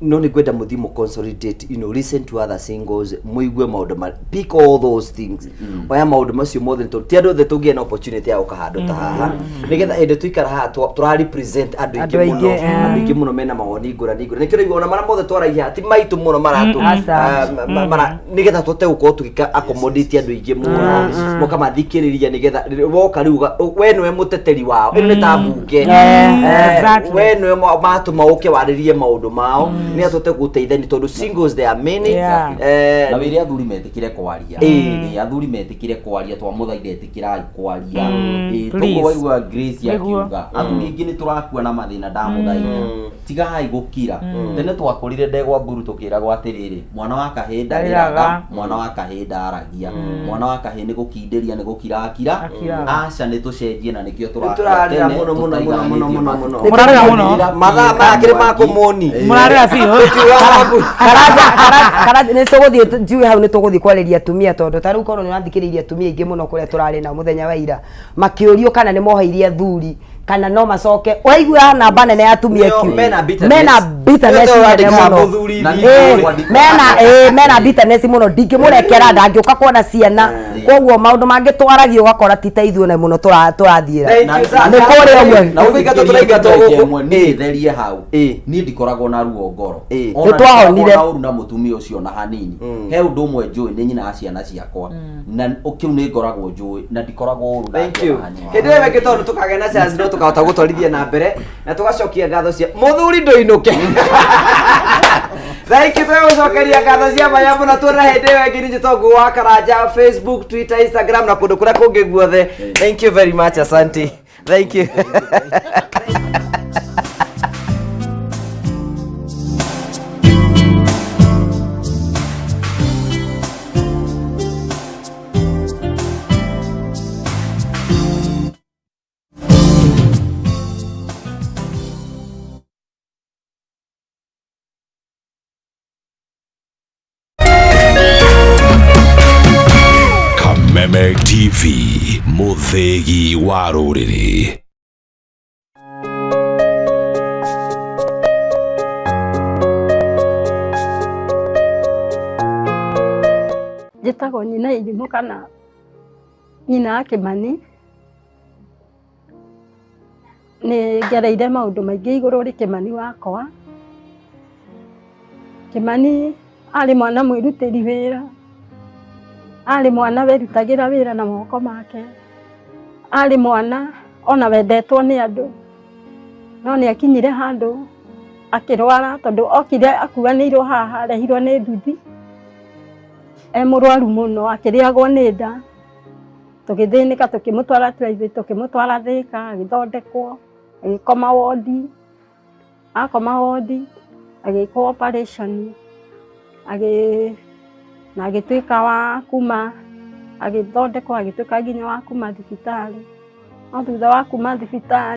no nĩ ngwenda mũthiĩ mũ consolidate, listen to other singles, mũigue maũndũ ma pick all those things, oya maũndũ macio mothe, nĩ tondũ ti andũ othe tũngĩgĩa na opportunity ya gũka handũ ta haha, nĩgetha hĩndĩ tũikara haha tũra represent andũ aingĩ Andũ aingĩ, mũno, eh. andũ aingĩ mũno mena mawoni ngũrani ngũrani. Nĩkĩo ũraigua ona marĩa mothe twaragia ti maitũ mũno maratũ Aca. Nĩgetha tũhote gũkorwo tũgĩka accommodate andũ aingĩ mũno, mũkamathikĩrĩria, nĩgetha woka rĩu we nĩwe mũteteri wao, ĩno nĩ ta mbunge. We nĩwe matũma ũke warĩrie maũndũ mao, nĩ tũhote gũteithania, tondũ singles there are many. Na wĩre athuri metĩkĩre kwaria. Ĩĩ, athuri metĩkĩre kwaria, twamũthaitha ĩtĩkĩrai kwaria. Ĩĩ, Please. toguo waigua Grace Nĩguo. akiuga athuri aingĩ nĩ tũrakua na mathĩna, ndamũthaitha tigai gũkira. Tene twakũrire ndegwa mburu tũkĩragwo atĩrĩrĩ, mwana wa kahĩĩ ndarĩraga, Ndarĩraga. mwana wa kahĩĩ ndaragia, mwana wa kahĩĩ nĩ gũkindĩria, nĩ gũkirakira. Akiraga. Aca, nĩ tũcenjie na nĩkĩo Nĩ tũrarĩra mũno mũno mũno mũno mũno mũno. Mũrarĩra mũno? Mathaa maya kĩrĩ ma kũmoni. Mũrarĩra biũ. Karanja nĩ tũgũthiĩ njuge hau nĩ tũgũthiĩ kwarĩria atumia, tondũ ta rĩu korwo nĩ ũrathikĩrĩirie atumia aingĩ mũno kũrĩa tũrarĩ nao mũthenya wa ira makĩũrio kana nĩ moheirie athuri kana no macoke, ũraigua namba nene ya atumia Nĩo, mena bitterness. Mena bitterness Nĩo nene tũrandĩkaga mũno. mũthuri Na thiĩ. nĩ Mena bitterness mũno, ndingĩmũrekera, ndangĩũka kuona ciana, koguo maũndũ mangĩ twaragia ũgakora ti ta ithuĩ na mũno tũrathiĩra. Thank you, sir. Nĩ kũrĩa ũguo. Na Ũkũingatwo tũraingatwo gũkũ. Ĩmwe niĩ therie hau, niĩ ndikoragwo na ruo ngoro. Ona Nĩ twahonire. ndikoragwo na ũru na mũtumia ũcio na hanini. He ũndũ ũmwe njũĩ, nĩ nyina wa ciana ciakwa, na kĩu nĩ ngoragwo njũĩ na ndikoragwo ũru Thank nake you. ona hanini. Hĩndĩ ĩyo ĩngĩ tondũ tũkagĩa na chance no tũkahota gũtwarithia na mbere na tũgacokia ngatho cia mũthuri ndũinũke. Thank you, tũgũcokeria ngatho cia maya mũno, tuona hĩndĩ ĩyo ĩngĩ. Nĩ njĩtwo wa Karanja, Facebook, Twitter, Instagram na kũndũ kũrĩa kũngĩ guothe. Thank you very much, asante. Thank you. Kameme TV, mũthĩgi wa rũrĩrĩ. Njĩtagwo nyina irimũ kana nyina wa Kĩmani. Nĩ ngereire maũndũ maingĩ igũrũ rĩ Kĩmani wakwa. Kĩmani arĩ mwana mwĩrutĩri wĩra, arĩ mwana werutagĩra wĩra na moko make, arĩ mwana ona wendetwo nĩ andũ, no nĩ akinyire handũ akĩrwara, tondũ okire akuanĩirwo haha, arehirwo nĩ nduthi e mũrwaru mũno, akĩrĩagwo nĩ nda, tũgĩthĩnĩka, tũkĩmũtwara private, tũkĩmũtwara Thĩka, agĩthondekwo, agĩkoma wondi, akoma wondi agĩkwo operation, agĩ na agĩtuĩka wa kuma, agĩthondekwo, agĩtuĩka nginya wa kuma thibitarĩ, no thutha wa kuma thibitarĩ